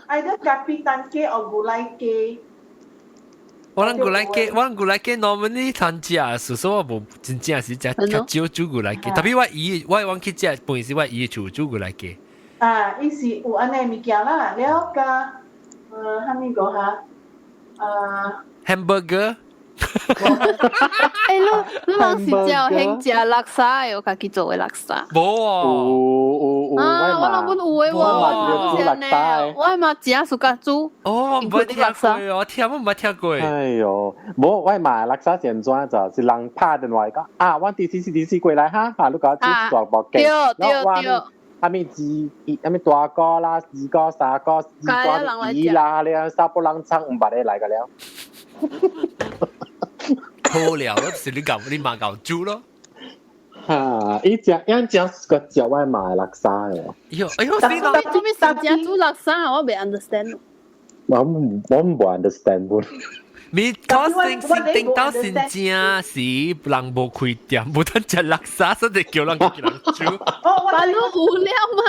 F: 愛個咖啡蛋雞或牛奶雞。
A: 我諗牛奶雞，我諗牛奶雞 normally 通食，事實我無真正是食較少煮牛奶雞。特別我姨，我往去食，本是我姨厝煮牛奶雞。
F: 啊，伊是有按呢物件啦，了加啥物個哈？啊
A: ，hamburger。
G: 欸，你你攏是食興食叻沙的，有家己做的叻沙。
A: 無哦，
B: 有有有有。
G: 啊，我攏本有的喎，我嘛真 suka 煮。
A: 哦，我毋捌聽過，我聽我毋捌聽過。
B: 哎喲，無我嘛叻沙是按怎就是人拍電話講啊，我 D C C D C 過來哈，哈，你共我煮大包雞。
G: 對對對。
B: 啥物二，啥物大哥啦，二哥、三哥、二哥、二啦，你啊沙埔人撐毋捌得來個了。
A: 好了，就是你共你媽共煮咯。
B: 哈！伊食，伊食個食我媽的叻沙的。
A: 喲，哎喲，死
G: 咯！做咩食煮叻沙？我袂 understand。
B: 我無 understand 本。
A: 你講先先頂到先正是人無開店，無得食叻沙，所以叫人叫人煮。
F: 哦，
G: 我都有了嘛。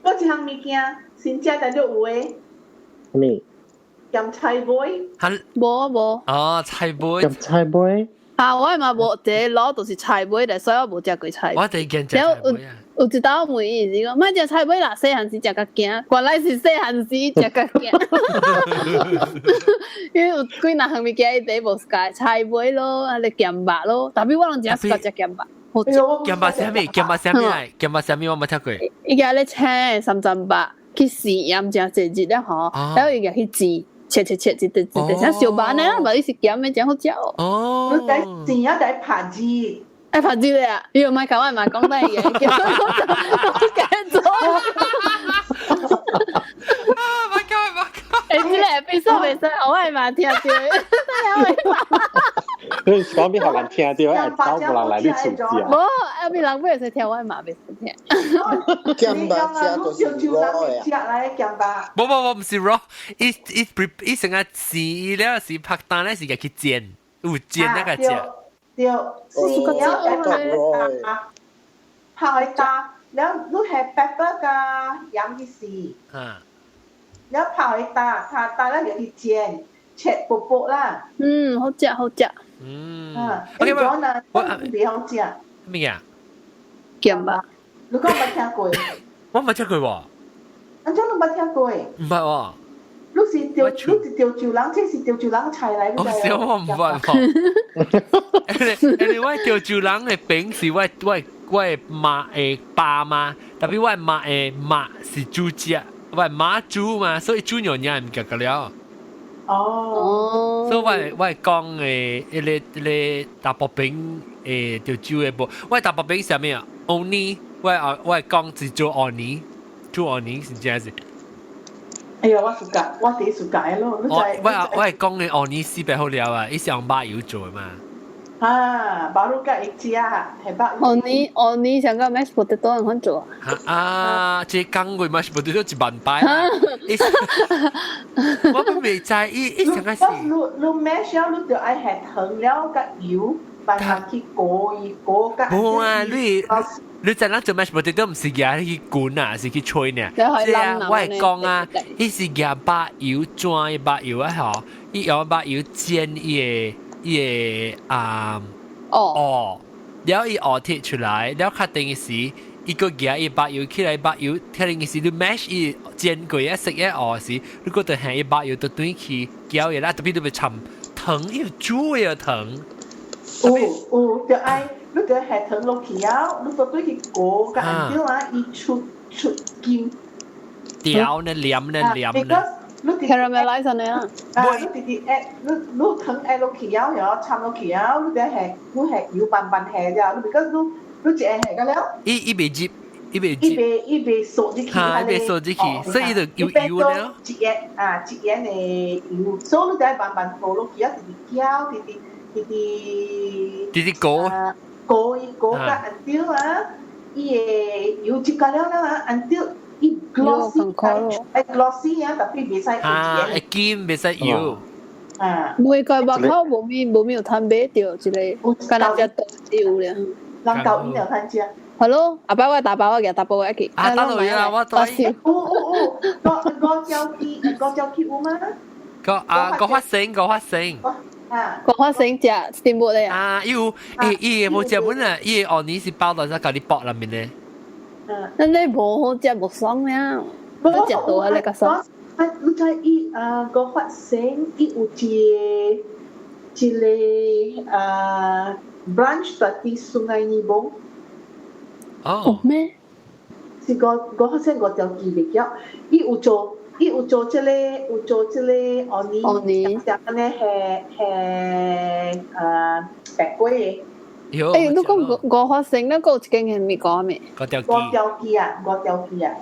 F: 我一項物件，新正但就有的。
B: 咩？
F: 鹹菜尾。
G: 無無。
A: 哦，菜尾。
B: 鹹菜尾。
G: 啊，我嘛無一个滷就是菜尾咧，所以我無食過菜。
A: 我第一件食菜尾啊。
G: 有一道問伊是講，莫食菜尾啦，細漢時食較驚，原來是細漢時食較驚。因為有幾若項物件伊第無 suka 菜尾咯，啊個鹹肉咯，但係我攏真 suka 食鹹肉。好食。
A: 鹹肉啥物？鹹肉啥物來？鹹肉啥物我無聽過。
G: 伊共咧青三層肉去豉鹽誠濟日了吼，然後伊共去煎。切切切，一塊一塊，像燒肉按呢，無伊是鹹的，誠好食哦。
A: 哦。
F: 你在煎啊，在拍汁。
G: 愛拍汁咧啊！伊又莫共我嘛講歹個，叫我改做。
A: 啊！莫講莫講。
G: 欸，這個必須袂使，我會嘛聽著。
B: 你講比較難聽著，愛走無人來你厝食。
G: 無，後面人袂使聽，我嘛袂使聽。
E: 鹹肉食就是 raw 的。
F: 食來鹹肉。
A: 無無無，毋是 raw，伊伊伊成個煎了是拍單咧是共去煎，有煎那個食。
F: 對，煎了再拍去打，了你下 pepper 加鹽去試。了拍去打，拍打了就去煎，切薄薄啦。
G: 嗯，好食好食。
A: 嗯。
F: 啊，你講啦，我袂好食。
A: 咩啊？
G: 鹹肉。
F: 你講捌聽過？
A: 我捌聽過喎。
F: 按怎你捌聽過？
A: 毋捌喎。
F: 你是潮，你是潮州人，這是潮州人菜來。
A: 我笑我毋捌喎。因為我潮州人的餅是我我我媽的爸媽，但是我媽的媽是煮食，我媽煮嘛，所以煮娘娘毋夾個了。
F: 哦。
A: 所以我我講的彼个彼个大薄餅誒潮州的無，我大薄餅是啥物啊？芋泥，我啊我講是做芋泥，做芋泥是真是。
F: 哎呀，我 suka，我第 suka 的咯。我
A: 我我係講的芋泥四百好料啊，伊是用肉油做的嘛。
F: 啊，baru 甲會食，係肉。
G: 芋泥芋泥像個 mashed potato 按款做。
A: 啊，這講過 mashed potato 一萬擺。我都未知，伊伊上個是。
F: 你你 mash 了，你就愛下糖了佮油，慢慢去裹伊裹佮。
A: 無啊，你你知影做 mashed potato 毋是舉去滾啊，是去吹呢。是啊，我會講啊，伊是舉肉油轉肉油啊吼，伊用肉油煎伊个伊个啊哦，了伊芋鐵出來，了較定時，伊閣舉伊肉油起來，肉油確定時你 mash 伊煎過啊，食一芋時，你閣著下伊肉油就轉去攪伊啦，特別你欲摻糖，伊煮的糖。
F: 有有，就愛你就下糖落去啊，你就對去裹，佮按照啊，伊出出金。
A: 掉呢，黏呢，黏呢。
F: 你
G: caramelize 呢啊？
F: 啊，你直直 add，你你糖 add 落去啊，然後摻落去啊，你得下，你下油慢慢下咋，你 because 你你一下下個了。
A: 伊伊袂入，伊袂
F: 伊袂伊袂縮入去，
A: 哈，伊袂縮入去，所以伊就有油了。
F: 一鹽啊，一鹽的油，所以你得慢慢倒落去啊，直直攪，直直直直。
A: 直直裹。
F: 裹伊裹甲按照啊，伊會油入個了了啊，按照。伊 glossy，愛 glossy 啊，但係袂使
A: 啊，會金袂使油。
F: 啊，
G: 每個外口無咪無咪有攤買著一個，敢若只多有咧。
F: 人舊伊有攤食。
G: 係咯，後擺我打包我舉打包我去。
A: 啊，打到啊，我都。
F: 有有有，五五蕉雞，五蕉雞有嗎？
A: 個啊，個發生，個發生。
F: 啊，
G: 個發生食 steamboat 咧。
A: 啊，有，伊伊無食本啊，伊芋泥是包到只共你剝內面咧。
G: 咱你無好食無爽了，你食多你較爽。
F: 啊，你知伊啊個發生，伊有一個一個啊 branch 佇佇 Sungai Nibong。
A: 哦。
G: 咩？
F: 是五五發生五條記袂記，伊有做這個芋泥，
G: 芋泥，
F: 食安尼係白粿的。
G: 欸，你講五五花生，那個有一間係咪講咩？
A: 五條
F: 五條記啊，五條記啊。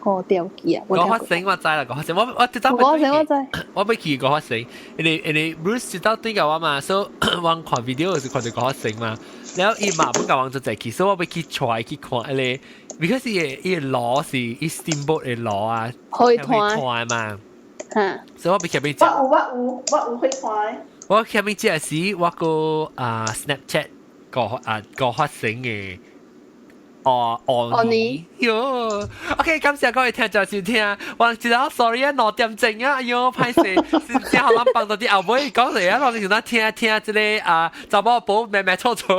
G: 五條記啊！
A: 五花生我知啦，五花生我知道。
G: 五花生我知。
A: 我欲去五花生，因為 Bruce 知道對個我嘛，所以我看 video 是看到五花生嘛，然後伊嘛不共我做在去，所以我欲去 try 去看彼個，because 伊個爐是伊 steamboat 的爐啊，
G: 火
A: 團嘛，
G: 嚇，
A: 所以我欲去邊食。
F: 我有火團。
A: 我去邊食時，我個啊 Snapchat 個啊五花生的。哦哦
G: 呢
A: 喲，OK，感謝各位聽眾收聽，我知道 sorry 啊，2點鐘啊，哎喲，歹勢，是正好咱放到啲後尾講嚟啊，我哋就聽聽這個啊，查某婆咩咩錯錯。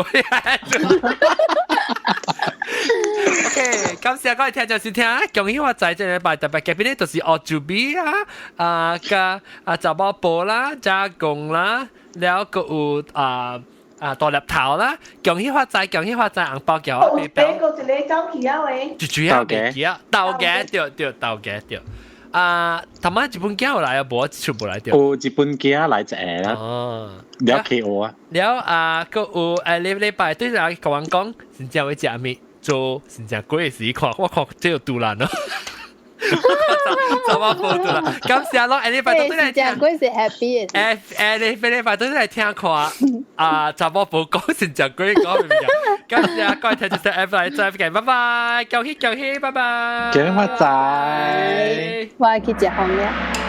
A: OK，感謝各位聽眾收聽，恭喜發財！這禮拜特別嘉賓呢，就是奧祖比啊，啊加啊查某婆啦，加公啦，了閣有啊。啊，大粒頭啦，恭喜發財，恭喜發財，紅包叫我
F: 俾表。個一個走去啊喂。
A: 最主要袂記啊，豆芽對對，豆芽對。啊，頭仔日本囝有來啊，無出無來對。
B: 有日本囝來一個啦。
A: 哦，
B: 了 K O 啊。
A: 了啊，閣有誒，禮拜對來甲阮講，真正會食物做真正過時看，我看這有賭爛咯。怎麼報道啦？感謝咯，禮拜都來聽。
G: 食過是 happy 嘅。
A: 誒，禮拜都來聽看啊，查某婆講是食過講明唔明？感謝各位聽眾，F 來再見，拜拜，恭喜恭喜，拜拜。
B: 恭喜發財。
G: 我愛去食紅了。